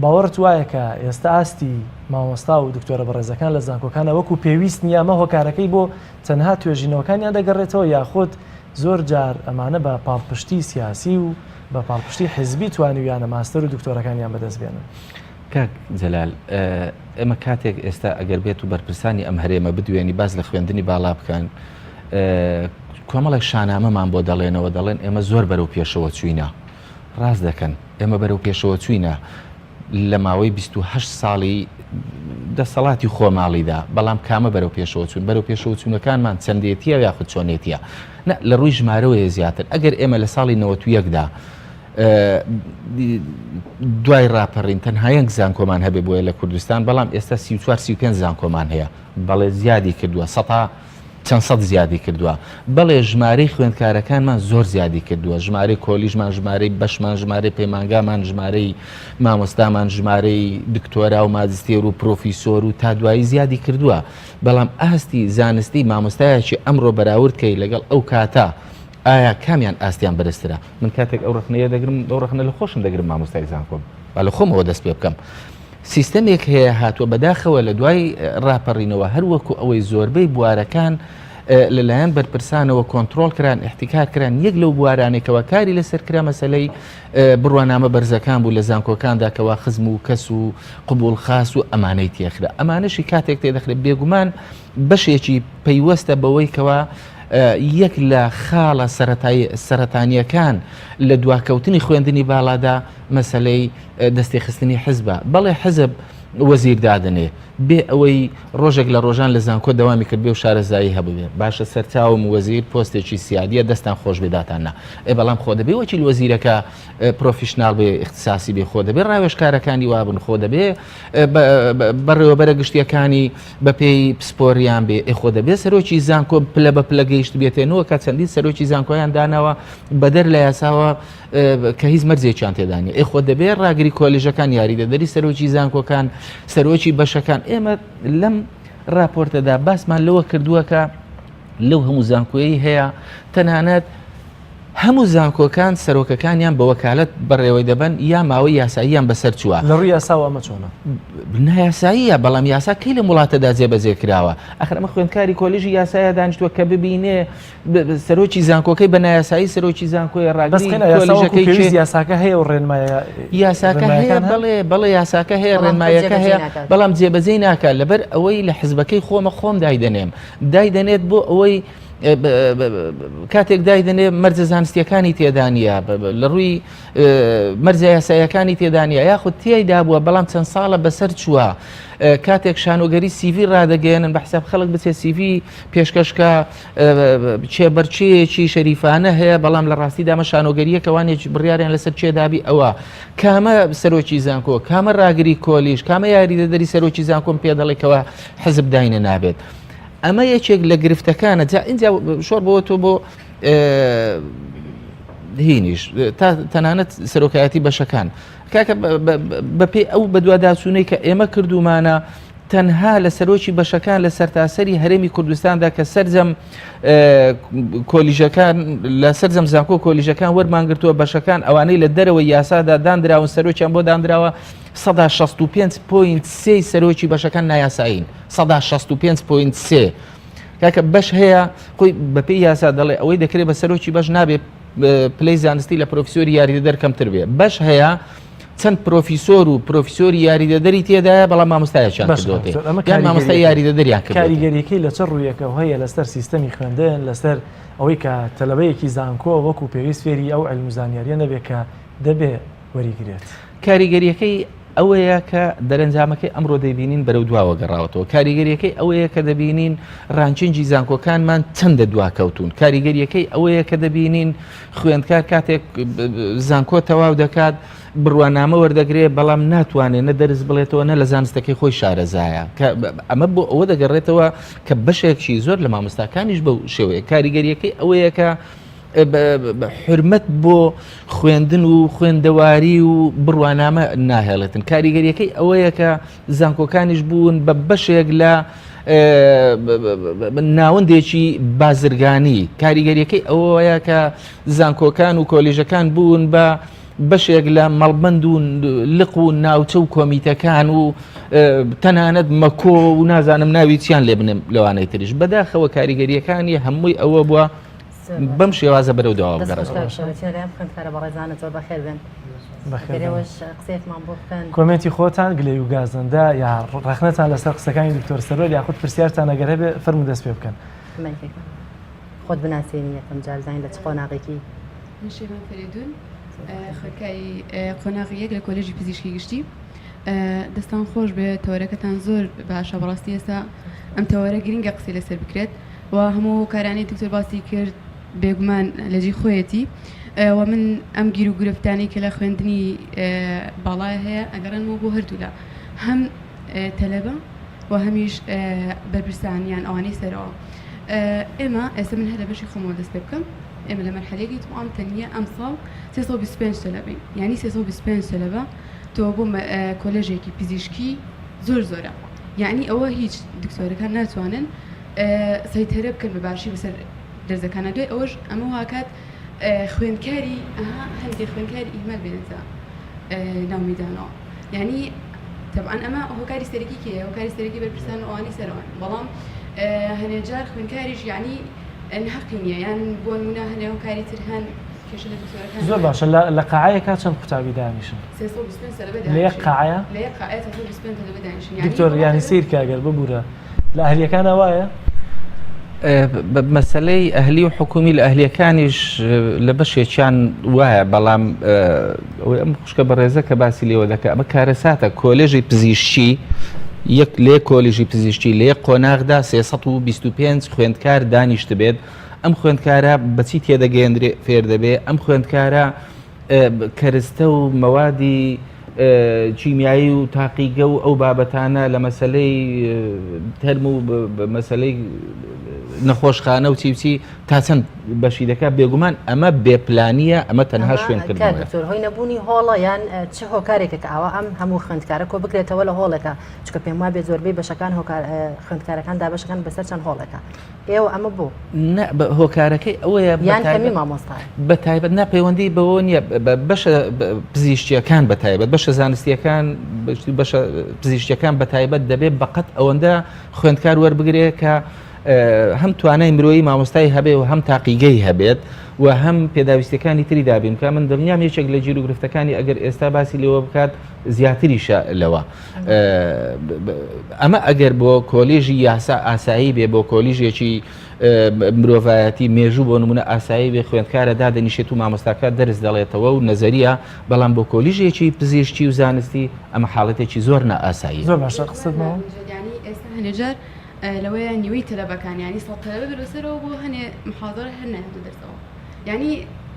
باوەڕت وایە کە ئێستا ئاستی مامۆستا و دکتۆرە بەڕێزەکان لە زانکۆکانە وەکو پێویست نییە ئەمە هۆکارەکەی بۆ تەنها توێژینەوەکانیان دەگەڕێتەوە یاخود زۆر جار ئەمانە بە پاڵپشتی سیاسی و بە پاڵپشتی حزبی توانیویانە ماستەر و دکتۆرەکانیان بەدەست بێنن؟ کاک جەلال ئێمە کاتێک ئێستا ئەگەر بێت و بەرپرسانی ئەم هەرێمە بدوێنی باس لە خوێندنی باڵا بکەن کۆمەڵێک شانامەمان بۆ دەڵێنەوە دەڵێن ئێمە زۆر بەرەو پێشەوە چوینە ڕاست دەکەن ئێمە بەرەو پێشەوە چوینە لە ماوەی 28 ساڵی دەسەڵاتی خۆماڵیدا بەڵام کامە بەرەو پێشەوە چوون بەرەو پێشەوە چوونەکانمان چەندێتیە یاخود چۆنێتیە نە لە ڕووی ژمارەوەیە زیاتر ئەگەر ئێمە لە ساڵی 91دا. دوای ڕاپەڕین تەنها یەک زانکۆمان هەبێ بۆیە لە کوردستان بەڵام ئێستا 34 35 زانکۆمان هەیە بەڵێ زیادی کردووە سەتا چەند سەد زیادی کردووە بەڵێ ژمارەی خوێندکارەکانمان زۆر زیادی کردووە ژمارەی کۆلیژمان ژمارەی بەشمان ژمارەی پەیمانگامان ژمارەی مامۆستامان ژمارەی دکتۆرا و ماجستێر و پرۆفیسۆر و تا دوایی زیادی کردووە بەڵام ئاستی زانستی مامۆستایەکی ئەمڕۆ بەراورد کەی لەگەڵ ئەو کاتە ئایا کامیان ئاستیان بەرزترە؟ من کاتێک ئەو ڕەخنەیە دەگرم ئەو ڕەخنە لە خۆشم دەگرم مامۆستای زانکۆم با لە خۆمەوە دەست پێ بکەم. سیستەمێک هەیە هاتووە بەداخەوە لە دوای ڕاپەڕینەوە هەر وەکو ئەوەی زۆربەی بوارەکان لەلایەن بەرپرسانەوە کۆنترۆڵ کران احتیکار کران یەک لەو بوارانێکەوە کاری لەسەر کرا مەسلەی بڕوانامە بەرزەکان بوو لە زانکۆکاندا کەوا خزم و کەس و قبول خاس و ئەمانەی تێخرا ئەمانەشی کاتێک تێدەخرێت بێگومان بەشێکی پەیوەستە بەوەی کەوا یەک لە خاڵە سەرەتانییەکان لە دواکەوتنی خوێندنی باڵادا مەسەلەی دەستێخستنی حزبە. بەڵێ حزب وەزیر دادەنێ بێ ئەوەی ڕۆژێک لە ڕۆژان لە زانکۆ دەوامی کردبێ و شارەزایی هەبووبێ. باشە سەرچاوم وەزیر پۆستێکی سیادیە دەستان خۆش بێ داتان نا. ئێ بەڵام خۆ دەبێ وەکیل وەزیرەکە پرۆفیشناڵ بێ ئیختیساسی بێ خۆ دەبێ ڕاوێژکارەکانی وابن خۆ دەبێ بەڕێوەبەرە گشتیەکانی بەپێی پسپۆریان بێ ئێ خۆ دەبێ سەرۆکی زانکۆ پلە بە پلە گەیشت بێتێنەوە کە چەندین سەرۆکی زانکۆیان داناوە بەدەر لە یاساوە کە هیچ مەرجێکیان تێدانە ئێ خۆ دەبێ ڕاگری کۆلیژەکان یاریدەدەری سەرۆکی زانکۆکان سەرۆکی بەشەکان ئێمە لەم راپۆرتەدا باسمان لەوە کردووە کە لەو هەموو زانکۆیی هەیە تەنانەت هەموو زانکۆکان سەرۆکەکانیان بە وەکالەت بەڕێوەی دەبەن یا ماوەی یاساییان بەسەر چووە. لە ڕووی یاساوە ئەمە چۆنە؟ نایاساییە، بەڵام یاسا کەی لەم وڵاتەدا جێبەجێ کراوە؟ ئەخر ئەمە خوێندکاری کۆلیژی یاسایە دانیشتووە کە ببینێ سەرۆکی زانکۆکەی بە نایاسایی سەرۆکی زانکۆیە ڕاگری کۆلیژەکەی کێ؟ یاساکە هەیە و ڕێنمایە یاساکە هەیە بەڵێ بەڵێ یاساکە هەیە ڕێنمایەکە هەیە بەڵام جێبەجێی ناکات لەبەر ئەوەی لە حزبەکەی خۆمە خۆم دایدەنێم دایدەنێت بۆ ئەوەی کاتێک دایدەنێ مەرجە زانستیەکانی تێدا نییە لە ڕووی مەرجە یاسایەکانی تێدا نییە یاخود تێیدا بووە بەڵام چەند ساڵە بەسەر چووە کاتێک شانۆگەری سیڤی ڕادەگەیەنن بە حساب خەڵک بچێت سیڤی پێشکەشکە چێبەرچەیەکی شەریفانە هەیە بەڵام لە ڕاستی دامە شانۆگەریەکەوانێک بڕیاریان لەسەر چێدابی ئەوە کامە سەرۆکی زانکۆ کامە ڕاگری کۆلیش کامە یاریدەدەری سەرۆکی زانکۆم پێ دەڵێکەوە حزب داینە نابێت. ئەمە یەکێک لە گرفتەکانە جا ئینجا شۆڕ بۆ تۆ بۆ هینیش تا تەنانەت سەرۆکایەتی بەشەکان کاکە بەپێی ئەو بەدواداچوونەی کە ئێمە کردومانە تەنها لە سەرۆکی بەشەکان لە سەرتاسەری هەرێمی کوردستاندا کە سەرجەم کۆلیژەکان لە سەرجەم زانکۆ کۆلیژەکان وەرمانگرتووە بەشەکان ئەوانەی لە دەرەوەی یاسادا دانراون سەرۆکیان بۆ دانراوە 65.3 سەرۆکی بەشەکان نایاسایین. 65.3 کاکە بەش هەیە خۆی بەپێی یاسا دەڵێ ئەوەی دەکرێت بە سەرۆکی بەش نابێ پلەی زانستی لە پرۆفیسۆری یاریدەدەر کەمتر بێ بەش هەیە چەند پرۆفیسۆر و پرۆفیسۆری یاریدەدەری تێدایە بەڵام مامۆستایەکیان کردوێت یان مامۆستای یاریدەدەریان کرد کاریگەریەکەی لە چ ڕوویەکەوە هەیە لەسەر سیستەمی خوێندن لەسەر ئەوەی کە تەلەبەیەکی زانکۆ وەکو پێویست فێری ئەو علم و زانیاریە نەبێت کە دەبێ وەریگرێت. کاریگەریەکەی ئەوەیە کە دەرەنجامەکەی ئەمڕۆ دەیبینین بەرەو دواوە گەڕاوەتەوە، کاریگەریەکەی ئەوەیە کە دەبینین ranking ی زانکۆکانمان چەندە دواکەوتوون، کاریگەریەکەی ئەوەیە کە دەبینین خوێندکار کاتێک زانکۆ تەواو دەکات بڕوانامە وەردەگرێ بەڵام ناتوانێت نە دەرس بڵێتەوە نە لە زانستەکەی خۆی شارەزایە کە ئەمە بۆ ئەوە دەگەڕێتەوە کە بەشێکی زۆر لە مامۆستاکانیش بەو شێوەیە کاریگەریەکەی ئەوەیە کە حورمەت بۆ خوێندن و خوێندەواری و بڕوانامە ناهێڵێتن کاریگەریەکەی ئەوەیە کە زانکۆکانیش بوون بە بەشێک لە ناوەندێکی بازرگانی کاریگەریەکەی ئەوەیە کە زانکۆکان و کۆلیژەکان بوون بە بەشێک لە مەڵبند و لق و ناوچە و کۆمیتەکان و تەنانەت مەکۆ و نازانم ناوی چیان لێ بنێم لەوانەی تریش بەداخەوە کاریگەریەکانی هەمووی ئەوە بووە بەم شێوازە بەرەو دواوە بگەڕێتەوە. خوێندکارە بەڕێزانە زۆر بەخێر بێن. ئەگەر قسەیەکمان بۆ بکەن. کۆمێنتی خۆتان گلەی و گازەندە یا ڕەخنەتان لەسەر قسەکانی دکتۆر سەروەر یاخود پرسیارتان ئەگەر هەبێ فەرموو دەست پێ بکەن. خۆت بناسێنی یەکەم جار بزانین لە چ قۆناغێکی. من شێران فەرێدون خوێندکاری قۆناغی یەک لە کۆلێژی پزیشکی گشتی. دەستان خۆش بێ تەوەرەکەتان زۆر باشە بەڕاستی ئێستا ئەم تەوەرە گرنگە قسەی لەسەر بکرێت و هەموو کارانەی دکتۆر باسی کرد بێگومان لەجی خۆیەتی. و من ئەم گیر و گرفتانەی کە لە خوێندنی باڵای هەیە ئەگەڕێنمەوە بۆ هەردوولا هەم تەلەبە و هەمیش بەرپرسان یان ئەوانەی سەرەوە. ئێمە ئێستا من هەر لە بەشی خۆمەوە دەست پێ بکەم ئێمە لە مەرحەلەیەکی توام تەنیا ئەمساڵ 325 تەلەبەین یعنی 325 تەلەبە تۆ بۆ کۆلێژێکی پزیشکی زۆر زۆرە یعنی ئەوە هیچ دکتۆرەکان ناتوانن سەیتەرە بکەن بە باشی بەسەر دەرزەکانە دوای ئەوەش ئەمە واکات خوێندکاری هەندێک خوێندکاری ئیهمال بێنێتە ناو میدانەوە یعنی تەبعەن ئەمە هۆکاری سەرەکی کێیە هۆکاری سەرەکی بەرپرسان و ئەوانەی سەرەوەن بەڵام هەنێ جار خوێندکاریش یعنی هەقی نییە یان بۆ نمونە هەنێ هۆکاری تر هەن کێشە لە دکتۆرەکان زۆر باشە لە قاعەیەکا چەند قوتابی دانیشن؟ 325 تەلەبە لە یەک دانیشن قاعەیە؟ لە یەک قاعەیە 325 تەلەبە دانیشن یعنی دکتۆر وەڵا یانی تەلەبە سەیر کە ئەگەر ببورە لە ئەهلیەکانا وایە؟ مەسەلەی ئەهلی و حکومی لە ئەهلیەکانیش لە بەشێکیان وایە بەڵام ئەوەی ئەم خوشکە بەڕێزە کە باسی لێوە دەکە ئەمە کارەساتە کۆلێژی پزیشکی یەک لێ کۆلیژی پزیشکی لێ قۆناغدا 325 خوێندکار دانیشت بێت ئەم خوێندکارە بەچی تێدەگەێندرێ فێر دەبێ ئەم خوێندکارە کەرستە و مەوادی کیمیایی و تاقیگە و ئەو بابەتانە لە مەسلەی تەرم و مەسلەی نەخۆشخانە و چیوچی تا چەند بەشی دەکات بێگومان ئەمە بێپلانیە ئەمە تەنها شوێن کردنەوە هۆی نەبوونی هۆڵە یان چ هۆکارێکە کە ئاوا ئەم هەموو خوێندکارە کۆ بکرێتەوە لە هۆڵێکە چکە پێم وابێ زۆربەی بەشەکان هۆکار خوێندکارەکان دابەشەکان بەسەر چەند هۆڵێکە ئێوە ئەمە بۆ؟ نا هۆکارەکەی ئەوەیە یان کەمی مامۆستایە؟ بە تایبەت نا پەیوەندی بەوە نییە بەشە پزیشکیەکان بە تایبەت بەشە زانستیەکان بەشە پزیشکیەکان بە تایبەت دەبێت بەقەت ئەوەندە خوێندکار وەربگرێ کە هەم توانای مرۆیی مامۆستای هەبێ و هەم تاقیگەی هەبێت و هەم پێداویستەکانی تری دابین بکە من دڵنیام یەکێک لە گیروگرفتەکانی ئەگەر ئێستا باسی لێوە بکات زیاتریشە لەوە. ئەمە ئەگەر بۆ کۆلیژی یاسا ئاسایی بێ بۆ کۆلیژێکی مرۆڤایەتی مێژوو بۆ نمونە ئاسایی بێ خوێندکارە دادەنیشێت و مامۆستاکە دەرس دەڵێتەوە و نەزەریە بەڵام بۆ کۆلیژێکی پزیشکی و زانستی ئەمە حاڵەتێکی زۆر نائاسایی زۆر باشە قسەت ماوە؟ یانی ئێستا هەنێجار لەوەیە نیوەی تەلەبەکان یانی سەد تەلەبە بێت بەسەرەوە بۆ هەنێ محازەرە هەر نایەتە دەرسەوە یانی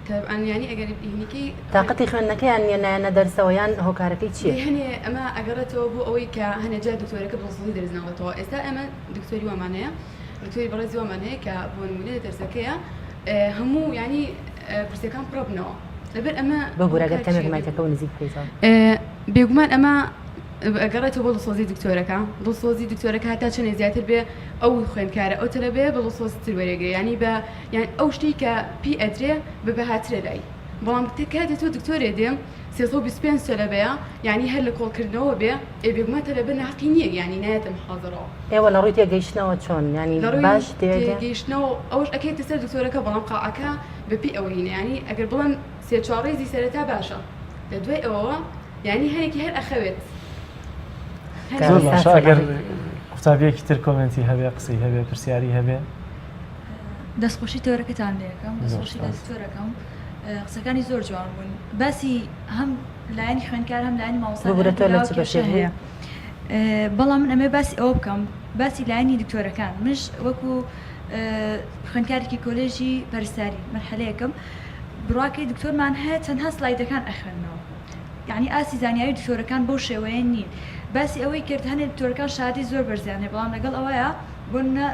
تەبعەن یانی ئەگەر هینیکەی تاقەتی خوێندنەکەیان نییە نایەنە دەرسەوە یان هۆکارەکەی چییە؟ هەنێ ئەمە ئەگەڕێتەوە بۆ ئەوەی کە هەنێ جار دکتۆرەکە بەدڵسۆزی دەرس ناڵێتەوە ئێستا ئێمە دکتۆری وامان هەیە دکتۆری بەڕێزی وامان هەیە کە بۆ نمونە لە دەرسەکەیە هەموو یانی کورسیەکان پڕبنەوە لەبەر ئەمە ببورە گەر کەمێک مایکەکەو نزیک بکەیتەوە. بێگومان ئەمە ئەگەڕێتەوە بۆ دڵسۆزی دکتۆرەکە دڵسۆزی دکتۆرەکە هەتا چەندێ زیاتر بێ ئەو خوێندکارە ئەو تەلەبەیە بە دڵسۆزتر وەرێگرێ یانی بە یان ئەو شتەی کە پێی ئەدرێ بە بەهاترە لای بەڵام کاتێ تۆ دکتۆرێ دێ 325 تەلەبەیە یانی هەر لە کۆڵکردنەوە بێ ئێ بێگومان تەلەبە ناحەقی نییە یانی نایەتە محازەرەوە. ئێوە لە ڕووی تێگەیشتنەوە چۆن یانی لە ڕووی باش تێگەن؟ تێگەیشتنەوە ئەوەش ئەکەوێتە سەر دکتۆرەکە بەڵام قاعەکە بە پێی ئەوە هینە یانی ئەگەر بڵێم سێ چوار ڕیزی سەرەتا باشە لە دوای ئەوەوە یانی هەنێکی هەر ئەخەوێت. زۆر باشە ئەگەر قوتابیەکی تر کۆمێنتی هەبێ قسەی هەبێ پرسیاری هەبێ. دەستخۆشی تەوەرەکەتان لێ ئەکەم دەستخۆشی لە دکتۆرەکەم قسەکانی زۆر جوان بوون باسی هەم لایەنی خوێندکار هەم لایەنی مامۆستا ببورە تۆ لە چ بەشێک هەیە بەڵام من ئەمێ باسی ئەوە بکەم باسی لایەنی دکتۆرەکان منش وەکو خوێندکارێکی کۆلێژی پەرستاری مەرحەلەیەکم بڕواکەی دکتۆرمان هەیە تەنها سلایدەکان ئەخوێننەوە یانی ئاستی زانیاری دکتۆرەکان بەو شێوەیە نین باسی ئەوەی کرد هەنێ دکتۆرەکان شادی زۆر بەرزیان هەیە بەڵام لەگەڵ ئەوەیە بۆ نمونە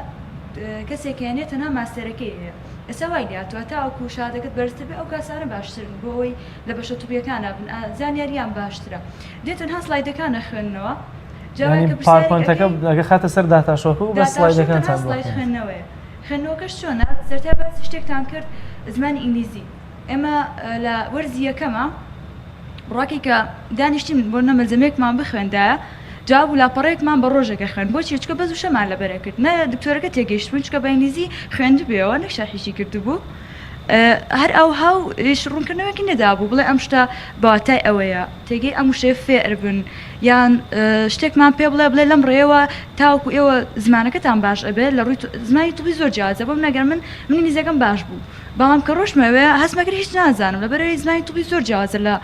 کەسێک هێنێ تەنها ماستەرەکەی هەیە ئێستا وای لێهاتووە تاوەکو شادەکەت بەرزتر بێ ئەو کاسانە باشترن بۆ ئەوەی لە بەشە طبیەکانا بن زانیاریان باشترە دێ تەنها سلایدەکان ئەخوێننەوە جا یانی کە پرسیارێک پاوەرپۆینتەکە ئەکەی ئەگە خاتە سەر داتاشۆکە و بەس داتاشۆ تەنها سلایدەکانتان بۆ سلاید خوێندن. خوێندنەوەیە خوێندنەوەکەش چۆنە سەرەتا باسی شتێکتان کرد زمانی ئینگلیزی ئێمە لە وەرزی یەکەما بڕواکەی کە دانیشتین بۆ نە مەلزەمەیەکمان بخوێندایە جواب و لاپەڕەیەکمان بە ڕۆژێک ئەخوێند بۆچی چونکە بەس وشەمان لەبەر ئەکرد نە دکتۆرەکە تێگەیشتبووین چونکە بە ئینگلیزی خوێندبوویەوە نەک شەرحیشی کردبوو هەر ئەوها و هیچ ڕوونکردنەوەیەکی نەدابوو بڵێ ئەم شتە بە واتای ئەوەیە تێگەی ئەم وشەیە فێر بن یان شتێکمان پێ بڵێ بڵێ لەم ڕێیەوە تاوەکو ئێوە زمانەکەتان باش ئەبێت لە ڕووی زمانی طبی زۆر جیاوازە بۆ من ئەگەر من من ئینگلیزیەکەم باش بوو بەڵام کە ڕۆشتمە ئەوێ هەستم کرد هیچ نازانم لەبەرئەوەی زمانی طبی زۆر جیاوازە لە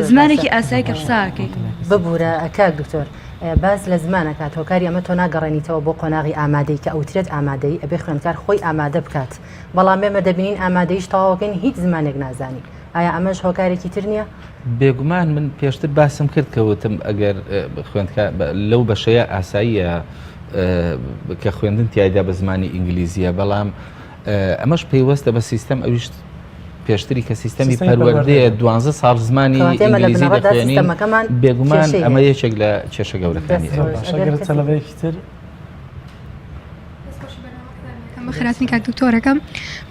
زمانێکی ئاسایی کە قسە ئەکەی. ببورە کاک دکتۆر. باس لە زمان ئەکات هۆکاری ئەمە تۆ ناگەڕێنیتەوە بۆ قۆناغی ئامادەی کە ئەوترێت ئامادەی ئەبێ خوێندکار خۆی ئامادە بکات بەڵام ئێمە دەبینین ئامادەیش تەواوەکەین هیچ زمانێک نازانی ئایا ئەمەش هۆکارێکی تر نییە؟ بێگومان من پێشتر باسم کرد کە وتم ئەگەر خوێندکار لەو بەشەیە ئاساییە کە خوێندن تیایدا بە زمانی ئینگلیزیە بەڵام ئەمەش پەیوەستە بە سیستەم ئەویش پێشتری کە سیستەمی پەروەردەیە دوانزە ساڵ زمانی ئینگلیزی دەخوێنین بێگومان ئەمە یەکێک لە کێشە گەورەکانی تەلەبەیەکی تر بەخێرهاتنی کاک دکتۆرەکەم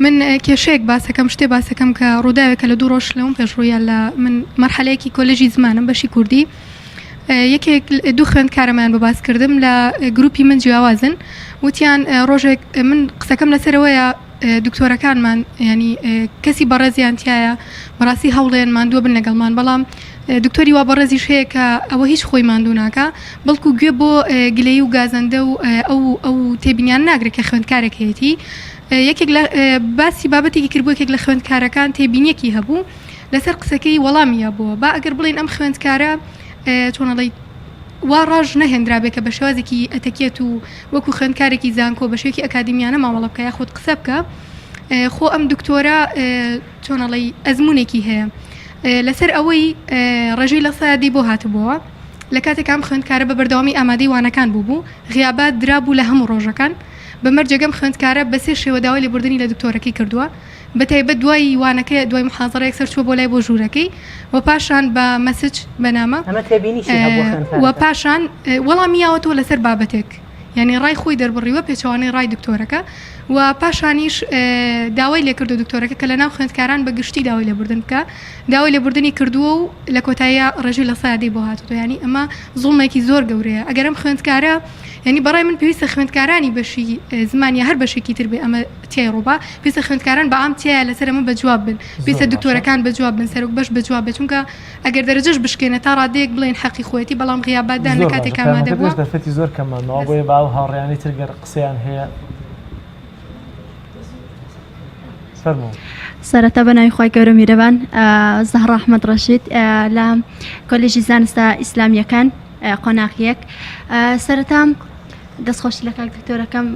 من کێشەیەک باسەکەم شتێ باسەکەم کە ڕووداوێکە لە دوو ڕۆژ لەوم پێش ڕوویە لە من مەرحەلەیەکی کۆلێژی زمانم بەشی کوردی یەکێک دوو خوێندکارەمان بە باس کردم لە گروپی من جیاوازن وتیان ڕۆژێک من قسەکەم لەسەرەوەیە دکتۆرەکانمان ینی کەسی بەڕێزیان تایە بەڕاستی هەوڵێن ماندووە بن لەگەڵمان بەڵام دکتۆری وا بەڕێزیش هەیە کە ئەوە هیچ خۆی ماندوو ناکا بەڵکو گوێ بۆ گلەیی و گازەندە و ئەو ئەو تێبینیان ناگرێت کە خوێندکارێک هەیەتی یەکێک لە باسی بابەتێکی کردبوو یەکێک لە خوێندکارەکان تێبینیەکی هەبوو لەسەر قسەکەی وەڵامی هەبووە با ئەگەر بڵێین ئەم خوێندکارە چۆنەڵی وا ڕاژ نەهێنرابێ کە بە شێوازێکی ئەتەکێت و وەکو خوێندکارێکی زانکۆ بە شێوەیەکی ئەکادیمیانە مامەڵە بکە یاخود قسە بکە خۆ ئەم دکتۆرە چۆن ئەڵێی ئەزموونێکی هەیە لەسەر ئەوەی ڕێژەی لە سەدی بۆ هاتبووەوە لە کاتێک ئەم خوێندکارە بە بەردەوامی ئامادەی وانەکان بوو بوو غیابات درابوو لە هەموو ڕۆژەکان بە مەرجێک ئەم خوێندکارە بە سێ شێوە داوای لێبوردنی لە دکتۆرەکەی کردووە بە تایبەت دوای وانەکە دوای محازەرە یەکسەر چووە بۆ لای بۆ ژوورەکەی و پاشان بە message بە نامە ئەمە تێبینیشی هەبووە خوێندکارەکە و پاشان وەڵامی یاوەتەوە لەسەر بابەتێک یانی ڕای خۆی دەربڕیوە پێچەوانەی ڕای دکتۆرەکە و پاشانیش داوای لێکردو دکتۆرەکە کە لەناو خوێندکاران بە گشتی داوای لێبوردن بکە داوای لێبوردنی کردووە و لە کۆتاییا ڕێژەی لە سەدا دەی بۆ هاتووە یانی ئەمە زوڵمێکی زۆر گەورەیە ئەگەر ئەم خوێندکارە یانی بەڕای من پێویستە خوێندکارانی بەشی زمان یا هەر بەشێکی تر بێ ئەمە تیای ڕووبا پێویستە خوێندکاران بە عام تیایا لەسەر ئەمە بە جواب بن پێویستە دکتۆرەکان بە جواب بن سەرۆک بەش بە جواب بێت چونکە ئەگەر دەرەجەش بشکێنێ تا ڕادەیەک بڵێین حەقی خۆیەتی بەڵام غیابات دان لە زۆر کاتێک باشە ئامادە پەیامەکەت بووە. پێش دەرفەتی زۆر کەممان ماوە بۆیە با ئەو هاوڕێیانەی تر گەر قسەیان هەیە فەرموو. سەرەتا بە ناوی خوای گەورە میرەبان زەهرا ئەحمەد ڕەشید لە کۆلێژی زانستە ئیسلامییەکان قۆناغ یەک سەرەتا دەستخۆشی لە کاک دکتۆرەکەم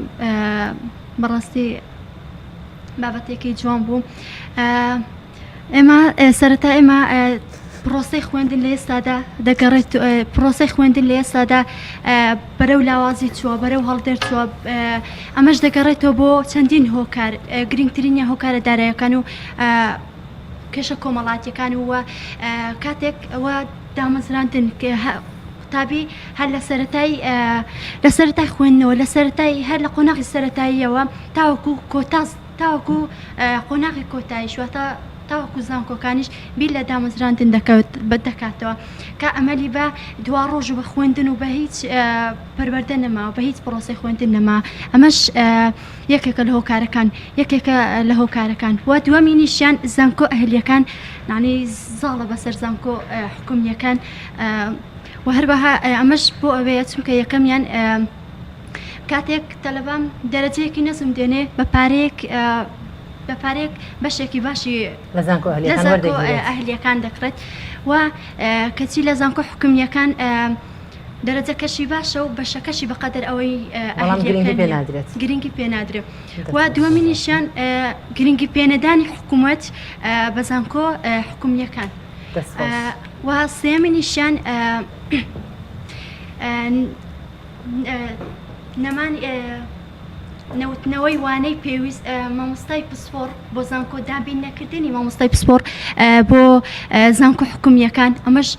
بەڕاستی بابەتێکی جوان بوو ئێمە سەرەتا ئێمە پرۆسەی خوێندن لە ئێستادا دەگەڕێت پرۆسەی خوێندن لە ئێستادا بەرەو لاوازی چووە بەرەو هەڵدێر چووە ئەمەش دەگەڕێتەوە بۆ چەندین هۆکار گرنگترینیان هۆکارە دارایەکان و کێشە کۆمەڵاتیەکان و کاتێک ئەوە دامەزراندن قوتابی هەر لە سەرەتای لە سەرەتای خوێندنەوە لە سەرەتای هەر لە قۆناغی سەرەتاییەوە تاوەکو کۆتا تاوەکو قۆناغی کۆتاییش واتە تاوەکو زانکۆکانیش بیر لە دامەزراندن دەکاتەوە کە ئەمەلی بە دواڕۆژ و بە خوێندن و بە هیچ پەروەردە نەماوە بە هیچ پرۆسەی خوێندن نەما ئەمەش یەکێکە لە هۆکارەکان یەکێکە لە هۆکارەکان و دووەمینیشیان زانکۆ ئەهلیەکان یانی زاڵە بەسەر زانکۆ حکومیەکان و هەروەها ئەمەش بۆ ئەوەیە چونکە یەکەمیان کاتێک تەلەبە دەرەجەیەکی نەزم دێنێ بە پارەیەک بە پارەیەک بەشێکی باشی لە زانکۆ لە ئەهلیەکان زانکۆ وەردەگیرێت. ئەهلیەکان دەکڕێت و کەچی لە زانکۆ حکومیەکان دەرەجەکەشی باشە و بەشەکەشی بەقەدەر ئەوەی بەڵام ئەهلیەکە گرنگی پێ نییە نادرێت. گرنگی پێ نادرێت و دووەمینیشیان گرنگی پێنەدانی حکوومەت بە زانکۆ حکومیەکان دەست خۆش. و سێیەمینیشیان نەمانی نەوتنەوەی وانەی پێویست مامۆستای پسپۆڕ بۆ زانکۆ دابین نەکردنی مامۆستای پسپۆڕ بۆ زانکۆ حکومییەکان ئەمەش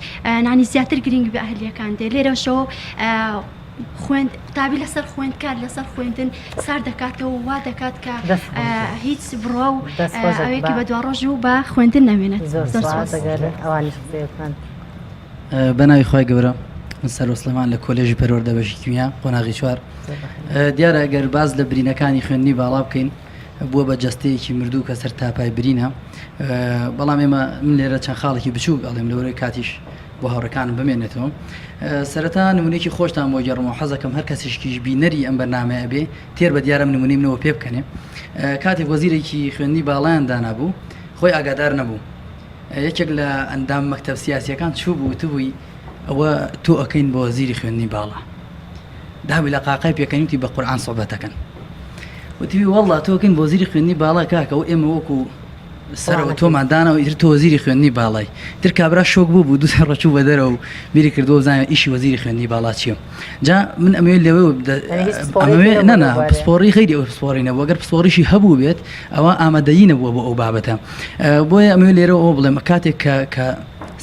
نانی زیاتر گرنگ بە ئەهلیەکان دێ لێرەشەوە خوێند قوتابی لەسەر خوێندکار لەسەر خوێندن سار دەکاتەوە وا دەکات کە هیچ بڕوا و ئەوێکی بە دواڕۆژ و بە خوێندن نامێنێت زۆر سوپاس ئەوانیش قسەیە بکەن. بەناوی خوای گەورە من سەرۆ سلێمان لە کۆلێژی پەروەردە بەشی کیمیا قۆناغی چوار دیارە ئەگەر باز لە برینەکانی خوێندنی باڵا بکەین بووە بە جەستەیەکی مردوو کە سەر تاپای برینە بەڵام ئێمە من لێرە چەند خاڵێکی بچووک ئەڵێم لەوەی کاتیش بۆ هاوڕەکانم بمێنێتەوە سەرەتا نمونێکی خۆشتان بۆ گەڕمەوە حەزەکەم هەر کەسیشکیش بینەری ئەم بەرنامەیە بێ تێر بە دیارم نمونەی منەوە پێ بکەنێ کاتێک وەزیرێکی خوێندنی باڵایان دانابوو خۆی ئاگادار نەبوو یەکێک لە ئەندام مەکتەب سیاسیەکان چوو بوو وتبووی. ئەوە تۆ ئەکەین بە وەزیری خوێندنی باڵا. دابووی لە قاقای پێکەنی وتی بە قورعان سوعبەتەکەن. وتی وەڵڵا تۆ ئەکەین بە وەزیری خوێندنی باڵا کاکە ئەوە ئێمە وەکوو سەرەوە تۆمان داناوە ئیتر تۆ وەزیری خوێندنی باڵای. ئیتر کابرا شۆک بوو بوو دوو سێ ڕۆژ چوو بە دەرەوە و بیری کردەوە بزانێ ئیشی وەزیری خوێندنی باڵا چییە. جا من ئەمەوێ لەوێ ئەمەوێ نا نا پسپۆڕی غەیری ئەو پسپۆڕی نەبوو ئەگەر پسپۆڕیشی هەبوو بێت ئەوە ئامادەیی نەبووە بۆ ئەو بابەتە بۆیە ئەمەوێ لێرەوە ئەوە بڵێم کاتێک کە کە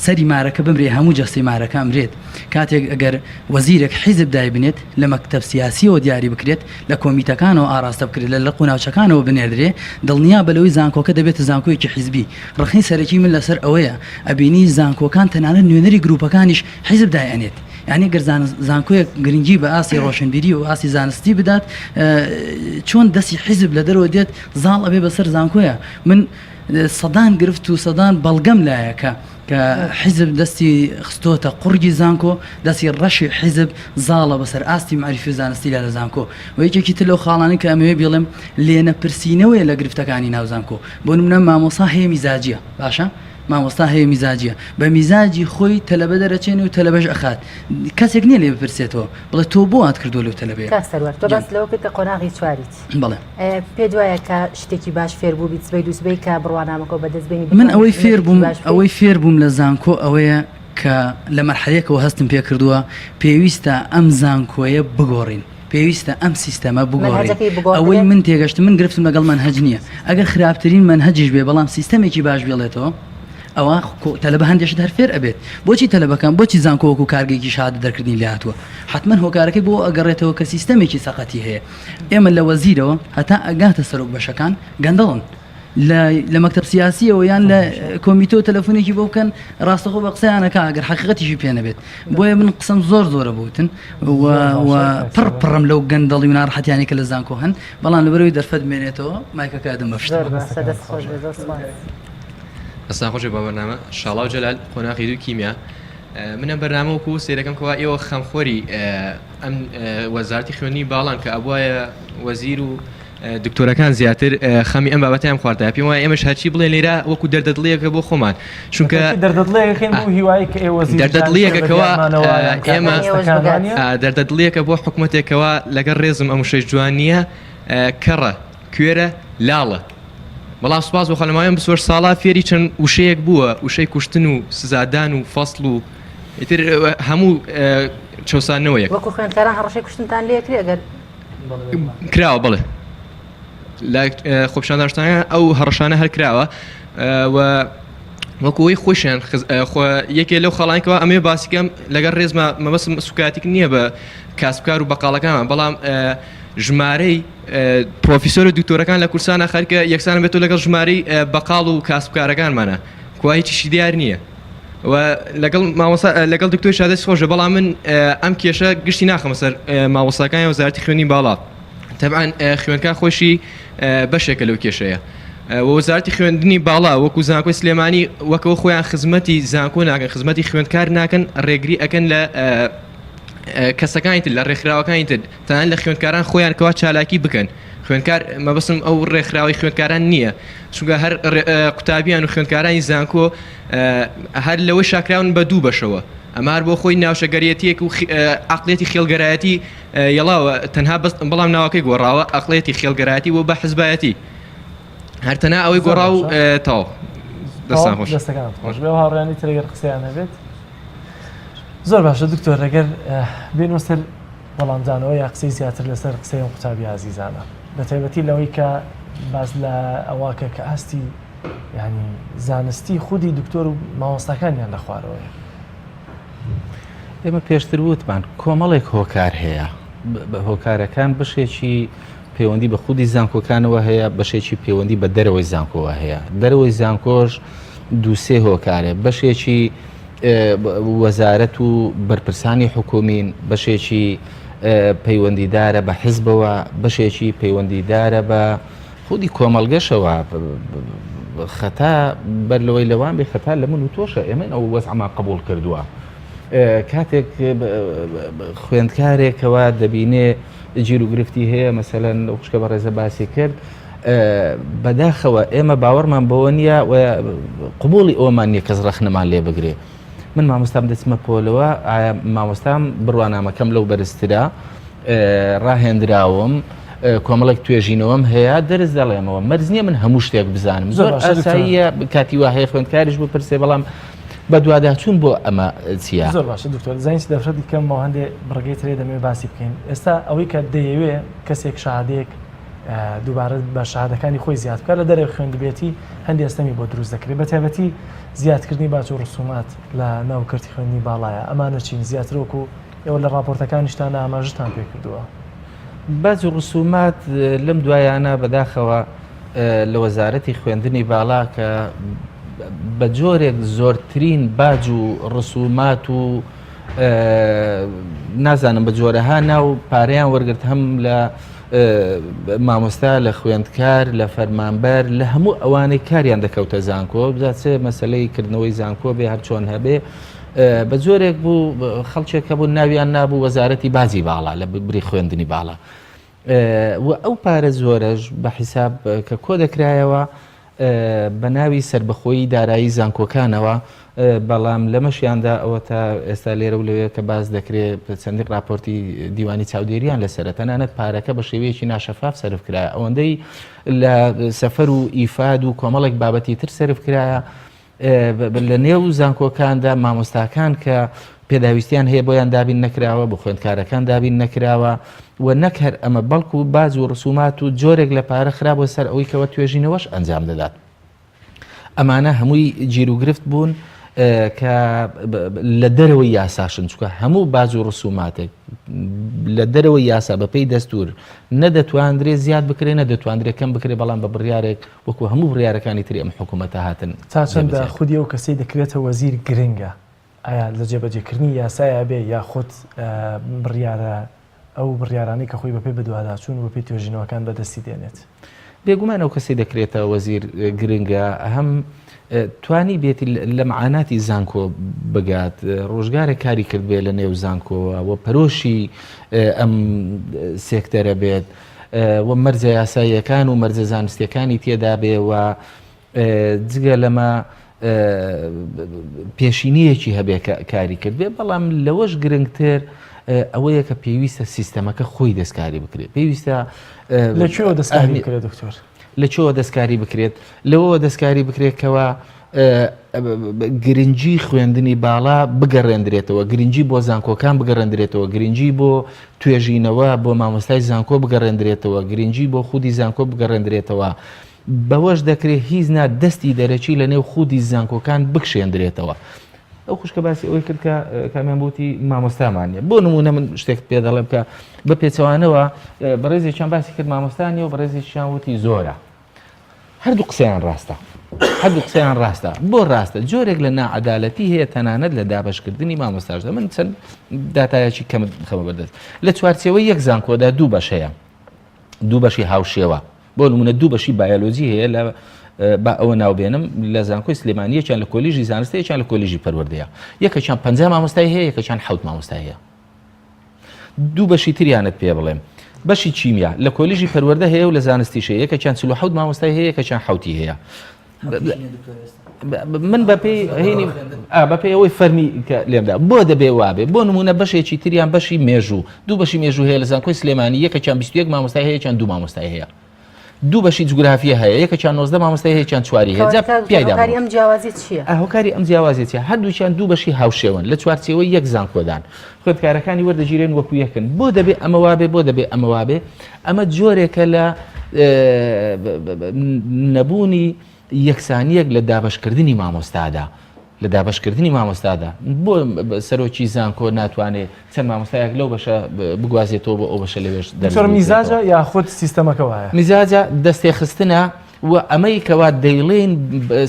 سەری مارەکە بمرێ هەموو جەستەی مارەکە ئەمرێت کاتێک ئەگەر وەزیرێک حیزب دایبنێت لە مەکتەب سیاسیەوە دیاری بکرێت لە کۆمیتەکانەوە ئاراستە بکرێت لە لق و ناوچەکانەوە بنێردرێ دڵنیا بە لەوەی زانکۆکە دەبێتە زانکۆیەکی حیزبی ڕەخنەی سەرەکی من لەسەر ئەوەیە ئەبینی زانکۆکان تەنانەت نوێنەری گروپەکانیش حیزب دایئەنێت یانی گەر زانکۆیەک گرنگی بە ئاستی ڕۆشنبیری و ئاستی زانستی بدات چۆن دەستی حیزب لە دەرەوە دێت زاڵ ئەبێ بەسەر زانکۆیە من سەدان گرفت و سەدان بەڵگەم لایە کە کە حیزب دەستی خستۆتە قوڕگی زانکۆ دەستی ڕەشی حیزب زاڵە بەسەر ئاستی مەعریفی و زانستی لە زانکۆ و یەکێکی تر لەو خاڵانەی کە ئەمەوێ بیڵێم لێنەپرسینەوەیە لە گرفتەکانی ناو زانکۆ بۆ نمونە مامۆستا هەیە میزاجیە باشە مامۆستا هەیە میزاجیە بە میزاجی خۆی تەلەبە دەرەچێنێ و تەلەبەش ئەخات کەسێک نییە لێ بپرسێتەوە بڵێ تۆ بۆ وات کردووە لەو تەلەبەیە کاک سەروەر تۆ باست لەوە کرد کە قۆناغی چواریت بەڵێ پێت وایە کە شتێکی باش فێر بووبیت سبەی دووسبەی کە بڕوانامەکەو بەدەست بێنی من ئەوەی فێر بووم ئەوەی فێر بووم لە زانکۆ ئەوەیە کە لە مەرحەلەیەکەوە هەستم پێ کردووە پێویستە ئەم زانکۆیە بگۆڕین پێویستە ئەم سیستەمە بگۆڕین ئەوەی من تێگەشتم من گرفتم لەگەڵ مەنهەج نییە ئەگەر خراپترین مەنهەجیش بێ بەڵام سیستەمێکی باش بێڵێتەوە ئەوە تەلەبە هەندێک شت هەر فێر ئەبێت بۆچی تەلەبەکان بۆچی زانکۆ وەکو کارگەیەکی شهادە دەرکردنی لێ هاتووە حتمما هۆکارەکەی بۆ ئەگەڕێتەوە کە سیستەمێکی سەقەتی هەیە ئێمە لە وەزیرەوە هەتا ئەگاتە سەرۆک بەشەکان گەندەڵن لە مەکتەب سیاسیەوە یان لە کۆمیتۆ تەلەفۆنێکی بۆ بکەن ڕاستەخۆ بە قسەیانەکە ئەگەر حقیقەتیشی پێ نەبێت بۆیە من قسەم زۆر زۆرە بوتن پڕ پڕم لەو گەندەڵی و ناڕەحەتیانی کە لە زانکۆ هەن بەڵام لەبەرەوەی دەرفەت بمێنێتەوە مایکەکە ئەدەم بە زۆر باشە دەست خۆش بێ زۆر سوپاس. دەستان خۆش بێ بۆ بەرنامە شاڵاو جەلال قۆناغی دوو کیمیا من ئەم بەرنامە وەکو سەیرەکەم کەوا ئێوە خەمخۆری ئەم وەزارەتی خوێندنی باڵان کە ئەبوایە وەزیر و دکتۆرەکان زیاتر خەمی ئەم بابەتیان خواردایە پێم وایە ئێمەش هەرچی بڵێن لێرە وەکو دەردەدڵیەکە بۆ خۆمان چونکە دەردەدڵیەکەین بۆ هیوایی کە ئێوە دەردەدڵیەکەکەوە ئێمە دەردەدڵیەکە بۆ حکوومەتێکەوە لەگەڵ ڕێزم ئەم وشەی جوان نییە کەڕە کوێرە لاڵە بەڵام سوپاس بۆ خەلمایان بسوەر ساڵا فێری چەند وشەیەک بووە وشەی کوشتن و سزادان و فەصل و ئیتر هەموو چەسانەوەیەک وەکو خوێندکاران هەڕەشەی کوشتنتان لێکرێ ئەگەر کراوە بڵێ لە خۆپیشاندانشتانە ئەو هەڕەشانە هەر کراوە و وەکوی خۆشیان یەکێ لەو خاڵانکەوە ئەمێ باسیکەم لەگەڵ ڕێزمە مەبەسم سوکاتیک نییە بە کاسبکار و بەقاڵەکانمان بەڵام ژمارەی پرۆفیسۆر و دکتۆرەکان لە کورسانە خەرکە یەکسان بێت و لەگەڵ ژمارەی بەقاڵ و کاسبکارەکانمانە کوا هیچیشی دیار نییە و لەگەڵ مامۆستا لەگەڵ دکتۆر شادەست خۆشە بەڵام من ئەم کێشە گشتی ناخەمە سەر مامۆستاکانی وەزارەتی خوێندنی باڵا تەبعەن خوێندکار خۆشی بەشێکە لەو کێشەیە وەزارەتی خوێندنی باڵا وەکو زانکۆی سلێمانی وەکەوە خۆیان خزمەتی زانکۆ ناکەن خزمەتی خوێندکار ناکەن ڕێگری ئەکەن لە کەسەکانی تر لە ڕێکخراوەکانی تر تەنانەت لە خوێندکاران خۆیان کەوا چالاکی بکەن خوێندکار مەبەستم ئەو ڕێکخراوەی خوێندکاران نییە چونکە هەر قوتابیان و خوێندکارانی زانکۆ هەر لەوەی شاکراون بە دوو بەشەوە ئەمە هەر بۆ خۆی ناوچەگەریەتیەک و عقلێتی خێڵگەرایەتی یەڵاوە تەنها بەس بەڵام ناوەکەی گۆڕاوە عقلێتی خێڵگەرایەتی بۆ بە حزبایەتی هەر تەنها ئەوەی گۆڕا و تەواو دەستان خۆش دەستەکان خۆش بێ هاوڕیانی ترەگەر قسەیان هەبێت زۆر باشە دکتۆر ئەگەر بێنەوە سەر وەڵامدانەوە یا قسەی زیاتر لەسەر قسەی ئەم قوتابی ئازیزانە بە تایبەتی لەوەی کە باس لە ئەوەکە کە ئاستی ینی زانستی خودی دکتۆر و مامۆستاکانیان لە خوارەوەیە. ئێمە پێشتر وتمان کۆمەڵێک هۆکار هەیە هۆکارەکان بەشێکی پەیوەندی بە خودی زانکۆکانەوە هەیە بەشێکی پەیوەندی بە دەرەوەی زانکۆوە هەیە دەرەوەی زانکۆش دووسێ هۆکارێ بەشێکی وەزارەت و بەرپرسانی حکومین، بەشێکی پەیوەندیدارە بە حزبەوە، بەشێکی پەیوەندیدارە بە خودی کۆمەڵگەشەوە. خەتا بەر لەوەی لەوان بێ خەتا لە من و تۆشە ئێمە ئەو وەزعمان قبول کردووە. کاتێک خوێندکارێکەوە دەبینێ گیر و گرفتی هەیە مەسەلەن ئەو خوشکە بەڕێزە باسی کرد بەداخەوە ئێمە باوەڕمان بەوە نییە و قبوڵی ئەومان نییە کەس ڕەخنەمان لێ بگرێ. من مامۆستام دەچمە پۆلەوە ئایا مامۆستام بڕوانامەکەم لەو بەرزترە ڕاهێنراوم کۆمەڵێک توێژینەوەم هەیە دەرس دەڵێمەوە مەرج نییە من هەموو شتێک بزانم زۆر ئاساییە کاتی وا هەیە خوێندکاریش بپرسێ بەڵام بەدواداچوون بۆ ئەمە چییە؟ زۆر باشە دکتۆر زانیت دەرفەتی کەمەوە هەندێ بڕگەی ترێ دەمەوێت باسی بکەین ئێستا ئەوەی کە دەیەوێ کەسێک شەهادەیەک دووبارە بە شەهادەکانی خۆی زیاد بکات لە دەرەوە خوێندبێتی هەندێ ئەستەمی بۆ دروست دەکرێت بە تایبەتی زیادکردنی باج و ڕسومات لە ناو کەرتی خوێندنی باڵایە ئەمانە چین زیاتر وەکو ئێوە لە ڕاپۆرتەکانیشتان ئاماژەتان پێ کردووە. باج و ڕسومات لەم دوایانە بەداخەوە لە وەزارەتی خوێندنی باڵا کە بە جۆرێک زۆرترین باج و ڕسومات و نازانم بە جۆرەها ناو پارەیان وەرگرت هەم لە مامۆستا لە خوێندکار لە فەرمانبەر لە هەموو ئەوانەی کاریان دەکەوتە زانکۆ بجا چ مەسلەی کردنەوەی زانکۆ بێ هەر چۆن هەبێ بە جۆرێک بوو خەڵکێک هەبوو ناویان نابوو وەزارەتی باجی باڵا لە بری خوێندنی باڵا و ئەو پارە زۆرەش بە حیساب کە کۆ دەکرایەوە بە ناوی سەربەخۆیی دارایی زانکۆکانەوە، بەڵام لەمەشیاندا ئەوەتا ئێستا لێرە و لەوێ کە باس دەکرێ چەندین ڕاپۆرتی دیوانی چاودێریان لەسەرە، تەنانەت پارەکە بە شێوەیەکی ناشەفاف سەرف کرایە، ئەوەندەی لە سەفەر و ئیفاد و کۆمەڵێک بابەتی تر سەرف کرایە، لە نێو زانکۆکاندا مامۆستاکان کە پێداویستیان هەیە بۆیان دابین نەکراوە، بۆ خوێندکارەکان دابین نەکراوە و نەک هەر ئەمە بەڵکو باج و ڕسومات و جۆرێک لە پارە خرابووە سەر ئەوەی کەوە توێژینەوەش ئەنجام دەدات. ئەمانە هەمووی گیروگرفت بوون کە لە دەرەوەی یاساشن چونکە هەموو باج و ڕسوماتێک لە دەرەوەی یاسا بەپێی دەستور نەدەتواندرێ زیاد بکرێ نەدەتواندرێ کەم بکرێ بەڵام بە بڕیارێک وەکو هەموو بڕیارەکانی تری ئەم حکوومەتە هاتن تا چەندە خودی ئەو کەسەی دەکرێتە وەزیر گرنگە ئایا لە جێبەجێکردنی یاسایا بێ یاخود بڕیارە ئەو بڕیارانەی کە خۆی بەپێی بەدواداچوون و بەپێی توێژینەوەکان بەدەستی دێنێت؟ بێگومان ئەو کەسەی دەکرێتە وەزیر گرنگە هەم توانی بێتی لە معاناتی زانکۆ بگات ڕۆژگارێک کاری کردبێ لە نێو زانکۆوە و پەرۆشی ئەم سێکتەرە بێت و مەرجە یاساییەکان و مەرجە زانستیەکانی تێدا بێ و جگە لەمە پێشینەیەکی هەبێ کە کاری کردبێ بەڵام لەوەش گرنگتر ئەوەیە کە پێویستە سیستەمەکە خۆی دەستکاری بکرێت پێویستە لە کوێوە دەستکاری بکرێت دکتۆر لە کوێوە دەستکاری بکرێت لەوەوە دەستکاری بکرێت کەوا گرنگی خوێندنی باڵا بگەڕێندرێتەوە گرنگی بۆ زانکۆکان بگەڕێندرێتەوە گرنگی بۆ توێژینەوە بۆ مامۆستای زانکۆ بگەڕێندرێتەوە گرنگی بۆ خودی زانکۆ بگەڕێندرێتەوە بەوەش دەکرێت هیچ نا دەستی دەرەکی لە نێو خودی زانکۆکان بکشێندرێتەوە. ئەو خوشکە باسی ئەوەی کرد کە کامیان بوتی مامۆستامان نیە. بۆ نموونە من شتێکت پێ دەڵێم کە بە پێچەوانەوە بەڕێزێکیان باسی کرد مامۆستا نیە و بەڕێزێکیان وتی زۆرە. هەردوو قسەیان ڕاستە. هەردوو قسەیان ڕاستە. بۆ ڕاستە؟ جۆرێک لە ناعەدالەتی هەیە تەنانەت لە دابەشکردنی مامۆستاشدا. من چەند داتایەکی کەمت بخەمە بەردەست. لە چوارچێوەی یەک زانکۆدا دوو بەش هەیە. دوو بەشی هاوشێوە بۆ نمونە دوو بەشی بایۆلۆجی هەیە لە با ئەوە ناوبێنم لە زانکۆی سلێمانی یەکیان لە کۆلیژی زانستە یەکیان لە کۆلیژی پەروەردەیە یەکێکیان 50 مامۆستای هەیە یەکێکیان حەوت مامۆستای هەیە دوو بەشی تریانت پێ بڵێم بەشی کیمیا لە کۆلیژی پەروەردە هەیە و لە زانستیش هەیە یەکێکیان 47 مامۆستای هەیە یەکێکیان حەوتی هەیە من بەپێی هینی بەپێی ئەوەی فەرمی کە لێمدا بۆ دەبێ وابێ بۆ نمونە بەشێکی تریان بەشی مێژوو دوو بەشی مێژوو هەیە لە زانکۆی سلێمانی یەکێکیان 21 مامۆستای هەیە یەکیان دوو مامۆستای هەیە دوو بەشی جوگرافیە هەیە یەکێکیان 19 مامۆستای هەیە یەکیان چواری هەیە جا پیایدا هۆکاری ئەم جیاوازی چییە؟ هۆکاری ئەم جیاوازی چیە هەردووکیان دوو بەشی هاوشێوەن لە چوارچێوەی یەک زانکۆدان خوێندکارەکانی وەردەگیرێن وەکو یەکن بۆ دەبێ ئەمە وابێ بۆ دەبێ ئەمە وابێ ئەمە جۆرێکە لە نەبوونی یەکسانیەک لە دابشکردنی مامۆستادا لە دابشکردنی مامۆستادا بۆ سەرۆکی زانکۆ ناتوانێت چەند مامۆستایەک لەو بەشە بگوازێتەوە بۆ ئەو بەشە لەوێش دەرچۆر میزاجە یاخود سیستەمەکە وایە میزاجە دەستێخستنە و ئەمەی کەوا دەیڵێین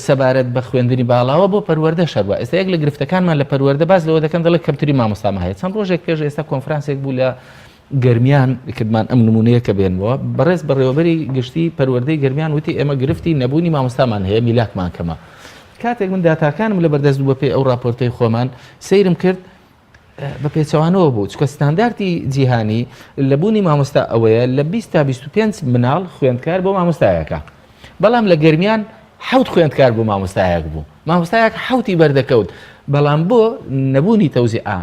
سەبارەت بە خوێندنی باڵاوە بۆ پەروەردەش هەروا. ئێستا یەک لە گرفتەکانمان لە پەروەردە باس لەوە دەکەن دەڵێ کەمترین مامۆستامان هەیە. چەند ڕۆژێک پێش ئێستا کۆنفرانسێک بوو لە گەرمیان کردمان ئەم نمونەیە کە بێنمەوە بەڕێز بەڕێوەبەری گشتی پەروەردەی گەرمیان وتی ئێمە گرفتی نەبوونی مامۆستامان هەیە میلاکمان کەمە. کاتێک من داتاکانم لەبەردەست بوو بەپێی ئەو ڕاپۆرتەی خۆمان سەیرم کرد بە پێچەوانەوە بوو چکە ستاندارتی جیهانی لە بوونی مامۆستا ئەوەیە لە 20 تا 25 مناڵ خوێندکار بۆ مامۆستایەکە بەڵام لە گەرمیان حەوت خوێندکار بۆ مامۆستایەک بوو مامۆستایەک حوتی بەردەکەوت. بەڵام بۆ نەبوونی تەوزیعە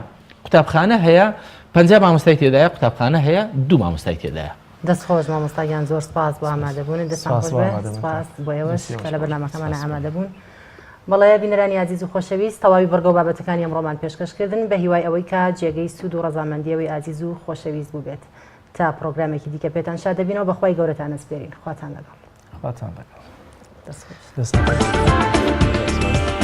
قوتابخانە هەیە 50 مامۆستای تێدایە قوتابخانە هەیە دوو مامۆستای تێدایە. دەست خۆش مامۆستا گیان زۆر سپاس بۆ ئامادەبوونت دەستان سپاس خۆش بۆ بێ ئامادەبوونتان. سپاس بۆ ئێوەش دەستی کە لە خۆش. بەرنامەکەمانە سپاس. ئامادەبوون بەڵێ بینەرانی ئازیز و خۆشەویست تەواوی بڕگە و بابەتەکانی ئەمڕۆمان پێشکەش کردن بە هیوای ئەوەی کە جێگەی سوود و ڕەزامەندی ئەوەی ئازیز و خۆشەویست بووبێت تا پڕۆگرامێکی دیکە پێتان شاد دەبینەوە بە خوای گەورەتان ئەسپێرین خواتان لەگەڵ. خواتان لەگەڵ. دەست خۆش. دەستان خۆش.